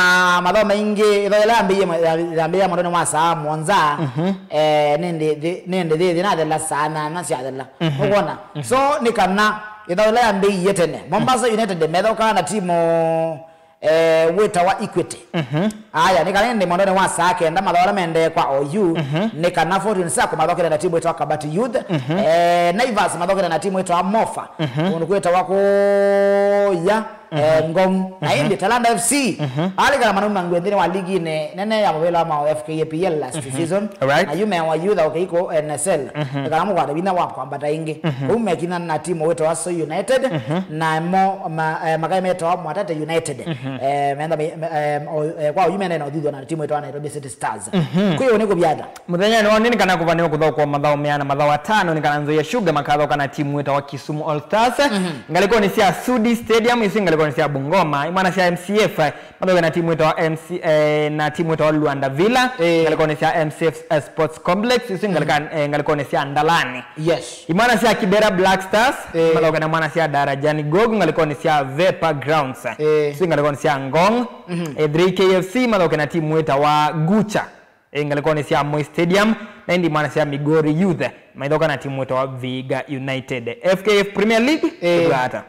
mathaũ maingĩ, ĩthaũ yĩla yambĩie ma-, ya-, yambĩie mwendonĩ wa saa mũonza. Mhm. Eh, nĩndĩ thi-, nĩndĩ thĩthĩ nathela saa nyanya syathela. Mhm. Ũkwona? Mhm. So, nĩ kana, ĩthaũ yĩla yambĩie tene. Mombasa United methaũkaa na timu eh, wĩtawa Equity. Mhm. Aya, nĩ kana ĩndĩ mwendonĩ wa saa kenda, mathaũ ala mendee kwa O U, mhm, nĩ kana Fortune Sacco mathokete na timu ĩtawa Kabati Youth. Mhm. Eh, Naivas mathokete na timu ĩtawa Mofa. Mhm. Kũndũ kwĩtawa kũya, eh, mhm, Ngong. Na, mhm, ĩndĩ Talanta F C, mhm, alikana manauma ngwĩ nthĩnĩ wa ligi nene ya mũvĩla wa maũ F K A P L last, mhm, season. Alright. Na yu mewa yu thaũkei kũu N S L. Mhm. Nĩ kana mũkwate vinya wa kwambata ĩngĩ. Mhm. Kũu mekinyana na timu wĩtawa Soi United, mhm, na mo, ma, eh, makai metawa Mwatate United. Mhm. Eh, menda me, me, eh, o, eh, kwa ũyu menda na ũthithwa na timu ĩtawa Nairobi City Stars. Mhm. Kwĩ ũnĩ kũvyata. Mũthenya nĩ wonĩ nĩ kana kũvanĩwa kũthaũkwa mathaũ meana, mathaũ atano nĩ kana Nzoia Sugar makathaũka na timu ĩtawa Kisumu All Stars. Mhm. Ngalĩkonĩ sya Sudi Stadium, isu ngalĩkonĩ sya Bungoma, imwana sya M C F, mathaũke na timu ĩtawa M C, eh, na timu ĩtawa Luanda Villa, eh, ngalĩkonĩ sya M C F, eh, Sports Complex, isu ngalĩka-, eh, ngalĩkonĩ sya Ndalani. Yes. Imwana sya Kibera Black Stars, eh, mathaũke na imwana sya Darajani Gogo, ngalĩkonĩ sya Vepa Grounds. Eh. Isu ngalĩkonĩ sya Ngong. Mhm. Eh, three K F C, mathaũke na timu ĩtawa Gucha. Eh, ngalĩkonĩ sya Moi Stadium, na ĩndĩ imwana sya Migori Youth, maithaũka na timu ĩtawa Vihiga United. F K F Premier League, eh, ĩvwata.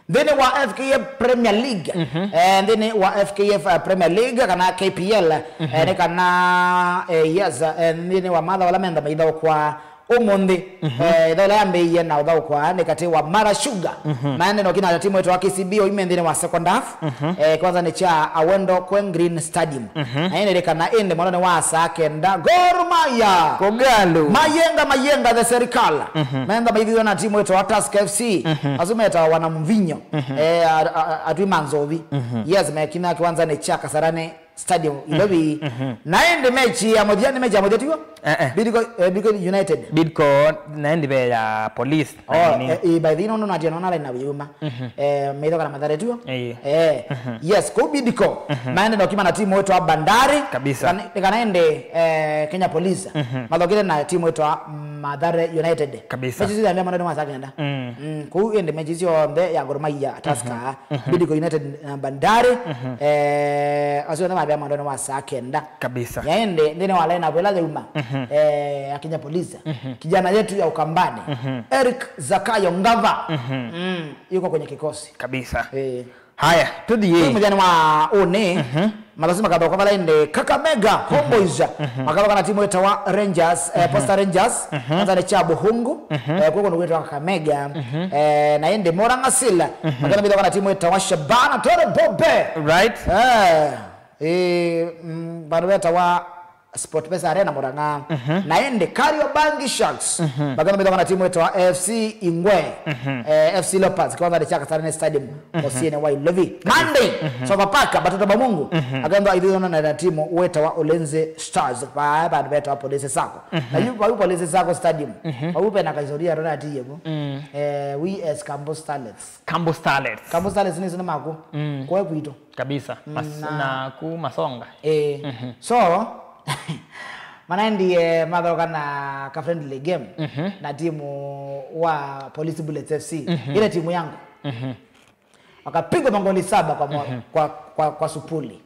Nthĩnĩ wa F K F Premier League, mhm, eh, nthĩnĩ wa F K F, eh, Premier League kana K P L, eh, mhm, nĩ kana, eh, yes, eh, nthĩnĩ wa mathaũ ala menda maithaũkwa ũmũnthĩ, mhm, eh, ĩthaũ ĩla yambĩĩie na ũthaũkwa nĩ katĩ wa Mara Sugar. Mhm. Maende no kina timu ĩtawa K C B, oyu me nthĩnĩ wa second half. Mhm. Eh, kĩwanzanĩ kya Awendo Kwen Green Stadium. Mhm. Na ĩnĩrĩkana ĩndĩ mwendonĩ wa saa kenda, Gor Mahia. Kogalo. Mayenga, Mayenga the Serikal. Mhm. Menda maithithwa na timu ĩtawa Tusker F C. Mhm. Asu metawa wana mvinyo. Mhm. Eh, a-, a-, a-, atwi ma nzovi. Mhm. Yes, mekina kĩwanzanĩ kya Kasarani Stadium, mhm, Ilovi. Mhm. Na ĩndĩ mechi ya mũthya, nĩ mechi ya mũthya tiw'o? Eh, eh. Bidco, eh, Bidco United. Bidco, na ĩndĩ ve ya Police. Oh, na nini? Eh, eh, by the way, no, no, natia nona line na yuma. Mhm. Eh, meitho kana Mathare tiw'o? Eh. Eh. Mhm. Yes, kũ Bidco. Mhm. Maende no kima na timu ĩtawa Bandari. Kabisa. Kana, kana ĩndĩ, eh, Kenya Police. Mhm. Mathokire na timu ĩtawa Mathare United. Kabisa. Mechi isu yambia mwendonĩ wa saa kenda. Mm. Mm, kũu ĩndĩ mechi syonthe ya Gor Mahia, Tusker, mhm, mhm, Bidco United na Bandari, mhm, eh, asu onthe mambĩa mwendonĩ wa saa kenda. Kabisa. Ya ĩndĩ, nthĩnĩ wa lineup ĩla yauma, mhm, eh, ya Kenya Police, mhm, kijana yetu ya Ukambani, mhm, Eric Zakayo Ngava, mhm, mm, yuko kwenye kikosi. Kabisa. Eh. Haya, tũthiĩ. Tũthiĩ mũthenya wa ũnĩ, mhm, mathasu makathaũka vala ĩndĩ Kakamega, mhm, Homeboys, mhm, makathaũka na timu ĩtawa Rangers, eh, mhm, Posta Rangers, mhm, kwanza nĩ kya Buhungu, mhm, eh, kũkũ nĩ gwĩtwa Kakamega, mhm, eh, na ĩndĩ Murang'a Seal, mhm, makathaũka na timu ĩtawa Shabana Tore Bobe. Right. Eh, eh, mm, vandũ vetawa Sport Pesa Arena Murang'a. Na ĩndĩ Kariobangi Sharks makethwa methwa na timu ĩtawa F C Ingwe, eh, F C Leopards, kĩwanzanĩ kya Kasarani Stadium, mũsyĩnĩ wa Ilovi. Monday, Sofapaka, Batoto ba Mungu akethwa aithĩthana na timu wĩtawa Ulinzi Stars, va vandũ vetawa Police Sacco. Na yu vau Police Sacco Stadium, vau vena kaisoria tũnatiie vu. Eh, we as Kambo Starlets. Kambo Starlets. Kambo Starlets nĩ sina maku. Kwe kwitũ. Kabisa. Mas- na ku Masonga. Eh. So, manaendie mathoka na ka friendly game na timu wa Police Bullets F C. Ile timu yangu. Wakapigwa magoli saba kwa, mo- kwa, kwa, kwa supuli.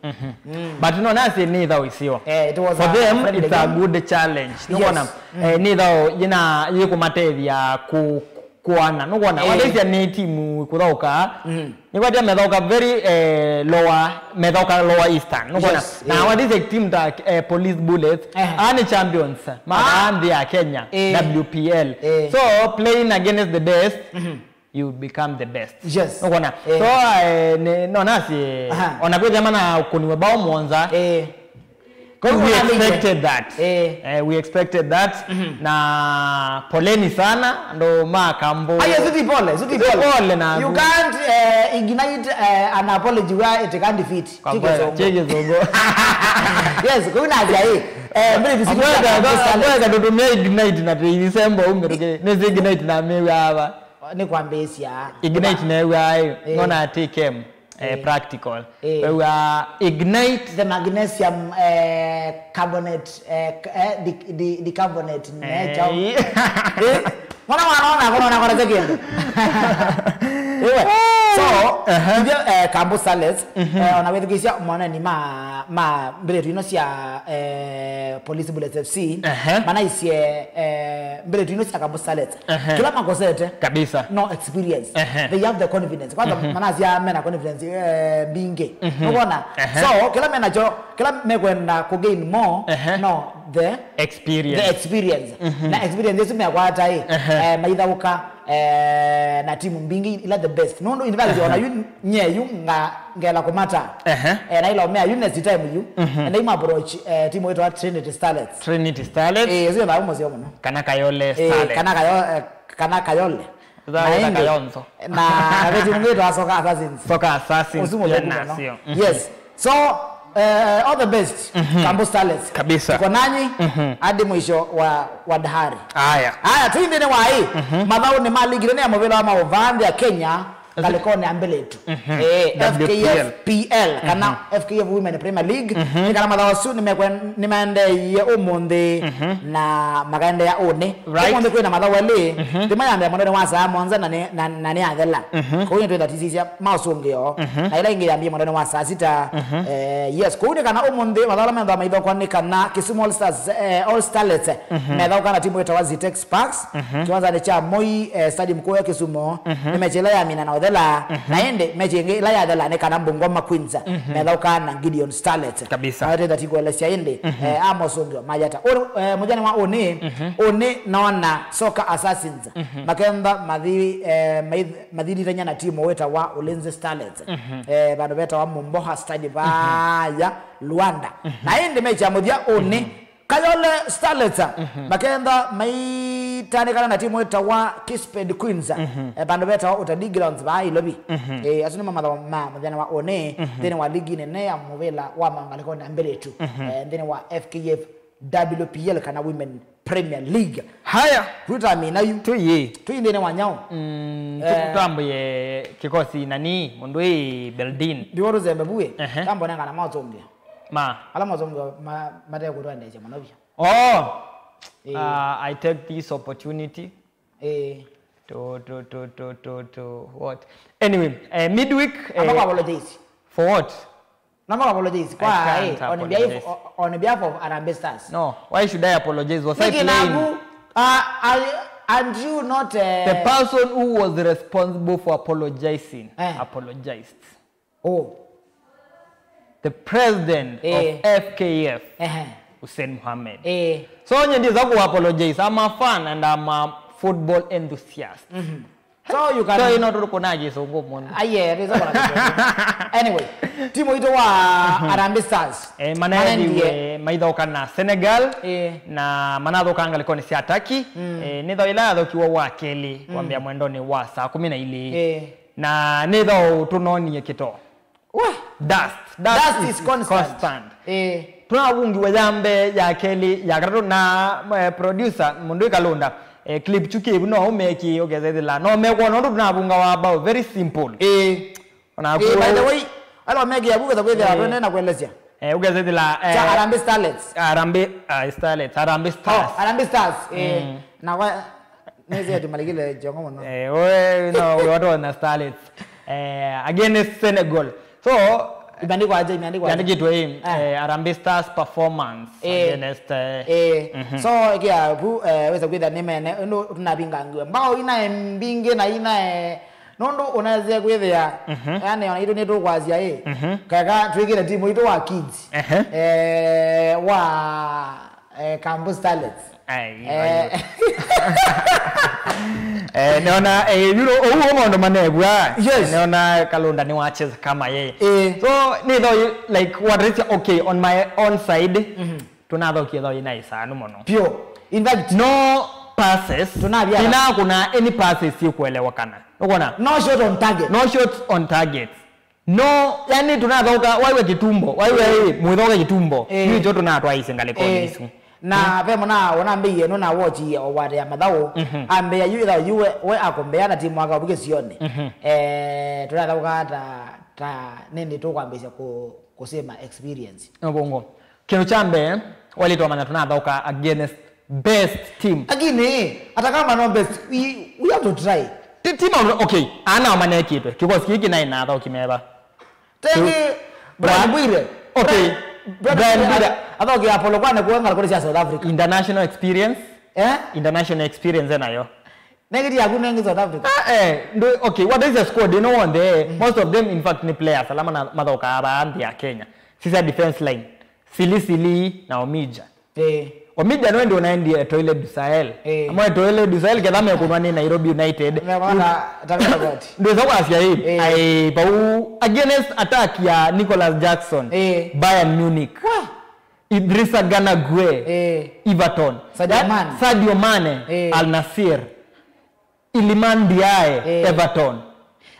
But no nasi nĩ thao isio. Eh, it was For a them, friendly it's a game. Good challenge. Nũkona, eh, nĩ thao yina yĩkũmatethya ku- kũana. Nũkona, eh, wathĩsya nĩ timu kũthaũka. Nĩkwatia methauka very, eh, lower, methauka lower eastern. Nũkona, yes, na wathĩsya timu ta, eh, Police Bullets. Eh. Aa nĩ champions ma nthĩ ya Kenya, eh, W P L. Eh. So, playing against the best, you become the best. Yes. Nũkona. Eh. So, eh, nĩ- no nasi, ona kwĩthĩa mana kũniwe bao mũonza. Eh. We expected that. Eh. Eh, we expected that. Na poleni sana, andũ ma Kambo. Aye, suti pole, suti pole. Pole na you can't, eh, ignite, eh, an apology where it can't fit. Kwa kweli, Kizungu. Kizungu. Yes, kwa hiyo nazi hii. Eh, mbele tusikie. Mbona tutumia ignite na tu December ume tuke. Nezi ignite na mewa hapa. Nĩ kwambĩĩsya. Ignite na ewa ayo. Eh. Ngona T K M. Eh, practical. Eh. Wew'a ignite the magnesium, eh, carbonate, eh, k- eh, di- di- dicarbonate, ne chao. Eh. Mwana mwana ona kona ona kona zekiende. Ewe. So, ivyo, eh, Kambo Starlets, eh, ona wethukisia mwana ni ma ma mbele tuino cia, eh, Police Bullets F C, manaisie, eh, mbele tuino cia Kambo Starlets. Kila makosete. Kabisa. No experience. They have the confidence. Kwanza, manazia mena confidence, eh, mbingi. Nũkona? So, kila menacho, kila mekwenda ku gain more, no, the experience. The experience. Na experience yesu mekwata, eh, eh, maithauka, eh, na timu mbingi ila the best. Nũndũ, in fact, ona yu nye yu nga ngela kumata. Eh, na ila omea yu next time yu. And I'm approach, eh, timu yetu Trinity Starlets. Trinity Starlets. Eh, sio na umo sio muno. Kana Kayole, eh, Starlets. Kana Kayo-, eh, kana Kayole. Za- Na za ĩndĩ, Kayonzo. Na na veti mungĩ twa Soka Assassins. Soka Assassins. Ũsu mũthũku mũno. Yes. So, eh, all the best, Kambo Starlets. Kabisa. Tuko nanyi hadi mwisho wa, wa dahari. Aya. Aya, tũi nthĩnĩ wa ĩ. Mathaũnĩ ma ligi nene ya mũvĩla wa maũvaa nthĩ ya Kenya, ngalĩkonĩ ya mbeletu. Eh, W P L. F K F P L, kana F K F Women Premier League. Nĩ kana mathaũ asu nĩmekwe- nĩmaendeeie ũmũnthĩ na makaendeea ũnĩ. Right. Ũmũnthĩ kwĩna mathaũ elĩ, ĩmwe yambĩa mwendonĩ wa saa mũonza na nĩ- na- na nĩyathela. Kwoou nĩtwĩthatisisya maũsũngĩo. Na ĩla ĩngĩ yambĩe mwendonĩ wa saa sita. Eh, yes, kwoou nĩ kana ũmũnthĩ mathaũ ala methwa maithokwa nĩ kana Kisumu All Stars, eh, All Starlets, methaũka na timu ĩtawa Zitex Sparks, kĩwanzanĩ kya Moi, eh, Stadium kũya Kisumu. Nĩ mechi ĩla yamina na ũthela, na ĩndĩ mechi ĩngĩ ĩla yathela nĩ kana Bungoma Queens, methaũka na Gideon Starlets. Kabisa. Na wetĩtha tikuelesya ĩndĩ, eh, a mosũngĩo mayata. Ũ- eh, mũthenya wa ũnĩ, ũnĩ naona Soccer Assassins, makentha mathi- eh, maith- mathilitany'a na timu wĩtawa Ulinzi Starlets. Eh, vandũ vetawa Mumboha Stadium vaya Luanda. Na ĩndĩ mechi ya mũthya ũnĩ, Kayole Starlets, makentha maitanĩkana na timu ĩtawa Kisped Queens, eh, vandũ vetawa Utalii Grounds vaa Ilovi. Eh, asu nĩmo mathaũ ma mũthenya wa ũnĩ, nthĩnĩ wa ligi nene ya mũvĩla wa mangalĩkonĩ ya mbeletu, eh, nthĩnĩ wa F K F W P L kana Women Premier League. Haya. Tũtamina yu. Tũyĩ. Tũi nthĩnĩ wa nyaũ. Mm, eh, tũtambũye kĩkosi nani, mũndũ ĩ Beldin. Ndiwo tũzembe buĩ. Ehe. Tambonengana maũsũngĩo. Ma. Ala maũsũngĩo ma- matekũtwendeesya mũno vyũ. Oh! Eh. Uh, I take this opportunity, eh, to, to, to, to, to, to what? Anyway, uh, midweek, eh, apologize. For what? No, no apologize. I can't apologize. Kwa, eh, on behalf, on behalf of Harambee Stars. No, why should I apologize? Was I playing? Niki naku, uh, are, aren't you not, uh, the person who was responsible for apologizing, eh, apologized? Oh. The president, eh, of F K F, ehe, Hussein Mohamed. Eh. So, nye ndiza ku apologize. I'm a fan and I'm a football enthusiast. Mhm. So you can. So ino tũkũna kĩsũngũ mũno. Aye, tuza kwa. Anyway, timu itũ wa Harambee Stars. Eh, manaendiwe maithaũka na Senegal. Eh. Na manathũka ngalĩkonĩ sya Turkey. Eh, nĩ thao ĩla yathũkiwe wa kelĩ kwambĩa mwendonĩ wa saa kũmi na ilĩ. Eh. Na nĩ thao tũnonie kĩtoo. Wah! Dust. Dust, dust is, is constant. Constant. Eh. Tunavungiwe ya mbee, ya kelĩ, ya katatũ na eh, producer mũndũ ikalunda eh, clip chu kĩvu no ũmekie ũkethethila no mekwona ũndũ tunavungawa bao very simple. Eh. Ona eh, by the way, ala mekia vu ketha kwithia eh, twende na kuelezea. Eh, ũkethethila eh, cha Harambee Starlets. Harambee uh, Starlets, Harambee Stars. Oh, Harambee Stars. Eh, mm. Na kwa nĩsĩ ati malikile jongo mũno. Eh, we no, we watu na Starlets. Eh, against Senegal. So imeandikwa aje, imeandikwa aje? Iandikitwe hii eh, Harambee Stars performance eh, against eh, eh. Mm -hmm. So kia bu eh, weza kwitha ni mene no tunavingangiwe mbao ina mbingi na ina eh, nundu unaweza kwithia mm -hmm. Yani ona itu ni tukwazia eh mm -hmm. Kaka twikire timu itu wa kids uh -huh. Eh, wa Eh, Kambu Starlets. Ai, eh. Eh, neona eh, you know, ou maũndũ manevwa. Yes. Neona Kalunda nĩ wa cheza kama yeye. Eh. So nĩ though like what is okay on my own side. Mm -hmm. Tunathokie though ina isanu mũno. Pure. In fact, no passes. Tunavya. Ina kuna any passes sikuelewekana. Unaona? No shot on target. No shots on target. No, yani tunathauka waiwe kitumbo, waiwe ĩ, mwithoke kitumbo. Eh. Yu icho tunatwaisye ngalĩkonĩ eh, isu. Na ve mwana ona mbĩie no na watch ye owate ya mathaũ. Mhm. Ambĩa yu ĩthaũ yu we, we akombea na timu aka ũvike sione. Mhm. Eh, tunathauka ta ta nini tukwambĩsya ku kusema experience. Obongo. Kĩndũ kya mbee, wailĩte wamanya tũnathauka against best team. Lakini hata kama no best, we, we have to try. Ti team out, okay, ana manekitwe. Kikosi kiki naĩ na athauki meva. Teki Brian Bwire. Okay. Brian Bwire. Athauki Apollo kwane kuenga kule cia South Africa. International experience. Eh? International experience enayo. Negiti yaku nengi South Africa. Ah, eh, ndo, okay, what is the squad? You know, one day, mm. Most of them, in fact, ni players. Alama na mathoka aba nthi ya Kenya. Sisa defense line. Sili Sili na Omija. Eh. Omija no ndio unaendie Toile du Sahel. Eh. Amwe Toile du Sahel ketha mekunwa ni Nairobi United. Mwana Tabata Bati. Ndio sasa kwa sia hii. Eh. Ai pau against attack ya Nicolas Jackson. Eh. Bayern Munich. Wah. Idrissa Gana Gueye, eh. Everton. Sadio Mane. Sadio Mane, eh. Al Nassr. Iliman Ndiaye, eh. Everton.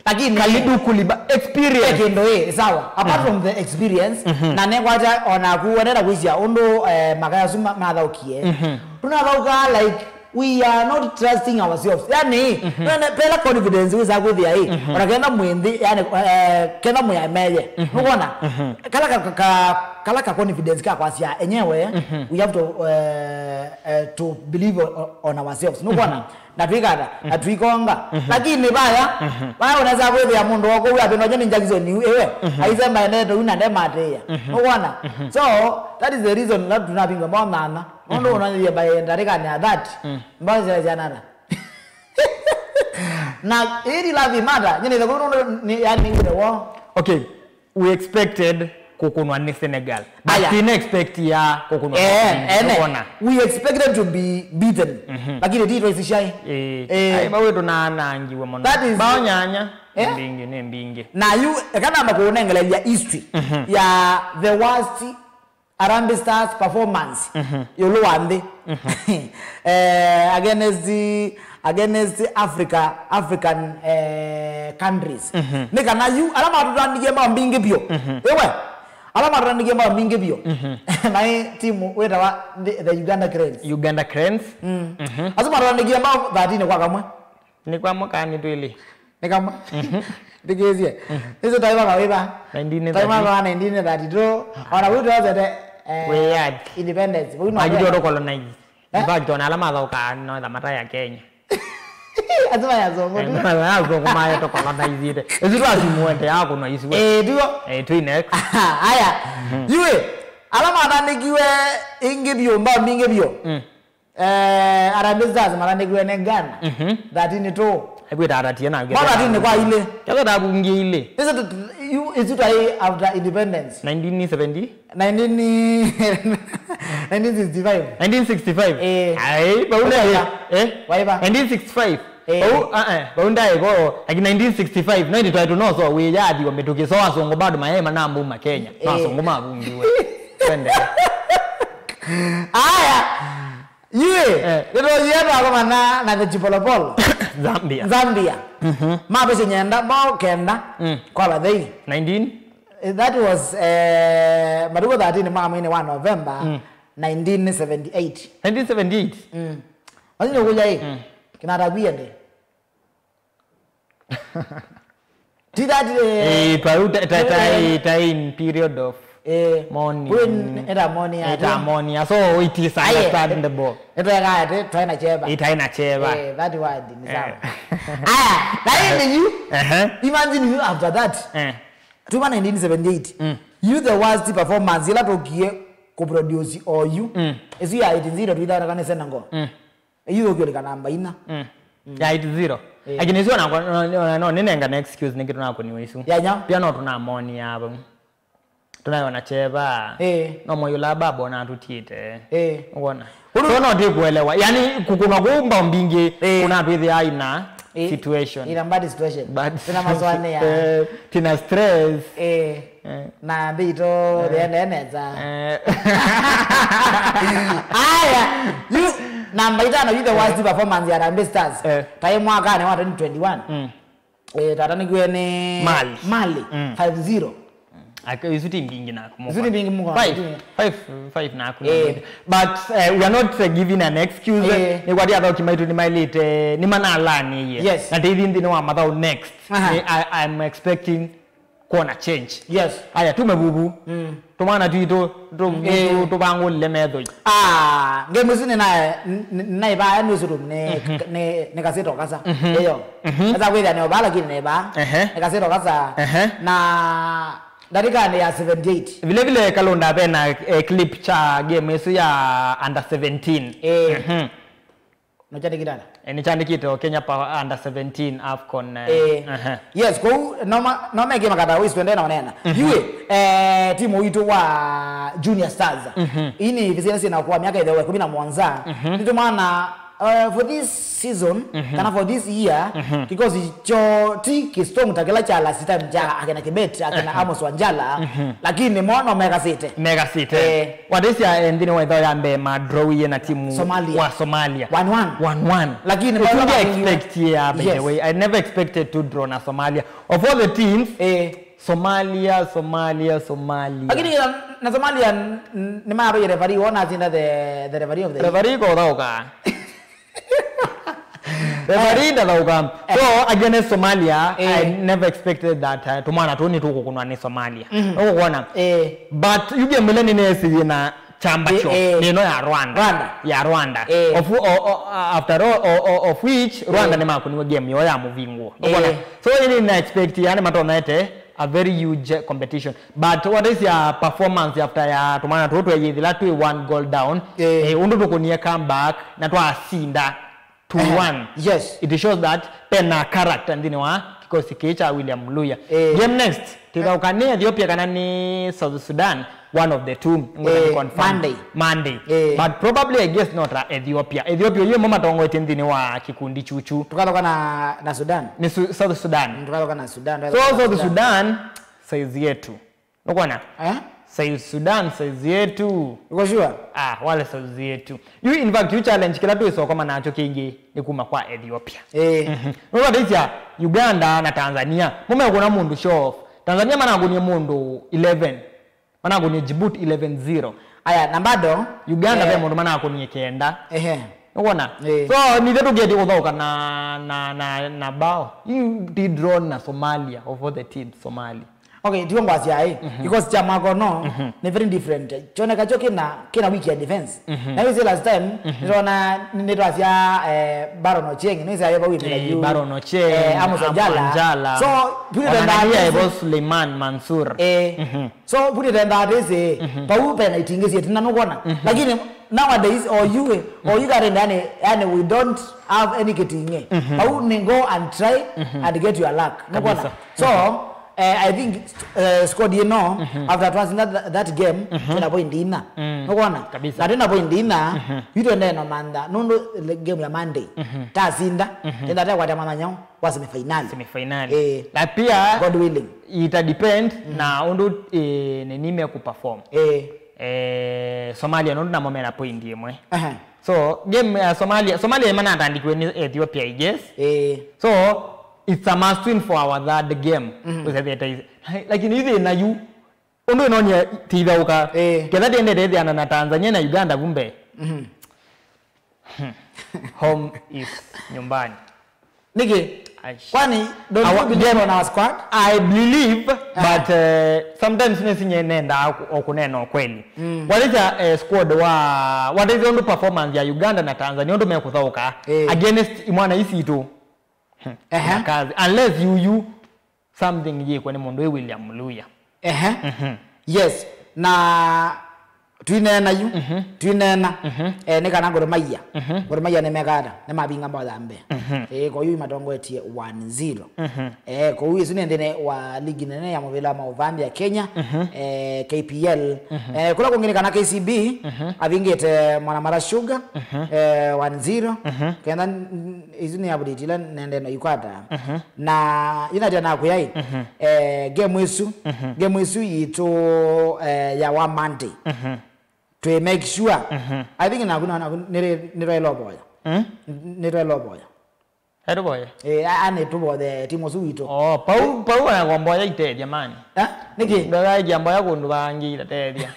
Lakini Kalidou Koulibaly, experience. Kendo eh, sawa. Apart mm -hmm. From the experience, mm -hmm. Na nekwata ona kuonera kwisia undu eh, makaya suma mathaukie. Mm -hmm. Tunathauka like we are not trusting ourselves. Yani, mm -hmm. Nene pela confidence wisa kwithia hii. Mm -hmm. Ona kenda mwindi, yani eh, kenda muyameye. Mm -hmm. Nukona? Mm -hmm. Kala ka, ka, kala ka confidence ka kwasia enyewe, mm -hmm. We have to uh, uh, to believe on, on ourselves. Nukona? Mm -hmm. Na twikata, mm -hmm. Na twikonga. Mm -hmm. Lakini baya, mm -hmm. Baya unaweza kwithia mundu wako huyu apendwa jeni Jackson yu ewe. Mm -hmm. Aisemba ende tu na ndemateya. Mm -hmm. Nukona? Mm -hmm. So that is the reason that tunapinga mwana. Nundu unanyie by ndarikani ya that. Mm. Mbao zile zianana. Na iri lavi mata, nyene the kono ni yani ni wo. Okay, we expected kukunwa ni Senegal. But aya. Tina expect ya kukunwa eh, ene. We expected to be beaten. Mm -hmm. Lakini tito isishai. Eh. Eh. Ai bawe tunanangiwe mono. That is bao nyanya. Eh? Mbingi ni mbingi. Na yu ekana makunengelelia history mm -hmm. Ya the worst Harambee Stars performance mm -hmm. Yulu wa nthi mm -hmm. Eh, against against Africa African eh, countries mm -hmm. Ni kana yu ala matutanikie mao mbingi pio mm -hmm. Iwe ala matutanikie mao mbingi pio mm -hmm. Na timu wetawa the, the Uganda Cranes. Uganda Cranes mm. Mm -hmm. Asu matutanikie mao thirteen kwa kamwe. Nĩ kwa mũkaanĩ twĩlĩ. Nĩ kamwe. Ndikĩĩsye. Ĩsu taima kawiva. Nineteen thirty. Taima kawa nineteen thirty-two. Ona wĩtu wasete eh, wĩyathi. Independence. Wĩu no. Magitwe to colonize. Eh? In fact, ona ala mathaũkaa no etha mataya Kenya. Asu maya zungu. Eh, tu. Maya zungu maya to colonize ite. Ĩsu twasumuende ya kũnwa isu. Eh, tuo. Eh, twi next. Aya. Yue. Ala mathanĩkiwe ingĩ vyũ, mbao mbingĩ vyũ. Mm. Eh, Harambee Stars maranĩkiwe nĩ Ghana. Mhm. Thirteen two. Ekwĩta atatie na ngĩ. Kwa thirteen kwa ilĩ. Kesa tabungie ilĩ. Ĩsu tu- yu- ĩsu twai after independence. Nineteen seventy? Nineteen nineteen sixty-five. Nineteen sixty-five. Eh. Ai, bau nĩ. Waiva. Eh? Waiva. Nineteen sixty-five. Eh. Vau, ah, eh, vau ndaĩ vo, like nineteen sixty-five, no ĩndĩ twaĩ tũnoso wĩyathi wa mĩtũkĩ, so asũngũ bado mayaĩ manambuma Kenya. No Eh. asũngũ mavungiwe. Twendele. Aya. Yue, Eh. nĩtũyie twakomana na the Chipolopolo. Zambia. Zambia. Mhm. Mavĩsĩ nyenda, mao kenda, Mm. kwa vathei. Nineteen? Eh, that was, eh, matukũ thirteen ma mweinĩ wa November, Mm. nineteen seventy-eight. Nineteen seventy-eight? Mm. Wasi nĩũkũlya ĩ, Mm. kĩnatakwia ndĩ? Ti that, eh, Eh, twa-, ta-, ta-, ta-, eh, ta in period of eh, mourning. Kwĩ n-, ĩta mourning ya Ĩta tu. mourning, so it is Aye. understandable. Nĩtweka atĩ, twaĩ na kyeva. Ĩtaĩ na kyeva. Eh, that word ni sawa. Eh. Aya, na ĩndĩ yu, Ehe. imagine you after that. Eh. Tuma nineteen seventy-eight. Mm. You the worst performance, ila tũkie kũproduce o yu. Mm. Ĩsu ya eight zero twĩthawa kana Senegal. Mm. Ĩyũthũkĩũlĩka namba ina. Mm. Ya eight zero. Eh. Lakini sio na, no, no, no, ninenga na excuse nĩkĩ tũnakũniwa isu. Ya nya. Pia no tũnamonia vau. Tũnayona kyeva. Eh. No moyũla babo na tũtiĩte. Eh. Uona? Ulu- So no ndikuelewa. Yani kũkũnwa kũu mbao mbingĩ Eh. kũnatwĩthĩa ina Eh. situation. Ina bad situation. Bad Tuna maswali ya. Eh, tina stress. Eh. Eh. Na mbito Eh. thiendee nesa. Eh. Aya, you, namba itano, you the worst performance ya Harambee Stars. Eh. Taĩ mwakani wa twenty twenty-one. Mm. Eh, tata nĩkw'e nĩ Mali. Mali, Mm. five zero. Ake, isu ti mbingi naku. Isu ti mbingi mũko. Five, five, five naku. Eh. But, eh, we are not, eh, giving an excuse. Eh. Nĩ kwati athoki maitu nĩ mailite, nĩ manalani ye. Yes. Na teithi nthini wa mathau next. Aha. Ni, I, I'm expecting kuona change. Yes. Aya, tume vuvu. Mm. Tumwana twitũ, tu-, Mm. tu-, tũvangũlile methoi. Ah, game isu nĩ na, n-, n-, naivaa nĩ suru nĩ, Mhm. nĩ, nĩ kasito kasa. Mhm. Eyo. Mhm. Esa kwĩthĩa nĩ ovaa lakini nĩ vaa. Ehe. Nĩ kasito kasa. Ehe. Na ndatĩkanĩ ya seventy-eight. Vile vile Kalonda vena, eh, clip cha game isu ya under seventeen. Eh. Mhm. No kyandĩkĩte ata? Eh, nĩkyandĩkĩte o Kenya pa under seventeen AFCON, eh, Eh. Aha. Yes, kũu no ma-, no meke makata wisi twendee na wanena. Mhm. Yue, eh, timu witũ wa Junior Stars. Mhm. Ii nĩ vĩsĩla syĩna kwa myaka ĩtheo ĩkũmi na mũonza. Mhm. Nĩtũmana, eh, for this season, Mhm. kana for this year, Mhm. kĩkosi kyo ti kĩ strong ta kĩla kya last time kya akena Kibet, akena Aha. Amos Wanjala, Mhm. lakini mono mekasĩte. Mekasĩte. Eh. Watĩsya, eh, nthĩnĩ wa ĩthao ya mbee ma draw iye na timu Somalia. wa Somalia. One one. One one. Lakini Ĩsu maũndũ ndya mathũkiwe. expect ya, by the Yes. way. I never expected to draw na Somalia. Of all the teams, Eh. Somalia, Somalia, Somalia. Lakini na, na Somalia n-, n-, nĩmaavaie referee, wona asinda the, the referee of the Referee ko thauka. Referee ndathauka. So, against Somalia, Eh. I never expected that, uh, tumwana tũu nĩtũkũkũnwa nĩ Somalia. Mhm. Ũkũkwona? Eh. But yu game ĩla nĩneesĩie na kyamba Eh, kyo, eh. nĩ ĩno ya Rwanda. Rwanda. Ya Rwanda. Eh. Of, o, o, after all, o, o, of which, Rwanda Eh. nĩmakũniwe game yoo ya mũvingũo. Ũkona? Eh. So, ĩni na expect, yani, matonyete a very huge competition. But what is your performance after ya tumwana tũu tweyĩthĩla twĩ one goal down? Eh. Eh, ũndũ tũkũnie comeback na twasinda two one. Yes. It shows that pena character nthĩnĩ wa kĩkosi kĩĩ kya William Luya. Eh. Game next, tĩthaũka nĩ Ethiopia kana nĩ South Sudan, one of the two. Ngwenda Eh, confirm. Monday. Monday. Eh. But probably, I guess, not, uh, Ethiopia. Ethiopia yu mo matongoetie nthĩnĩ wa kĩkundi chuchu. Tũkathaũka na, na Sudan. Nĩ Su-, South Sudan. Tũkathaũka na Sudan. So, South Sudan, size yetu. Nũkwona? Eh? South Sudan, size yetu. Uko sure? Ah, wale size yetu. Yu, in fact, yu challenge kĩla twĩsokoma nakyo kĩngĩ nĩ kuma kwa Ethiopia. Eh. Mhm. Nũkwona, Uganda na Tanzania, mo mekũna mũndũ show off. Tanzania manakũnie mũndũ eleven. Manakũnie Djibouti eleven zero. Aya, na bado, Uganda eh, ve mũndũ manakũnie kenda. Ehe. Nũkwona? Eh. So, nithe tũkĩeti kũthaũka na, na, na, na bao. Yu ti draw na Somalia, of all the teams, Somalia. Okay, tiyo ngwasya ĩ. Mhm. Kĩkosi kya Makono Mhm. nĩ very different. Kyoneka kyo kĩna, kĩna weak ya defense. Mhm. Na wĩsĩ last time, Mhm. nĩtwona, nĩtwasya, eh, Baron Ochieng, nĩwĩsĩ ayo vau ĩvinda Eh, yu. Baron Ochieng, eh, Amos Amos Wanjala. Wanjala. So, put it Ona in that nani sense. Evo Suleiman Mansur. Eh. Mhm. So, put it in that sense, Mhm. vau pena itingĩ syĩtina nũkwona. Mhm. Lakini nowadays, or you, or you current, yani, yani we don't have any kĩtingĩ. Mhm. Vau ni go and try Mhm. and get your luck. Nũkwona? Kabisa. So, Mhm. Eh, I think, eh, squad ĩno, after twasinda that, that game, twĩna point inya. Nũkwona? Kabisa. Na twĩna point inya, yu tũendee na mantha, nũndũ game ya Monday, tasinda, tenda tekwata manyanya wa semifinal. Semifinal. Eh. Na pia, God willing, ita depend na ũndũ, eh, nini meku perform. Eh. Eh, Somalia nũndũ namo mena point ĩmwe. Aha. So, game ya Somalia, Somalia ĩmanatandĩkiwe nĩ Ethiopia, I guess. Eh. So, it's a must win for our third game. Ũsethete ise. Lakini ithe na yu. Ũndũ ĩnonie tithaũka. Eh. Ketha tiendete ĩthĩana na Tanzania na Uganda kumbe. Home is nyumbani. Nĩkĩ? Aish. Kwani, don't you believe on our squad? I believe, but, uh, sometimes nĩsinye nendaa ku-, o kũneena ũkweli. What is a, eh, squad wa, what is ũndũ performance ya Uganda na Tanzania ũndũ mekũthaũka against imwana isitũ? Ehe. Na kazi. Unless you, you something yĩkwe nĩ mũndũ wĩ William Mluya. Ehe. Yes. Na twineena yu, twineena, eh, nĩ kana Gor Mahia. Gor Mahia nĩmekata, nĩmavinga mothambe. Eh, kwa yu imatongoetie one zero. Eh, kwa yu isu nĩ nthĩnĩ wa ligi nene ya mũvĩla wa maũvaa nthĩ ya Kenya, eh, K P L. Eh, kũla kũngĩ nĩ kana K C B avingĩte Mwanamara Sugar, eh, one zero. Kenda n-, n-, isu nĩ update ila nende na ikwata. Na yu natia nakwĩa ĩ, eh, game ĩsu, game ĩsu yitũ, eh, ya wa Monday. Twĩ make sure. I think naku, naku nĩrĩ, nĩtwaĩlovoya. Nĩtwaĩlovoya. Etũvoye. Eh, a, a, nĩtũvoye timu ũsu witũ. Oh, pau, pau anakomboya itethya mani. Eh? Nĩkĩ? Ndagaĩkia mboya kũndũ vangĩ itatethya.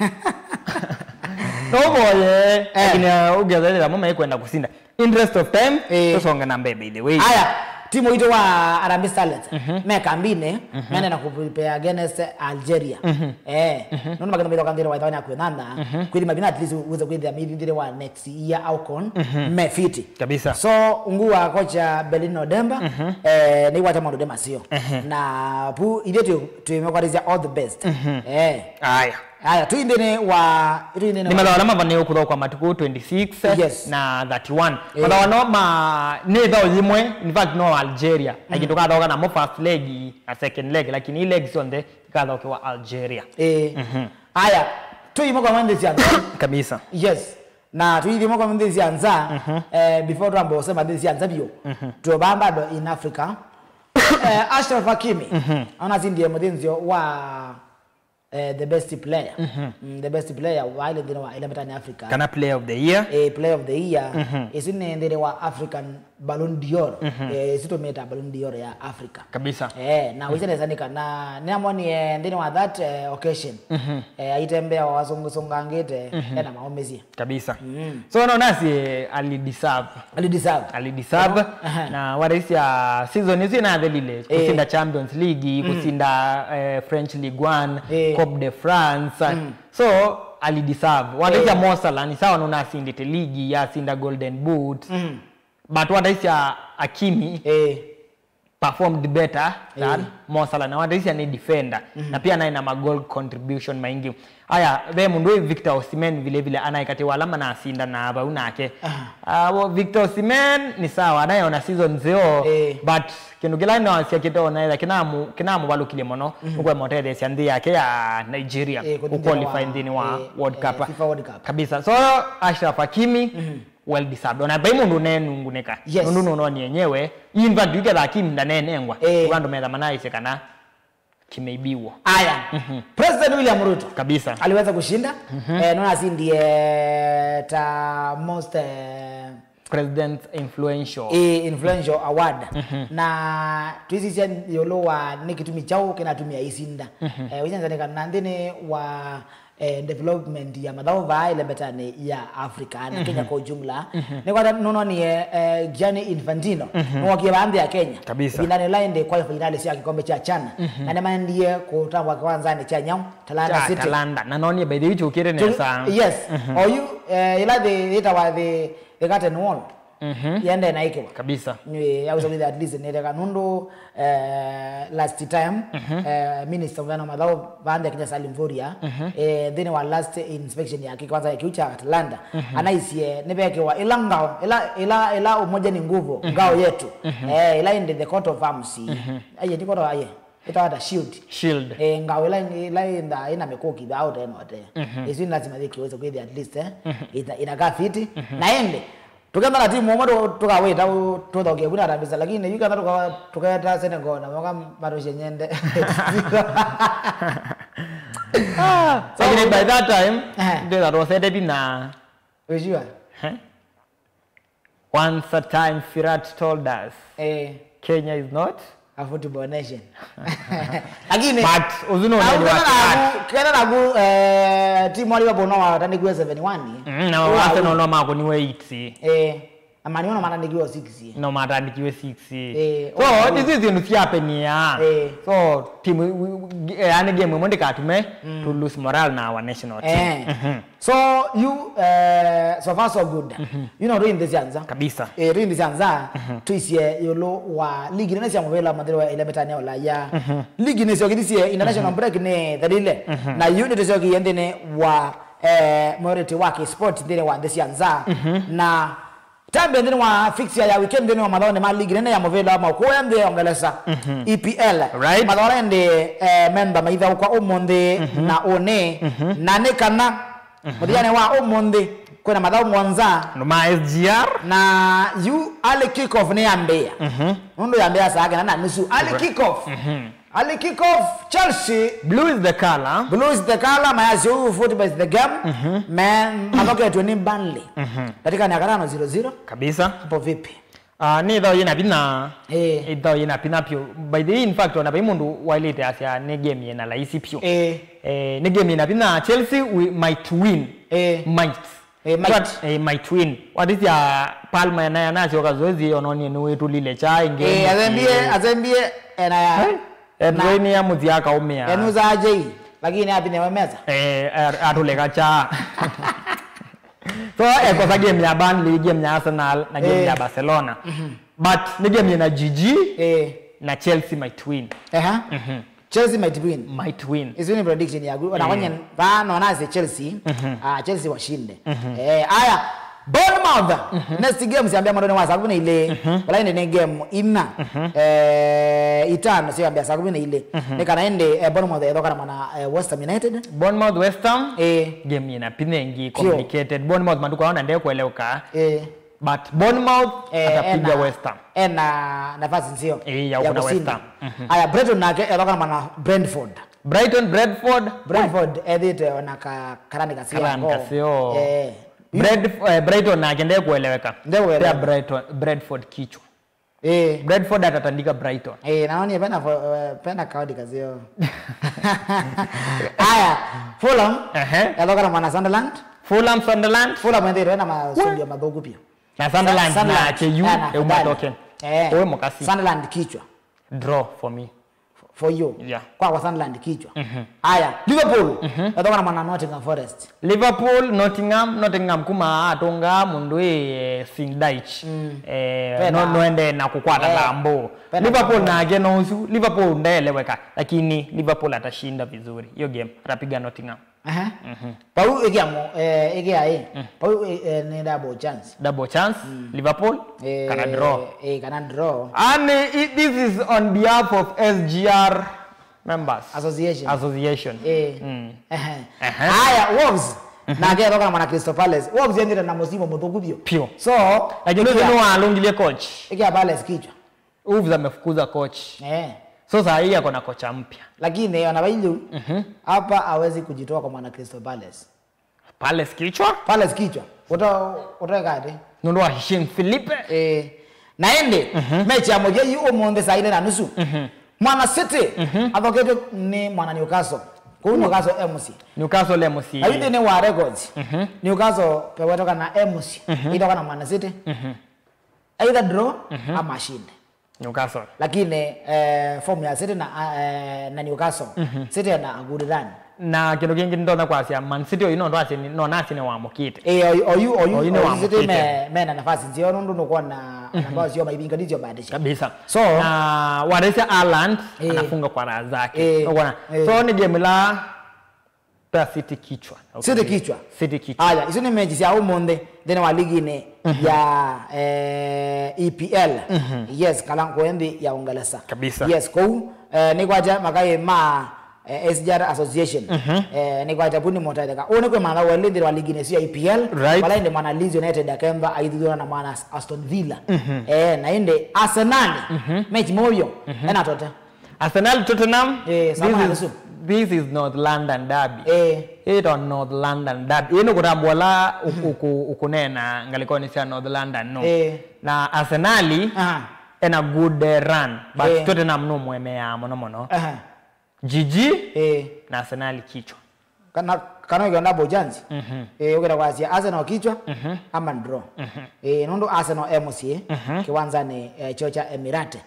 No ũvoye, lakini, uh, ũngethethera mo mekwenda kũsinda. Interest of time, eh, tũsonge na mbee by the way. Aya, timu itũ wa Harambee Starlets, me kambinĩ, mene na kũprepare against Algeria. Eh, nũndũ makenda mĩthoka nthĩrĩ wa ithawani ya kwĩnana, kwĩthima vina at least wĩze kwĩthĩa mĩthindĩrĩ wa next year AFCON, me fiti. Kabisa. So, ungu wa kocha Belin Odemba, eh, nĩwata maũndũ de masio. Na pu, ithe tu, tumekwatizia all the best. Eh. Aya. Aya, tũi nthĩnĩ wa, tũi nthĩnĩ wa nĩ mathawa ala mavanĩĩwe kũthaũkwa matukũ twenty-six, yes, na thirty-one. Eh. Mathawa no ma, nĩ ĩthaũ yĩmwe, in fact, no Algeria. Lakini tũkathaũka namo first leg na second leg, lakini ii leg syonthe ikathaũkĩwa Algeria. Eh. Aya, tũi ĩmwe kwa ĩmwe nthĩ sya nza. Kabisa. Yes. Na tũi ĩmwe kwa ĩmwe nthĩ sya nza, eh, before twamba ũsema nthĩ sya nza vyũ, tũvaa bado in Africa. Eh, Ashraf Hakimi, ona sindie mũthĩnzio wa eh, the best player. Mm, the best player wa ile nthĩnĩ wa ĩla mbetani Africa. Kana player of the year. Eh, player of the year. Ĩsu nĩ nthĩnĩ wa African Ballon d'Or. Eh, ĩsu tũmĩta Ballon d'Or ya Africa. Kabisa. Eh, na wĩsĩ nesa nĩ kana nĩamwonie nthĩnĩ wa that, eh, occasion. Eh, aitembea wasũngũsũngangĩte, ena maũmĩsye. Kabisa. So, no nasi, eh, ali deserve. Ali deserve. Ali deserve. Aha. Na waraisya season ĩsu inathelile, eh, kũsinda Champions League, kũsinda, eh, French Ligue one, eh, Coupe de France. So, ali deserve. Waraisya, eh, Mo Salah, ni sawa nũnasindĩte ligi, yasinda Golden Boot. But waraisya Hakimi, eh, performed better than, eh, Mo Salah, na wataisya nĩ defender, na pia naĩ na ma goal contribution maingĩ. Aya, ve mũndũ wĩ Victor Osimhen vile vile anaĩ katĩ wa ala manasinda na vau nake. Ah, wo Victor Osimhen nĩ sawa, anaĩ ona season nzeo, eh, but kĩndũ kĩla nawasya kĩtonaetha kĩnamũ-, kĩnamũvalũkilye mũno, nĩkwema ũtetheesya nthĩ yake ya Nigeria, eh, kũthi nthĩnĩ wa, ũqualify nthĩnĩ wa, eh, World Cup. Eh, FIFA World Cup. Kabisa. So, Ashraf Hakimi, well deserved. Ona vai mũndũ ũnenungunĩka. Yes. Nũndũ nũnoni enyewe. In fact, yu ketha Hakimi ndanenengwa. Eh. Yu andũ metha manaisye kana kimeibiwa. Aya. President William Ruto. Kabisa. Aliweza kushinda. Eh, nona asindie ta most, eh, President influential. Eh, influential award. Na twisisya yolo wa nĩ kĩtumi kyaũ kĩnatumia isinda. Eh, wisenzanika na nthĩnĩ wa eh, development ya mathaũ vaa ĩlembetanĩ ya Africa na Kenya kwa ujumla. Nĩkwata nũnonie, eh, Gianni Infantino nĩwokie vaa nthĩ ya Kenya. Kabisa. Ĩvindanĩ ĩla ĩndĩ kwa finali sya kĩkombe kya CHAN. Na nĩmaendie kũtambwa kĩwanzanĩ kya nyau Talanta City. Talanta. Na nonie by the way chukire nesa. Yes. Oyu, eh, ĩla thĩ yĩtawa the, the curtain wall. Yende na ĩkĩwa. Kabisa. Nĩ, ya wĩsa kwĩthĩa at least nĩteka nũndũ, eh, last time, eh, Minister of Mathaũ vaa nthĩ ya Kenya Salim Mvurya, eh, nthĩnĩ wa last inspection yake kwanza ya kĩu kya Atalanta, anaisye nĩvekĩwa ĩla ngao, ĩla, ĩla, ĩla umoja ni nguvu, ngao yetu. Eh, ĩla ĩndĩ the coat of arms. Aye, ti coat of, aye. ĩtawa ta shield. Shield. Eh, ngao ĩla, ĩla ĩnda ĩna mĩkũki vaa ũtee na ũtee. Mhm. Isu nĩ lazima yĩkĩwe kwĩthĩa at least, eh, ina, inakaa fiti. Mhm. Na ĩndĩ, tũkenda na timu ũmwe tũ-, tũkawĩta ũ-, tũthokie kuna Arabisa, lakini yu kana tũka-, tũketa Senegal na moka matũshe nyende. Ah, so, lakini by that time, eh, ndetha twosete vinya. Wĩsure? Eh? Once a time Firat told us, eh, Kenya is not a football nation. Lakini, but ũsu no na nini wa ũkenda Firat? Naku, kenda naku, eh, timu wa Liverpool no watandĩkiwe seven one. Mm, na wa Arsenal no makũniwe eight. Eh, na Man U no matandĩkiwe six. No matandĩkiwe six. Eh, so, oh, this is things happening, yeah. Eh. So, timu, eh, yani game ĩmwe ndĩkatume, mm, to lose morale na our national team. Eh. Mhm. So, you, eh, so far so good. Mhm. You know, twĩ nthĩ sya nza. Kabisa. Eh, twĩ nthĩ sya nza, mhm, tũisye ĩũlũ wa ligi nene sya mũvĩla wa mathaitũ ĩla ĩvetawa nĩ Ulaya. Mhm. Ligi nĩsyokithisye, international, mhm, break nĩthelile. Mhm. Na yu nĩtũsyokie nthĩnĩ wa, eh, mwereti wa kĩsport nthĩnĩ wa nthĩ sya nza. Mhm. Na tambe nthĩnĩ wa fixture ya weekend nthĩnĩ wa mathaonĩ ma ligi nene ya mũvĩla wa maũkũũ ya nthĩ ya Ũngelesa, mhm, E P L. Right. Mathaona ĩndĩ, eh, memba maithaũkwa ũmũnthĩ, mhm, na ũnĩ. Mhm. Na nĩ kana, mhm, mũthyanĩ wa ũmũnthĩ, kwĩna mathaũ mũonza. Andũ ma S G R. Na yu early kick off nĩyambĩĩa. Mhm. Nũndũ yambĩĩa saa kenda na nusu. Early, right, kick off. Mhm. Early kick off, Chelsea. Blue is the color. Blue is the color, mayasya ũu, football is the game. Mhm. Me, mathoketwe nĩ Burnley. Mhm. Dakika ya katano, zero zero. Kabisa. Hapo vipi? Ah, nĩ ĩthau yĩna vinya. Eh. Ĩthau yĩna vinya vyũ. By the way, in fact, ona vai mũndũ waĩlĩte asya nĩ game yĩna laisi vyũ. Eh. Eh, nĩ game yĩna vinya. Chelsea, we might win. Eh. Might. Eh, might. But, eh, might win. What is ya Palmer na ya nasyoka zoezi, ononie nĩ wĩtũlile kya ĩngĩ. Eh, azembie, azembie, ena ya. Eh? Edwin ya mũthya akaũmĩa. Enuza J, lakini api nĩwe mesa. Eh, at-, atũleka kya. So, ekosa game ya Burnley, game ya Arsenal, na game, eh, ya Barcelona. Mhm. But, nĩ game yĩna G G, eh, na Chelsea might win. Eha. Mhm. Chelsea might win. Might win. Is winning prediction yaku. Ona, eh, kwanye, va, no, nase Chelsea. Mhm. Ah, Chelsea washinde. Mhm. Eh, aya. Bournemouth. Mhm. Next game syambĩa mwendonĩ wa saa kumi na ilĩ. Mhm. Vala ĩndĩ nĩ game ina. Mhm. Eh, itano syambĩa saa kumi na ilĩ. Mhm. Nĩ kana ĩndĩ, eh, Bournemouth ethokana mwana, eh, West Ham United. Bournemouth, West Ham. Eh. Game ina vinya ĩngĩ. Sure. Complicated. Bournemouth matukũ aa ona ndekueleweka. Eh. But Bournemouth, eh, atapiga ena, West Ham. Ena nafasi nzeo, eh, ya, ya kũkuna West Ham. Mhm. Aya, Brighton nake ethokana mwana Brentford. Brighton, Brentford. Brentford ethĩte ona ka, karani kaseo. Karani kaseo. Eh. Brent-, eh, Brighton nake ndekueleweka. Ndekueleweka. Pia Brighton, Brentford kichwa. Eh. Brentford atatandika Brighton. Eh, naonie pena fo-, eh, pena kaodi kaseo. Aya, Fulham. Ehe. Ethokana mwana Sunderland. Fulham, Sunderland. Fulham ethĩte na masũngĩo mathũku pia. Na Sunderland, Sunderland nake yu, eh, na euma Fadhali. Token. Eh. Owe mũkasi. Sunderland kichwa. Draw for me. For you. Yeah. Kwa, kwa Sunderland kichwa. Mhm. Aya, Liverpool. Mhm. Ethokana mwana Nottingham Forest. Liverpool, Nottingham, Nottingham kuma atunga mũndũ ĩ, eh, Sean Dyche. Mm. Eh, pena. No, noende na kũkwata, eh, thambo. Pena Liverpool thambo. Nake no ũsu, Liverpool ndaeleweka, lakini Liverpool atashinda vizuri. Hiyo game, atapiga Nottingham. Aha. Mhm. Pau ĩkĩa mo, eh, ĩkĩa ĩ. Mm. Pau, eh, eh, nĩ double chance. Double chance, mm. Liverpool, eh, kana draw. Eh, kana draw. And, eh, this is on behalf of S G R members. Association. Association. Eh. Mm. Ehe. Ehe. Aya, Wolves. Mhm. Nake ethokana mwana Crystal Palace. Wolves yendete na mũsimo mũthũku biũ. Pio. So, lakini ĩkĩa, nĩ walũngilie coach. Ĩkĩa Palace kichwa. Wolves amefukuza coach. Eh. So saa hii ako na kocha mpya. Lakini ona vailu, mhm, hapa hawezi kujitoa kwa mwana Crystal Palace. Palace kichwa? Palace kichwa. Uta-, utaweka ati? Nũndũ wa Jean Philippe. Eh. Na ĩndĩ, mhm, mechi ya mũthya yu ũmũnthĩ saa ilĩ na nusu. Mhm. Mwana City, mhm, athoketwe nĩ mwana Newcastle. Kũu Newcastle M C. Newcastle M C. Na yu nthĩnĩ wa records, mhm, Newcastle pewetwa kana M C. Mhm. Itoka na mwana City. Mhm. Either draw, mhm, ama ashinde. Newcastle. Lakini, eh, form ya City na, eh, na Newcastle, mhm, City na a good run. Na kĩndũ kĩngĩ ndonya kwasya, Man City oyu no ndwasye nĩ, no nasye nĩ wamũkĩte. Eh, oyu, oyu, oyu, oyu nĩ oyu City wamũkĩte. Me, me na nafasi nzeo nũndũ nũkwona, mhm, namba cio maivinga ndicio batisha. Kabisa. So, na waresya Haaland, eh, anafunga kwa raha zake. Eh, nũkwona. Eh. So, nĩ game la Ta City kichwa. City kichwa. City kichwa. Aya, isu nĩ mechi sya ũmũnthĩ nthĩnĩ wa liginĩ ya eh, E P L. Yes, kana kũya nthĩ ya Ũngelesa. Kabisa. Yes, kũu eh, nĩkwatya makaĩ ma eh, S G R Association. Eh, nĩkwatya vu nĩmũtetheka. Ũũ nĩ kwĩ mathaũ elĩ nthĩnĩ wa liginĩ ĩsu ya E P L. Right. Vala ĩndĩ mwana Leeds United akemba aithuthũana na mwana Aston Villa. Eh, na ĩndĩ Arsenal mechi mũvyo ena Tote. Arsenal Tottenham. Eh, this is, this is North London derby. Eh. Ĩtwa North London derby. Ĩĩ nũkũtambũla ũkũneena ngalĩkonĩ sya North London no. Eh. Na Arsenal ena good eh, run, but eh, Tottenham nũmũemeaa mũno mũno. Aha. G G eh, na Arsenal kichwa. Kana kana ukiona double chance. Mhm. Eh, ukenda kwasia Arsenal kichwa ama draw. Eh, nundu Arsenal e musie kiwanzani eh, kyo cha Emirate.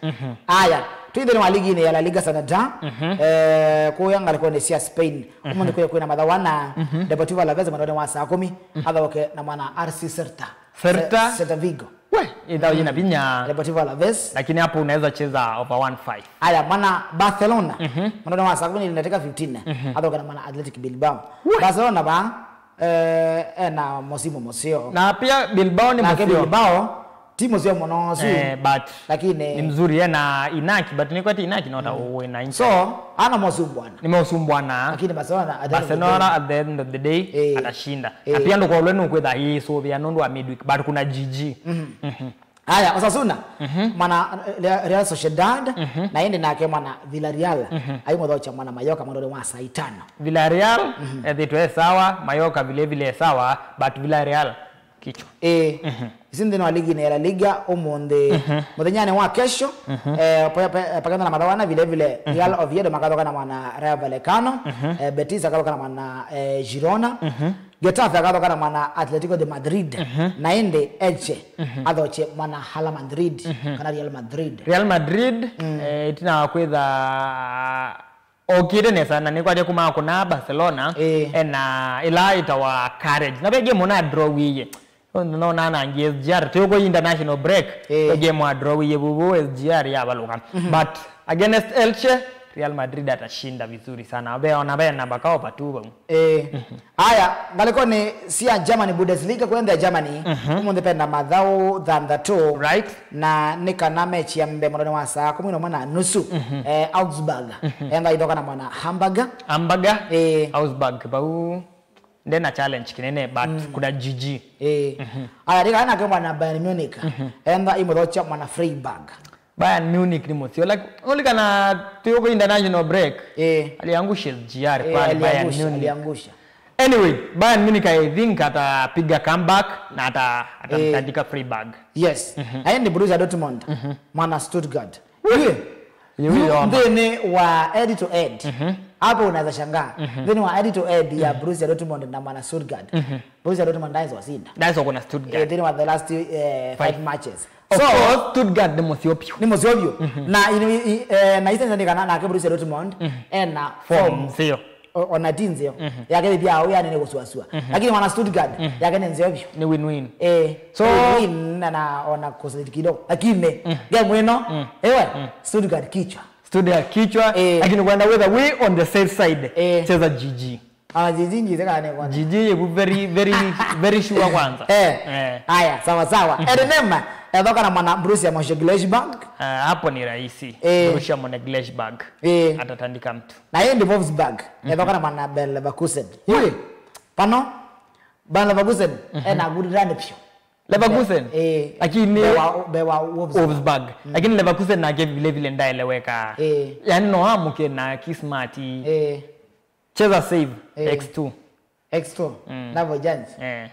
Aya, twithini wa ligi ya La Liga Santander. Eh, kuya ngalĩkonĩ sya Spain. Ũmũnthĩ kuya kwĩna mathaũ ana Deportivo Alaves mwendonĩ wa saa kumi athauke na mwana R C Celta. Celta. Celta Vigo. We, ĩthau yĩna vinya. Deportivo Alaves. Lakini hapo unaweza cheza over one five. Aya, mwana Barcelona. Mwendonĩ wa saa kumi na ĩlĩ na dakika fifteen. Athauke na mwana Athletic Bilbao. We. Barcelona ba eh, ena mosimu museo. Na pia Bilbao ni museo. Bilbao ti museo mũno su. Eh, but lakini ni mzuri yena Inaki, but ni kwati Inaki nota uwe na Inter. So ana mosumbwana. Ni mosumbwana. Lakini Barcelona at the end of the day, Barcelona at the end of the day eh, atashinda. Eh. Na pia ndo kwa ule nukwetha hii so vya nundu wa midweek, but kuna G G. Aya, Osasuna, mwana eh, Real Sociedad, na ĩndĩ nake mwana Villarreal, aimũthokya mwana Mayoka mwendonĩ wa saa itano. Villarreal ethĩtwe e sawa, Mayoka vile vile e sawa, but Villarreal kichwa. Eh, isu nthĩnĩ wa ligi ya La Liga ũmũnthĩ mũthenyanĩ wa kesho, eh, pa- pa- pakenda na mathaũ ana vile vile Real Oviedo makathoka na mwana Rayo Vallecano, eh, Betis akathoka na mwana eh, Girona, Getafe akathoka na mwana Atletico de Madrid, na ĩndĩ Elche athokye mwana Hala Madrid kana Real Madrid. Real Madrid eh, ĩtina wa kwĩtha okĩte nesa na nĩkwatya kuma kuna Barcelona. Eh. Ena ĩla ĩtawa courage. Na ve game ona draw wiye. No nanangi S G R. Tũkũ international break. Eh. Ve game wa draw wiye vuvu S G R yavalũka. But against Elche, Real Madrid atashinda vizuri sana. Ve ona ve namba kao patu vau. Eh. Aya, ngalĩkonĩ sya Germany Bundesliga kwendea Germany. Ũmũnthĩ pena mathaũ thanthatũ. Right. Na nĩ kana mechi ya mbee mwendonĩ wa saa kumi na ũmwe na nusu. Eh, Augsburg. Enda ithoka na mwana Hamburger. Hamburger. Eh. Augsburg vau ndena challenge kinene, but kuna G G. Eh. Aya, nĩ kana nake mwana Bayern Munich. Enda imũthokya mwana Freiburg. Bayern Munich ni mũseo. Like, only kana tuko international break. Eh. Aliangusha S G R eh, kwa Bayern aliangusha, Munich. Aliangusha. Anyway, Bayern Munich I think atapiga comeback na ata atamtandika eh, Freiburg. Yes. Na yeye ni Borussia Dortmund. Mwana Stuttgart. Yeye. Yeye. Nthĩnĩ wa head to head. Hapo unaweza shangaa. Nthĩnĩ wa head to head ya Borussia Dortmund na mwana Stuttgart. Borussia Dortmund ndaizo wasinda. Ndaizo kuna Stuttgart. Eh, nthĩnĩ wa the last eh, five matches. Of course, Stuttgart nĩ mũseo vyũ. Nĩ mũseo vyũ. Na ino i- eh, na isenza nĩ kana nake Borussia Dortmund ena form nzeo. O- ona ti nzeo. Yake pia au yani nĩ gũsuasua. Lakini mwana Stuttgart yake nĩ nzeo vyũ. Nĩ win-win. Eh, so win na na ona kusaidia kidogo. Lakini game ino ewe Stuttgart kichwa. Stuttgart kichwa. Eh. Lakini kwenda whether we on the safe side. Eh. Cheza G G. Ah, G G ngize kana ne kwanza. G G yebu very very very sure kwanza. Eh. Eh. Haya, sawa sawa. Edenema ethoka na mwana Borussia Mönchengladbach. Ah, hapo ni rahisi. Eh. Borussia Mönchengladbach. Eh. Atatandika mtu. Na yeye ndi Wolfsburg. Ethoka na mwana Bayer Leverkusen. Yule. Pano Bayer Leverkusen ena good run pio. Leverkusen. Eh. Lakini Bayer wa Wolfsburg. Wolfsburg. Lakini Leverkusen nake vile vile ndaeleweka. Eh. Yaani no amuke na kismati. Eh. Cheza save. Eh. X two. X two. Double chance. Eh.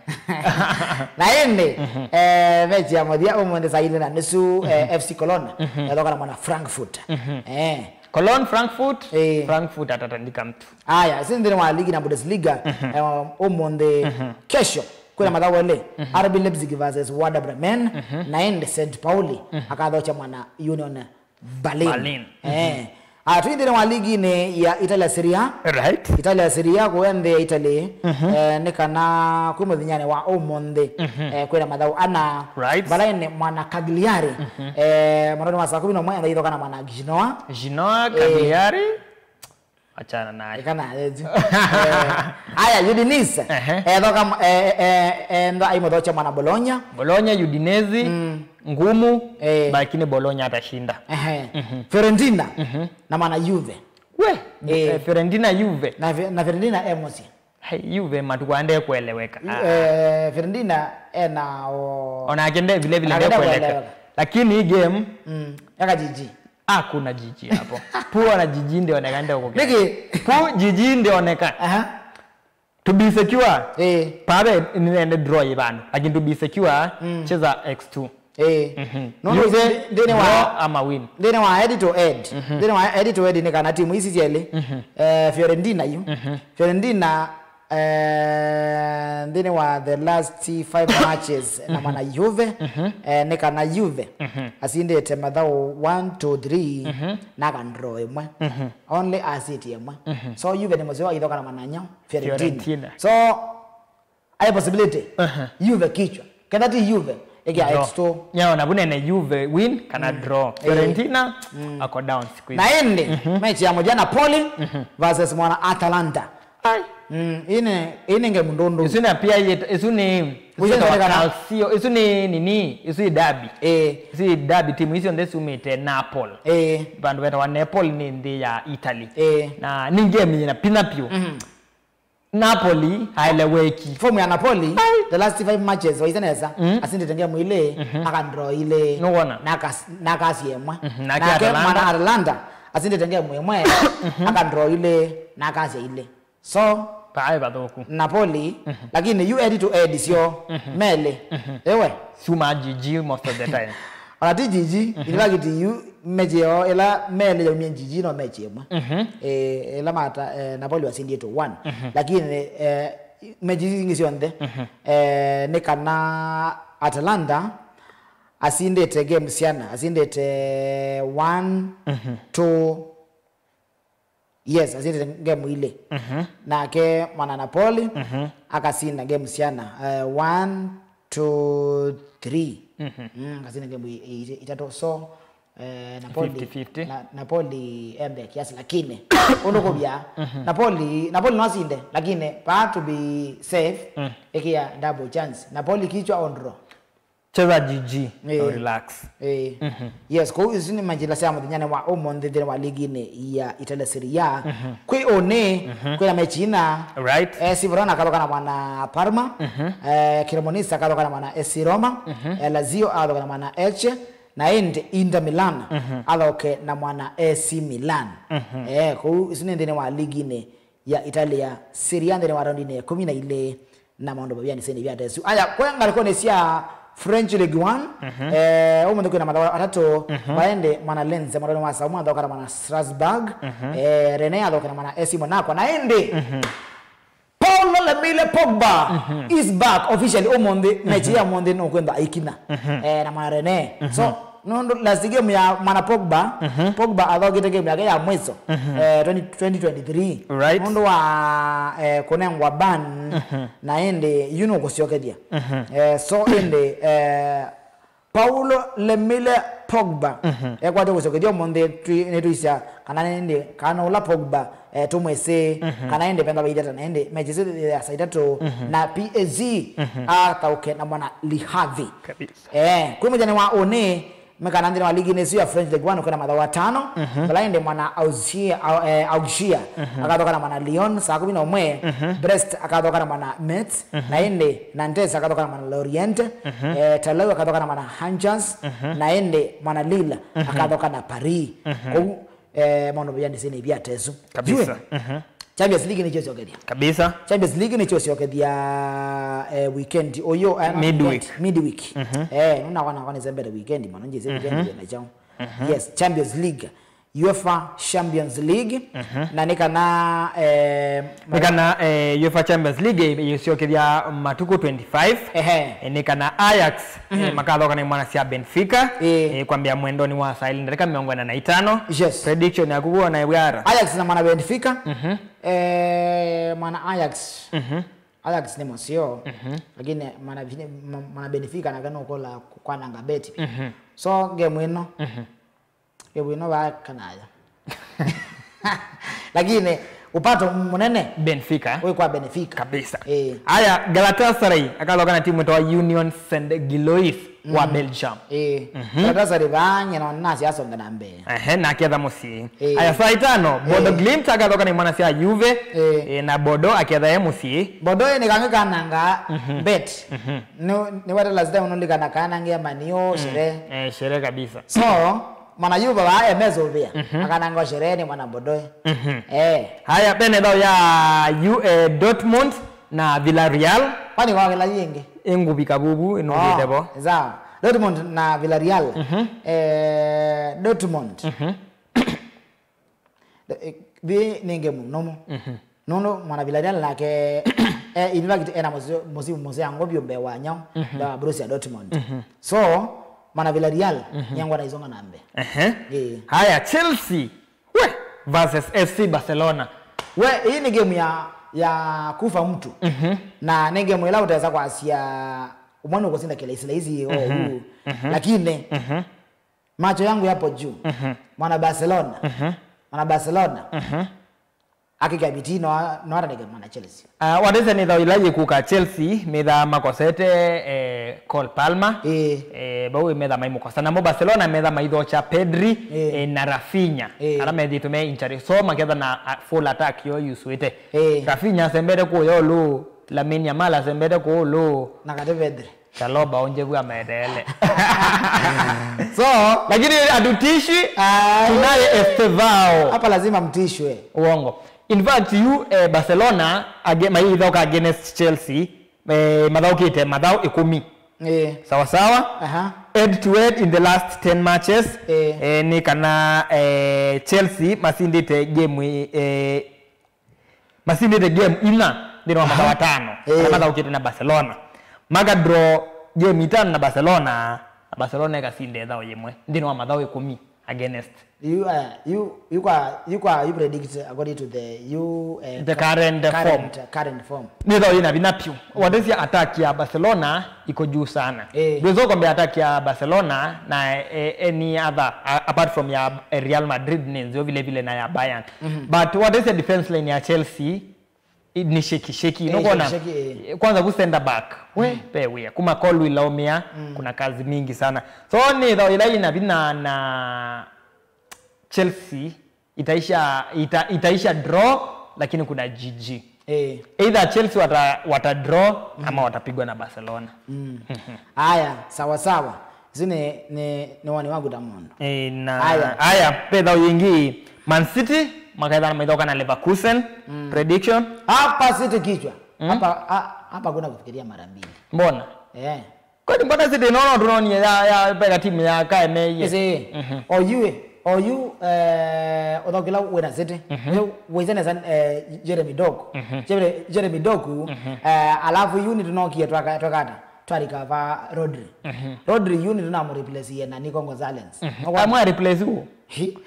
Na ĩndĩ eh, mechi ya mũthia ũmũnthĩ saa ilĩ na nusu eh, F C Cologne ethoka na mwana Frankfurt. Eh. Cologne Frankfurt. Eh. Frankfurt atatandika mtu. Aya, si nthĩnĩ wa ligi na Bundesliga eh, ũmũnthĩ kesho kwĩna mathaũ elĩ. R B Leipzig versus Werder Bremen na ĩndĩ Saint Pauli akathokya mwana Union Berlin. Berlin. Eh. Ah, tũi nthĩnĩ wa liginĩ ya Italia Serie A. Right. Italia Serie A kũya nthĩ ya Italy eh, nĩ kana kwĩ mũthenyanĩ wa ũmũnthĩ eh, kwĩna mathaũ ana. Right. Mbalainĩ mwana Cagliari eh, mwendonĩ wa saa kumi na ũmwe enda ithoka na mwana Genoa. Genoa, eh, Cagliari. Achana nayo. Ĩkana yetu. Eh, aya, Udinese. Ehe. Ethoka, eh, eh, eh, ndo aimũthokya mwana Bologna. Bologna, Udinese, ngumu, eh, lakini Bologna atashinda. Ehe. Fiorentina na mwana Juve. We, eh, Fiorentina, Juve. Na Fi- na Fiorentina e mũsyĩ. Hey, Juve matukũ ande kueleweka. Eh, Fiorentina ena o- onake nde vile vile nde kueleweka. Lakini hii game, mm, yaka jiji. Hakuna jiji hapo. Pua na jiji ndio oneka ndio kuke. Niki? Pu jiji ndio oneka. Aha. To be secure. Eh. Pabe ni nende draw ibano. Lakini to be secure, mm, cheza X two. Eh. Mm-hmm. No, no, Juve, nthĩnĩ wa draw ama win. Nthĩnĩ wa head to head. Mm-hmm. Nthĩnĩ wa head to head nĩ kana timu ici syelĩ. Mm-hmm. Eh, Fiorentina yu. Mm-hmm. Fiorentina, eh, nthĩnĩ wa the last five matches na mana Juve, eh, nĩ kana Juve asindĩte mathaũ one, two, three, na aka draw ĩmwe. Only asĩtie ĩmwe. So Juve nĩ mũseo aithoka na mananya Fiorentina. Fiorentina. So ai possibility. Juve kichwa. Ketha ti Juve, ĩkĩa X two. Nyaona vunene Juve win kana draw. Fiorentina ako down siku hizi. Na ĩndĩ, mechi ya mũthya Napoli versus mwana Atalanta. Ai. Mm, ine ine ngemu ndundu. Isu na pia yet, isu ni, isu Ucio ni ndio calcio, isu ni nini, isu ni derby. Eh. Isu ni derby, timu icio nthe sumite Napoli. Eh. Vandu vetawa Napoli ni nthi ya Italy. Eh. Na ni game yina pina piu. Napoli haeleweki. Form ya Napoli, the last five matches waisya nesa, asindite game ile, aka draw ile. Nũwona? Na akas- na akasia ĩmwe. Nake Atalanta? Mwana Atalanta asindite game ĩmwe, aka draw ile, na akasia ile. So, pae vathuku. Napoli, lakini yu head to head sio, mele. Ewe. Suma G G most of the time. Ona ti G G, in fact, yu mechi yao ĩla mele yaumie G G no mechi ĩmwe. Eh, ĩla mata, eh, Napoli wasindĩtwe one. Lakini, eh, mechi ici ingĩ syonthe, eh, nĩ kana Atalanta asindĩte game syana, asindĩte one, two, yes, asindĩte game ilĩ. Nake mwana Napoli akasinda game syana, eh, one, two, three. Mm, akasinda game i- i- itatũ. So, eh, Napoli, fifty fifty. Na- Napoli embea kiasi, lakini ũndũ kũvya, Napoli, Napoli no asinde, lakini vaa to be safe, ĩkĩa double chance. Napoli kichwa or draw. Cheza G G, eh, relax. Eh. Yes, kwoou isu nĩ manjĩla sya mũthenyanĩ wa ũmũnthĩ nthĩnĩ wa liginĩ ya Italy Serie A. Kwĩ ũnĩ, kwĩna mechi ina. Right. Eh, AC Verona akathoka na mwana Parma. Eh, Cremonese akathoka na mwana AC Roma. Eh, Lazio athoka na mwana Elche. Na ĩndĩ Inter Milan athoke na mwana AC Milan. Eh, kwoou isu nĩ nthĩnĩ wa liginĩ ya Italy ya Serie A nthĩnĩ wa raundinĩ ya ĩkũmi na ilĩ na maũndũ mavia nĩsĩnĩ vya tesu. Aya, kwa ngalĩkonĩ sya French League One, eh, ũmũnthĩ kwĩna mathaũ atatũ, maende mwana Lens, mwana wa Samu athoka na mwana Strasbourg, eh, Rennes athoka na mwana AC Monaco. Na ĩndĩ, Paulo Lemile Pogba is back officially ũmũnthĩ, mechi ya ũmũnthĩ nũkwenda aikina, eh, na mwana Rennes. So, nũndũ last game ya mwana Pogba, Pogba athokite game yake ya mwiso, eh, twenty, twenty twenty-three. Right. Nũndũ wa, eh, kũnengwa ban, na ĩndĩ yu nũkũsyokethya. Eh, so ĩndĩ, eh, Paulo Lemile Pogba ekwate kũsyokethya ũmũnthĩ, twi- nĩtwĩsya kana ĩndĩ kana ũla Pogba, eh, tũmwĩsĩ, kana ĩndĩ Penda Vaitheta na ĩndĩ mechi isu ya saa itatũ na P S G athaũke na mwana Lihavi. Kabisa. Eh, kwĩ mũthenya wa ũnĩ, mekana nthĩnĩ wa ligi nĩ isu ya French League One, kwĩna mathaũ atano. Vala ĩndĩ mwana Auxia, au- eh, Auxia akathoka na mwana Lyon saa kũmi na ũmwe, Brest akathoka na mwana Metz, na ĩndĩ Nantes akathoka na mwana Lorient, eh, Talau akathoka na mwana Angers, na ĩndĩ mwana Lille akathoka na Paris. Kwoou, eh, maũndũ via ndĩsĩnĩ vya tesu. Kabisa. Yue. Champions League nĩkyo syokethia. Kabisa. Champions League nĩkyo syokethia, eh, weekend ũyũ, eh, not midweek. Weekend, midweek. Eh, nuna wana wana zembere weekend, mwana njĩse weekend na chao. Yes, Champions League. UEFA Champions League. Na nĩ kana, eh, nĩ kana, eh, UEFA Champions League yĩsyokethia matukũ twenty-five. Ehe. Eh, nĩ kana Ajax, eh, makathoka na imwana sya Benfica, eh, kwambĩa mwendoni wa saa ilĩ ndatĩka mĩongo ĩna na itano. Yes. Prediction yaku kuona ĩw'ara? Ajax na mwana Benfica. Eh, mwana Ajax. Ajax nĩ mũseo. Lakini mwana, mwana Benfica nake nũkũla kwananga beti. So game ĩno, game ĩno va kanaya. Lakini upato mũnene Benfica. Wĩ kwa Benfica. Kabisa. Eh. Aya, Galatasaray akathoka na timu ĩtawa Union Saint Gilloise wa Belgium. Eh. Galatasaray vaa nyina nasi asonga na mbee. Ehe, na aketha mũsyĩ. Eh. Aya, saa itano, Bodo Glimt akathoka na imwana sya Juve. Eh. Eh, na Bodo aketha e mũsyĩ. Bodo nĩ kangĩ kananga bet. Nĩ nĩ wata last time nulikana kana ngia manio shere. Eh, shere kabisa. So, mwana Juve vaa emesũvĩa. Akananga shere nĩ mwana Bodo. Eh. Haya, bene thao ya U, eh, Dortmund na Villarreal. Kwani kwa kĩla yĩngĩ? Ĩngũvika vuvu ĩnũvĩte vo. Sawa. Dortmund na Villarreal. Eh, Dortmund. Eh, vi nĩ ngemu nomo. Nũndũ mwana Villarreal nake eh, in fact ena mũsi- mũsimu mũseango vyũ mbee wa nyau mbee wa Borussia Dortmund. So mwana Villarreal nyangwa na isonga na mbee. Ehe. Ĩĩ. Haya, Chelsea we versus F C Barcelona. We, hii ni game ya ya kufa mtu. Na ni game ila utaweza kwasia umwani ukusinda kila isila hizi oh huu. Lakini macho yangu yapo juu. Mwana Barcelona. Mwana Barcelona. Akika bitii no no atanike mwana Chelsea. Uh, watese nĩ thau ila yĩkuka Chelsea metha makosete eh, Cole Palmer. Eh. Eh, bau metha maimũkosa namo Barcelona metha maithokya Pedri eh, na Rafinha. Eh. Ala methĩtwe me injury so maketha na uh, full attack yo yuswĩte. Eh. Rafinha asembete kũya ũlũ, Lamine Yamal asembete kũũ ũlũ. Na kati Pedri. Taloba onje vua meteele. So, lakini hatutishwi, tunaye Estevao. Hapa lazima mtishwe. Uongo. In fact, you eh, Barcelona age, maithoka against Chelsea eh, mathaukite mathau ikũmi. Eh. Sawa sawa. Aha. Head to head in the last ten matches. Eh. Eh, ni kana eh, Chelsea masindite game eh, masindĩte game ina nthĩnĩ wa mathaũ atano ala mathaũkĩte na Barcelona. Makadraw game itano na Barcelona, na Barcelona ĩkasinda ĩthaũ yĩmwe nthĩnĩ wa mathaũ ĩkũmi against. You, uh, you, you, kwa, you, kwa, you predict according to the you, uh, the current, current form. Current form. Nĩ ĩthaũ yĩna vinya piũ. Watesya attack ya Barcelona iko juu sana. Eh. Ndwĩsa ũkombe attack ya Barcelona na eh, any other uh, apart from ya eh, Real Madrid nĩ nzeo vile vile na ya Bayern. But what is the defense line ya Chelsea? I- ni sheki sheki. Eh, nukona sheki, sheki, eh. Kwanza ku center back we pe wia kuma Colwill laumia kuna kazi mingi sana. So ni thao ila ina vina na Chelsea itaisha ita, itaisha draw, lakini kuna G G. Eh. Either Chelsea wata, wata draw ama watapigwa na Barcelona. Aya, sawa sawa. Isu ni ni ni woni waku ta mundu. Eh, na Aya. Aya, petha yingi Man City makaitha na maithoka na Leverkusen. Prediction. Hapa City kichwa. Hapa ha- hapa kuna kufikiria mara mbili. Mbona? Eh. Kwani mbona City nono tunonie ya ya peka timu ya kaemeye. Ese. Oyu, oyu eh, uthokila wina City. Oyu wizene san eh, Jeremy Doku. Jeremy, Jeremy Doku eh, alafu yu ni tunokie twaka twakata twarika va Rodri. Rodri yu ni tunamureplace na Nico Gonzalez. Amwe replace who?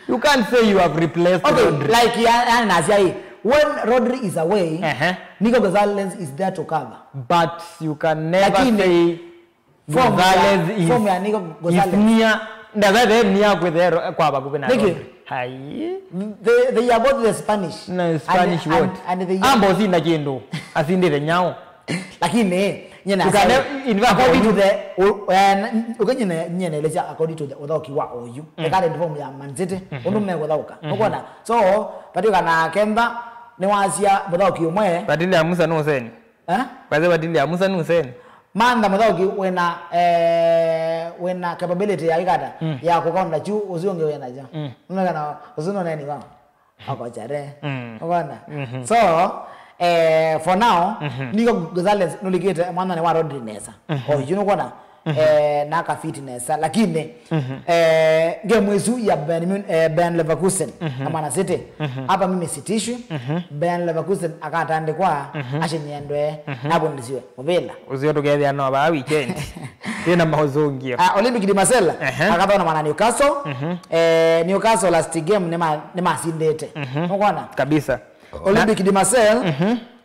You can't say you have replaced Okay, Rodri. Like ya, ya nasia hii, when Rodri is away, Ehe. Nico Gonzalez is there to cover. But you can never Lakini, say form ya- Gonzalez is, form ya Nico is Gonzalez. Near. Ndazathe near kwithero kwa vakuvi na Niki? Rodri. Hai. They, they are both the Spanish. Na Spanish and, what? And, and they Amba usinda kindu. Asindire nyao. Lakini nyina Tukane- in fact, according to the u- eh, n- uke nyina nyina elezia according to the uthoki wa oyu the current form ya Man City undu me kuthauka ukona so patika na kemba ni wasia muthoki umwe Batili ya Musa nuseni. Eh? Baze batili ya Musa nuseni. Mantha muthoki wena eh, wena capability ya ikata ya kukonda chu usiunge wena ja. Unakana usuno neni wa. Akochare. Ukona? So eh, for now Nico Gonzalez nulikite mwana ni wa Rodri nesa. Oyu nukona eh, naka fit nesa lakini eh, game isu ya Bayern, Mun- eh, Bayern Leverkusen na Man City hapa mimi sitishwi. Bayern Leverkusen akatandikwa ashinyendwe na bundisiwe muvila. Ucio tukethia no ba weekend. Ina mauzungio. Ah, Olympique de Marseille Ehe. Akathona mwana Newcastle. Eh, Newcastle last game nima nimasindite. Nukona? Kabisa. Olympique de Marseille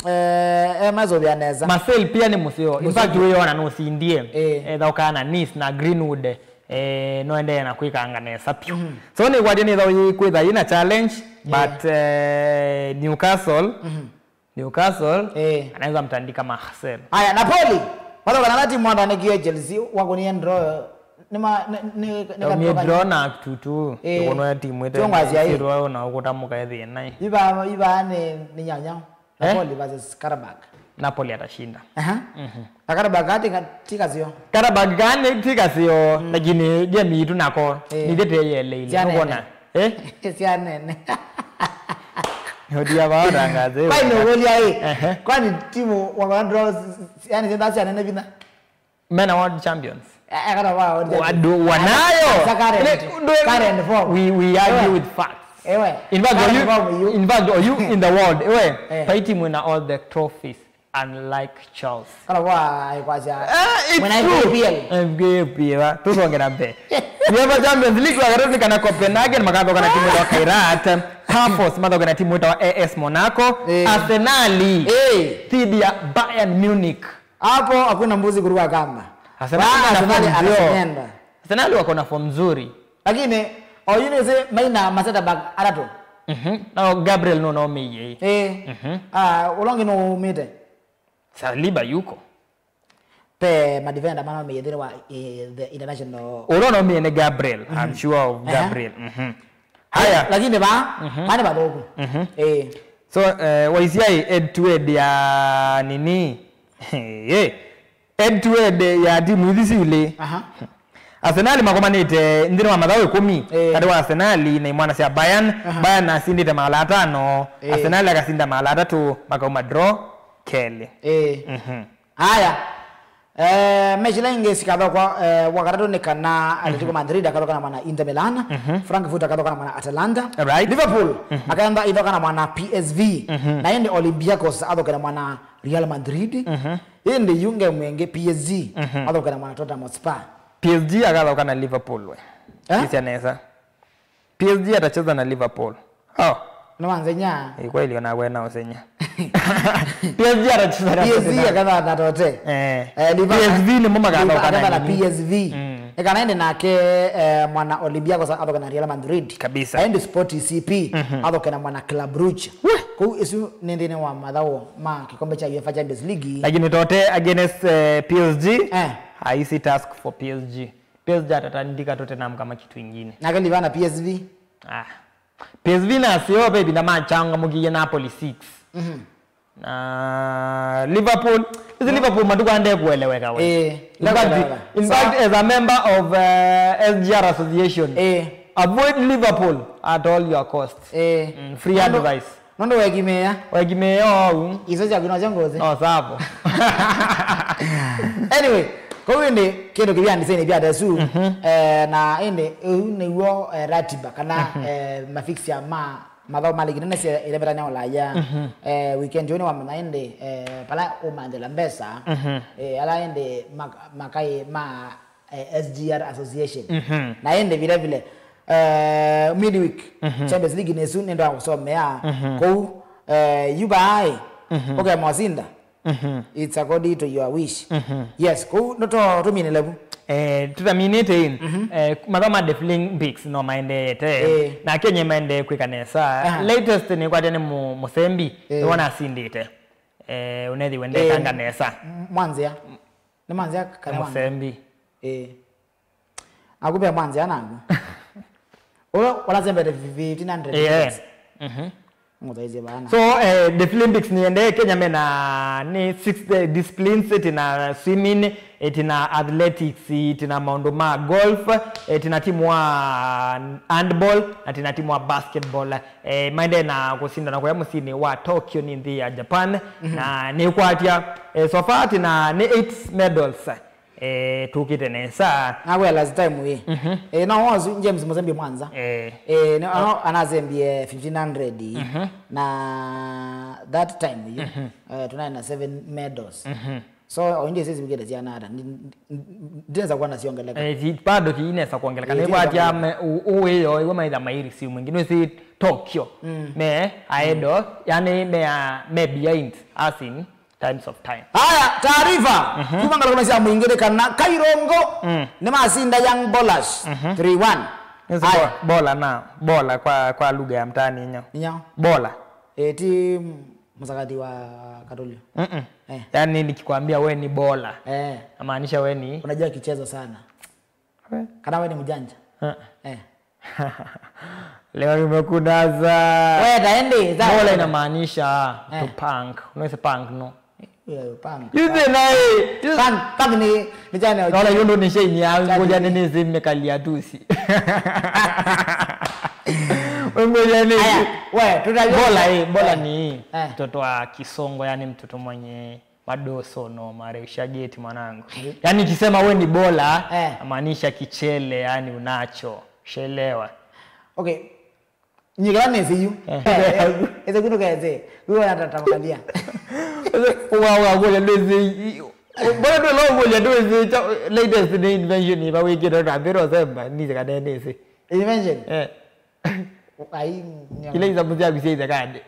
eh, eh mazovia neza. Marseille pia ni museo. In fact, we ona no sindie. Eh. Eh, thokana Nice na Greenwood. Eh, no endelee na kwĩkanga nesa piũ. So nĩkwatya nĩtha kwĩtha ina challenge, but eh, Newcastle, Newcastle Eh. anaweza mtandika Marseille. Aya, Napoli mathoka na timu mwandu anekie Chelsea, wakunie draw. Nĩ ma nĩ nĩ nĩ Mie draw na tutu. Eh. Kuno timu ite Chungwa cia hii. Sirwa na ukuta muka ethi nai. Iba iba nĩ nĩ nyanya. Eh? Napoli versus Karabakh. Napoli atashinda. Aha. Na Karabakh ati ka- ti kasio. Karabakh gani ti kasio, lakini game itu nako. Eh. Nithete yele ile. Sianene. Unaona? Eh? Sianene. Ndio bao tangaze. Kwani ugolia hii? Ehe. Kwani timu wa draw yani sasa sianene vina? Men are world champions. Eh, eh, kana wa world champions. Wadu wanayo. Sasa current. Ile, ndo- Current form. We, we argue Ewe. with facts. Ewe. In fact, are Current you, form you. in fact, are you in the world? Ewe, Eh. Pai timu ina all the trophies, unlike Chelsea. Kana wa ikwasya. Eh, it's When I true. P L. F K P L, wa. Tusonge na mbele. UEFA Champions League wakatatu kana Copenhagen makathoka na timu ya Kairat. Pafos mathoka na timu ya A S Monaco. Eh. Arsenal. Eh. Dhidi ya Bayern Munich. Hapo hakuna mbuzi kuruka kamba. Arsenal Wa wana Arsenal form nzuri. Arsenal. Arsenal wako na form nzuri. Lakini oyu nĩ sĩ maina maseta back atatu. Mhm. Na Gabriel no no meye. Eh. Mhm. Ah, ulongi no umite. Saliba yuko. Pe madefender mana meye thĩna wa eh, the international. Ulo no meye ni Gabriel. I'm sure of Aha. Gabriel. Mhm. Haya. Lakini ba, Mhm. bana bathoku. Mhm. Eh. So, eh, waisiai head to head ya nini? Eh. Head to head ya timu ithi sili. Aha. Arsenal makomanĩte nthĩnĩ wa mathaũ ĩkũmi Eh. katĩ wa Arsenal na imwana sya Bayern. Aha. Bayern asindĩte maala atano, Eh. Arsenal akasinda maala atatũ, makauma draw kelĩ. Eh. Mhm. Aya. Eh, mechi ila ingĩ sikathokwa eh, wakatatũ nĩ kana Atletico Madrid akathokana mwana Inter Milan, Mhm. Frankfurt akathokana mwana Atalanta, Right. Liverpool Mhm. akaenda ithokana mwana P S V, Mhm. na ĩndĩ Olympiacos athokana mwana Real Madrid. Mhm. Ĩndĩ yu ngemu ĩngĩ P S G Mhm. athokana mwana Tottenham Hotspur. P S G akathoka na Liverpool we. Eh? Sisya nesa. P S G atacheza na Liverpool. Oh. Nĩ wanzenya. Ĩ kweli ona we na ũsenya. P S G atacheza na P S G Tottenham. Akatha na Tote. Eh. Eh, Liverpool P S V nĩ mo makathoka Liverpool na akatha na nini? P S V. Mm. Ĩ kana ĩndĩ nake eh, mwana Olympiacos athoka na Real Madrid. Kabisa. Aende Sporting C P Mhm. athoke na mwana Club Brugge. Weh. Kũu isu nĩ nthĩnĩ wa mathaũ ma kikombe cha UEFA Champions League. Lakini Tote against eh, P S G. Eh. Haisi task for P S G. P S G atatandika Tottenham kama kitu ingine. Nake Liverpool na P S V. Ah. P S V nasyo ve ĩvinda machangamũkie Napoli six. Mhm. Na Liverpool, isi Liverpool matuku ande kueleweka we. Eh, In fact, ndakuelewa. In So fact, as a member of uh, S G R Association, Eh. avoid Liverpool at all your costs. Eh. Mm, free Nũndũ- advice. Nũndũ wekimĩa. Wekimĩa ou. Iso syaku no sya ngozi. No savo. Anyway, kũu ĩndĩ kĩndũ kĩvya ndiseni vya tesu. Mhm. Eh, na ĩndĩ ũu nĩw'o eh, ratiba kana eh, mafixture ma mathaũ ma ligi nene sya ĩlevetania Ulaya. Mhm. Eh, weekend ũyũ nĩwamanya ĩndĩ eh, pala ũmanthĩla mbesa Mhm. eh, ala ĩndĩ mak- makai ma eh, S G R Association. Mhm. Na ĩndĩ vile vile eh, midweek Mhm. Champions League nĩsu nĩndwa kũsomea Mhm. kũu eh, yu vaai Mhm. ũkemasinda. Mhm. It's according to your wish. Mhm. Yes, kũu ndoto tũminĩle vu. Eh, tũtaminĩte ĩ, Mhm. eh, mathaũ ma Deaflympics no maendeete Eh. na Kenya maendee kwĩka nesa. Aha. Latest nĩkwatya nĩ mu- mũsembi Eh. nĩwona asindĩte. Eh, ũnethi wendekanga Eh, nesa. M- Mwanzĩa. Nĩ Mwanzĩa kana Mwanzĩa? Mũsembi. Eh. Aku ve Mwanzĩa nangu. Ũla ũla sembete fifteen hundred Yeah. meters. Mhm. Ngũthaisye vana. So eh, Deaflympics nĩendee Kenya mena nĩ six eh, disciplines, ĩtina swimming, ĩtina athletics, ĩtina maũndũ ma golf, ĩtina timu wa handball, na ĩtina timu wa basketball. Eh, maendee na kũsindana kũya mũsyĩnĩ wa Tokyo nĩ nthĩ ya Japan. Mhm. Na nĩkwatya eh, so far ĩtina nĩ eight medals. Eh, tũkĩte nesa. Nakwĩa last time ĩ. Mhm. Eh, no wasu James Musembi Mwanza. Eh. Eh, no, ano anasembie fifteen hundred. Mhm. Na that time ĩ. Mhm. Eh, tunaye na seven medals. Mhm. So oindi sisi wikete siana ata. Ndi- ndi- ndinaweza kuwa nasiongeleka. Eh, ti- bado kiinesa kuongeleka. Eh, nĩkwatya me- u- uwĩyo iwe maitha mairi siu mwingi. Nĩsi Tokyo. Mm. Me ahead of, yani me, a- me behind us in times of time. Haya, taarifa. Mhm. Kuma ngalĩko sya mũingĩ nĩ kana Kairongo Mm. nĩmasinda Young Bolas Mhm. three one. Nĩsĩ Haya. bo-, bola na, bola kwa, kwa lugha ya mtaani nyo. Nyo. Bola. Eh, ti msakati wa Katolio. Mm-mm. Eh. Yaani nikikwambia we ni bola, Eh. namaanisha we ni Unajua kichezo sana. We. Kana we ni mjanja. Ah. Eh. Leo nimekunaza. We, taende, za- Bola inamaanisha Eh. to punk. Unaweza punk, no? Yeah, punk. You say naye. Punk, punk ni, ni channel. Naona hiyo ndo ni shame ya Channel. Ngoja nini zimekalia tusi. Ngoja nini. Aya, we, tutajua. Bola, eh, bola Eh. ni Eh. mtoto wa kisongo, yani mtoto mwenye madoso no mareusha geti mwanangu. Eh. Yaani ikisema we ni bola, Eh. amaanisha kichele, yani unacho. Shelewa. Okay. Nyikala nesi yu. Eh. Eh, eh, ese kuno kese. Wewe unatatamukalia. Uwa, uwa, uwa, ndwezi. Bora ndio lo uwa, ndwezi. Latest ni invention iba wiki ndo na mbiro semba ni kana nesi. Invention? Eh. Ai, nya- Ile iza muzia bisi iza kande.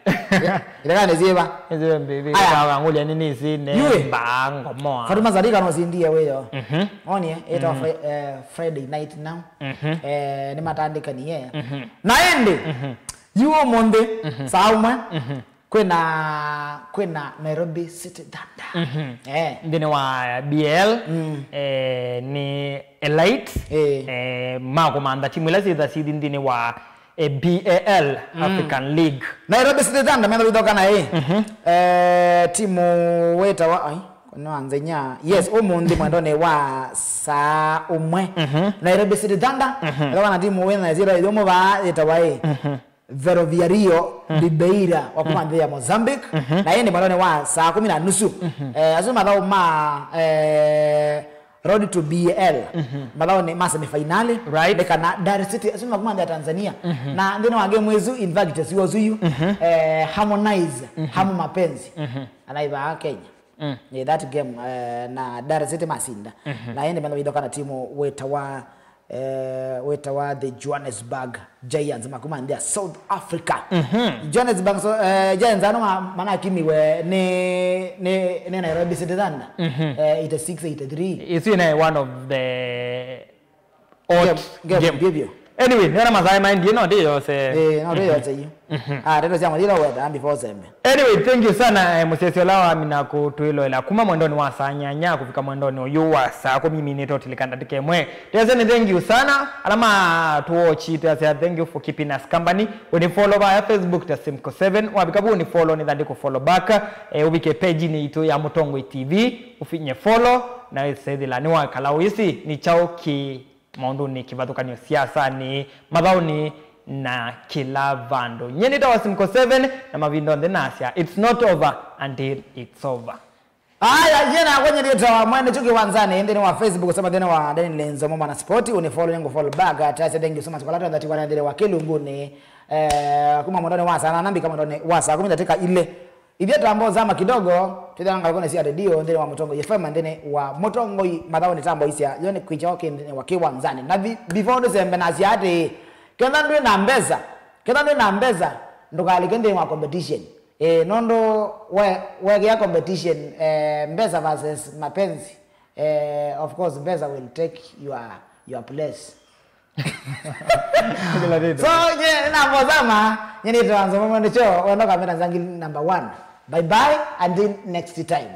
Ila kana ziva. Eze mbebe Aya. Kwa nguli ni nisi ne Yue. Mbango moa. Fatuma Zarika no sindie weyo. Mhm. Oni eh, ita Mhm. Fri- eh, Friday night now. Mhm. Eh, ni matandika ni ye. Mhm. Na ende. Mhm. Yuo monde Mhm. saa umwe. Mhm. Kwina kwina Nairobi City Thunder. Mhm. Eh. Nthĩnĩ wa B L Mm. eh, ni Elite Eh. eh, makomantha timu ila syĩtha sithi nthĩnĩ wa eh, B A L Mm. African League. Nairobi City Thunder mena withokana ĩ Mhm. eh, timu wĩtawa ai nĩwanzenya yes ũmũnthĩ mwendonĩ wa saa ũmwe Mhm. Nairobi City Thunder Mhm. ĩla wana timu wĩna ĩsyĩtwa ĩthũmũ vaa yĩtawa ĩ Mhm. Ferroviario de Beira wa kuma nthĩ ya Mozambique Mhm. na yĩndĩ mwendonĩ wa saa kũmi na nusu eh, asu mathaũ ma eh, Road to B L. Mhm. Mathaũnĩ ma semifinali Right. nĩ kana Dar City asu makuma nthĩ ya Tanzania Mhm. na nthĩnĩ wa game ĩsu in fact siwo suyu Mhm. eh, Harmonize Mhm. Hamu Mapenzi Mhm. anaivaa Kenya Mm. Nĩ that game eh, na Dar City masinda Mhm. na ende mena withokana timu wĩtawa eh, wĩtawa the Johannesburg Giants makuma nthĩ ya South Africa. Mhm. Johannesburg so, eh, Giants ano ma- manakimiwe nĩ nĩ nĩ Nairobi City Thunder Mhm. eh, eighty-six eighty-three. Isu ina one of the odd Game- game game. Ndivyo. Anyway, nĩona masaa maendie no ndĩ yose. Eh, no ndĩ yose yu. Mhm. Ah, ndeto sya mũthira wetha before sembe. Anyway, thank you sana eh, mũsesi ola wa mina kũtwĩloela kuma mwendonĩ wa saa nyanya kũfika mwendonĩ ũyũ wa saa kũmi minĩte ũtilika ndatĩka ĩmwe. Tese nĩ thank you sana ala ma tuochi tese thank you for keeping us company. Uni follow vaya Facebook ta Simco seven wavika vu uni follow nĩ thandi ku follow back eh, uvike page-inĩ itũ ya Mũtongoi T V ufinye follow na wĩsethĩla nĩ wakala ũisi nĩ chao ki maũndũnĩ kĩvathũkanyo siasanĩ mathaũnĩ na kĩla vandũ. Nyie nĩtawa Simco seven na mavinda onthe nasya it's not over until it's over. Aya, yena kwenye litawa mwene chuki wanzani ndini wa Facebook sema ndini wa Daniel Lenzo mwana sport uni follow nyangu follow back atase thank you so much kwa lata ndati kwa ndele wa kilunguni eh kuma mwendoni wa sana nambika mwendoni wa saa kumi dakika ile. Ithia tambo zama kidogo twithanga ngakone cia redio ndini wa Mũtongoi F M ndini wa Mũtongoi mathaoni tambo isya yo ni kwicha oke ndini wa kiwanzani na vi- before ndusembe na cia ati kenda ndwi na mbesa kenda ndwi na mbesa ndukalike ndini wa competition. Eh, nondo we wekea competition eh, mbesa versus mapenzi eh, of course mbesa will take your your place. Kila kitu. So nye nambozama nye nĩtwanzo mama ndicho wendo kamera zangi number one. Bye bye until next time.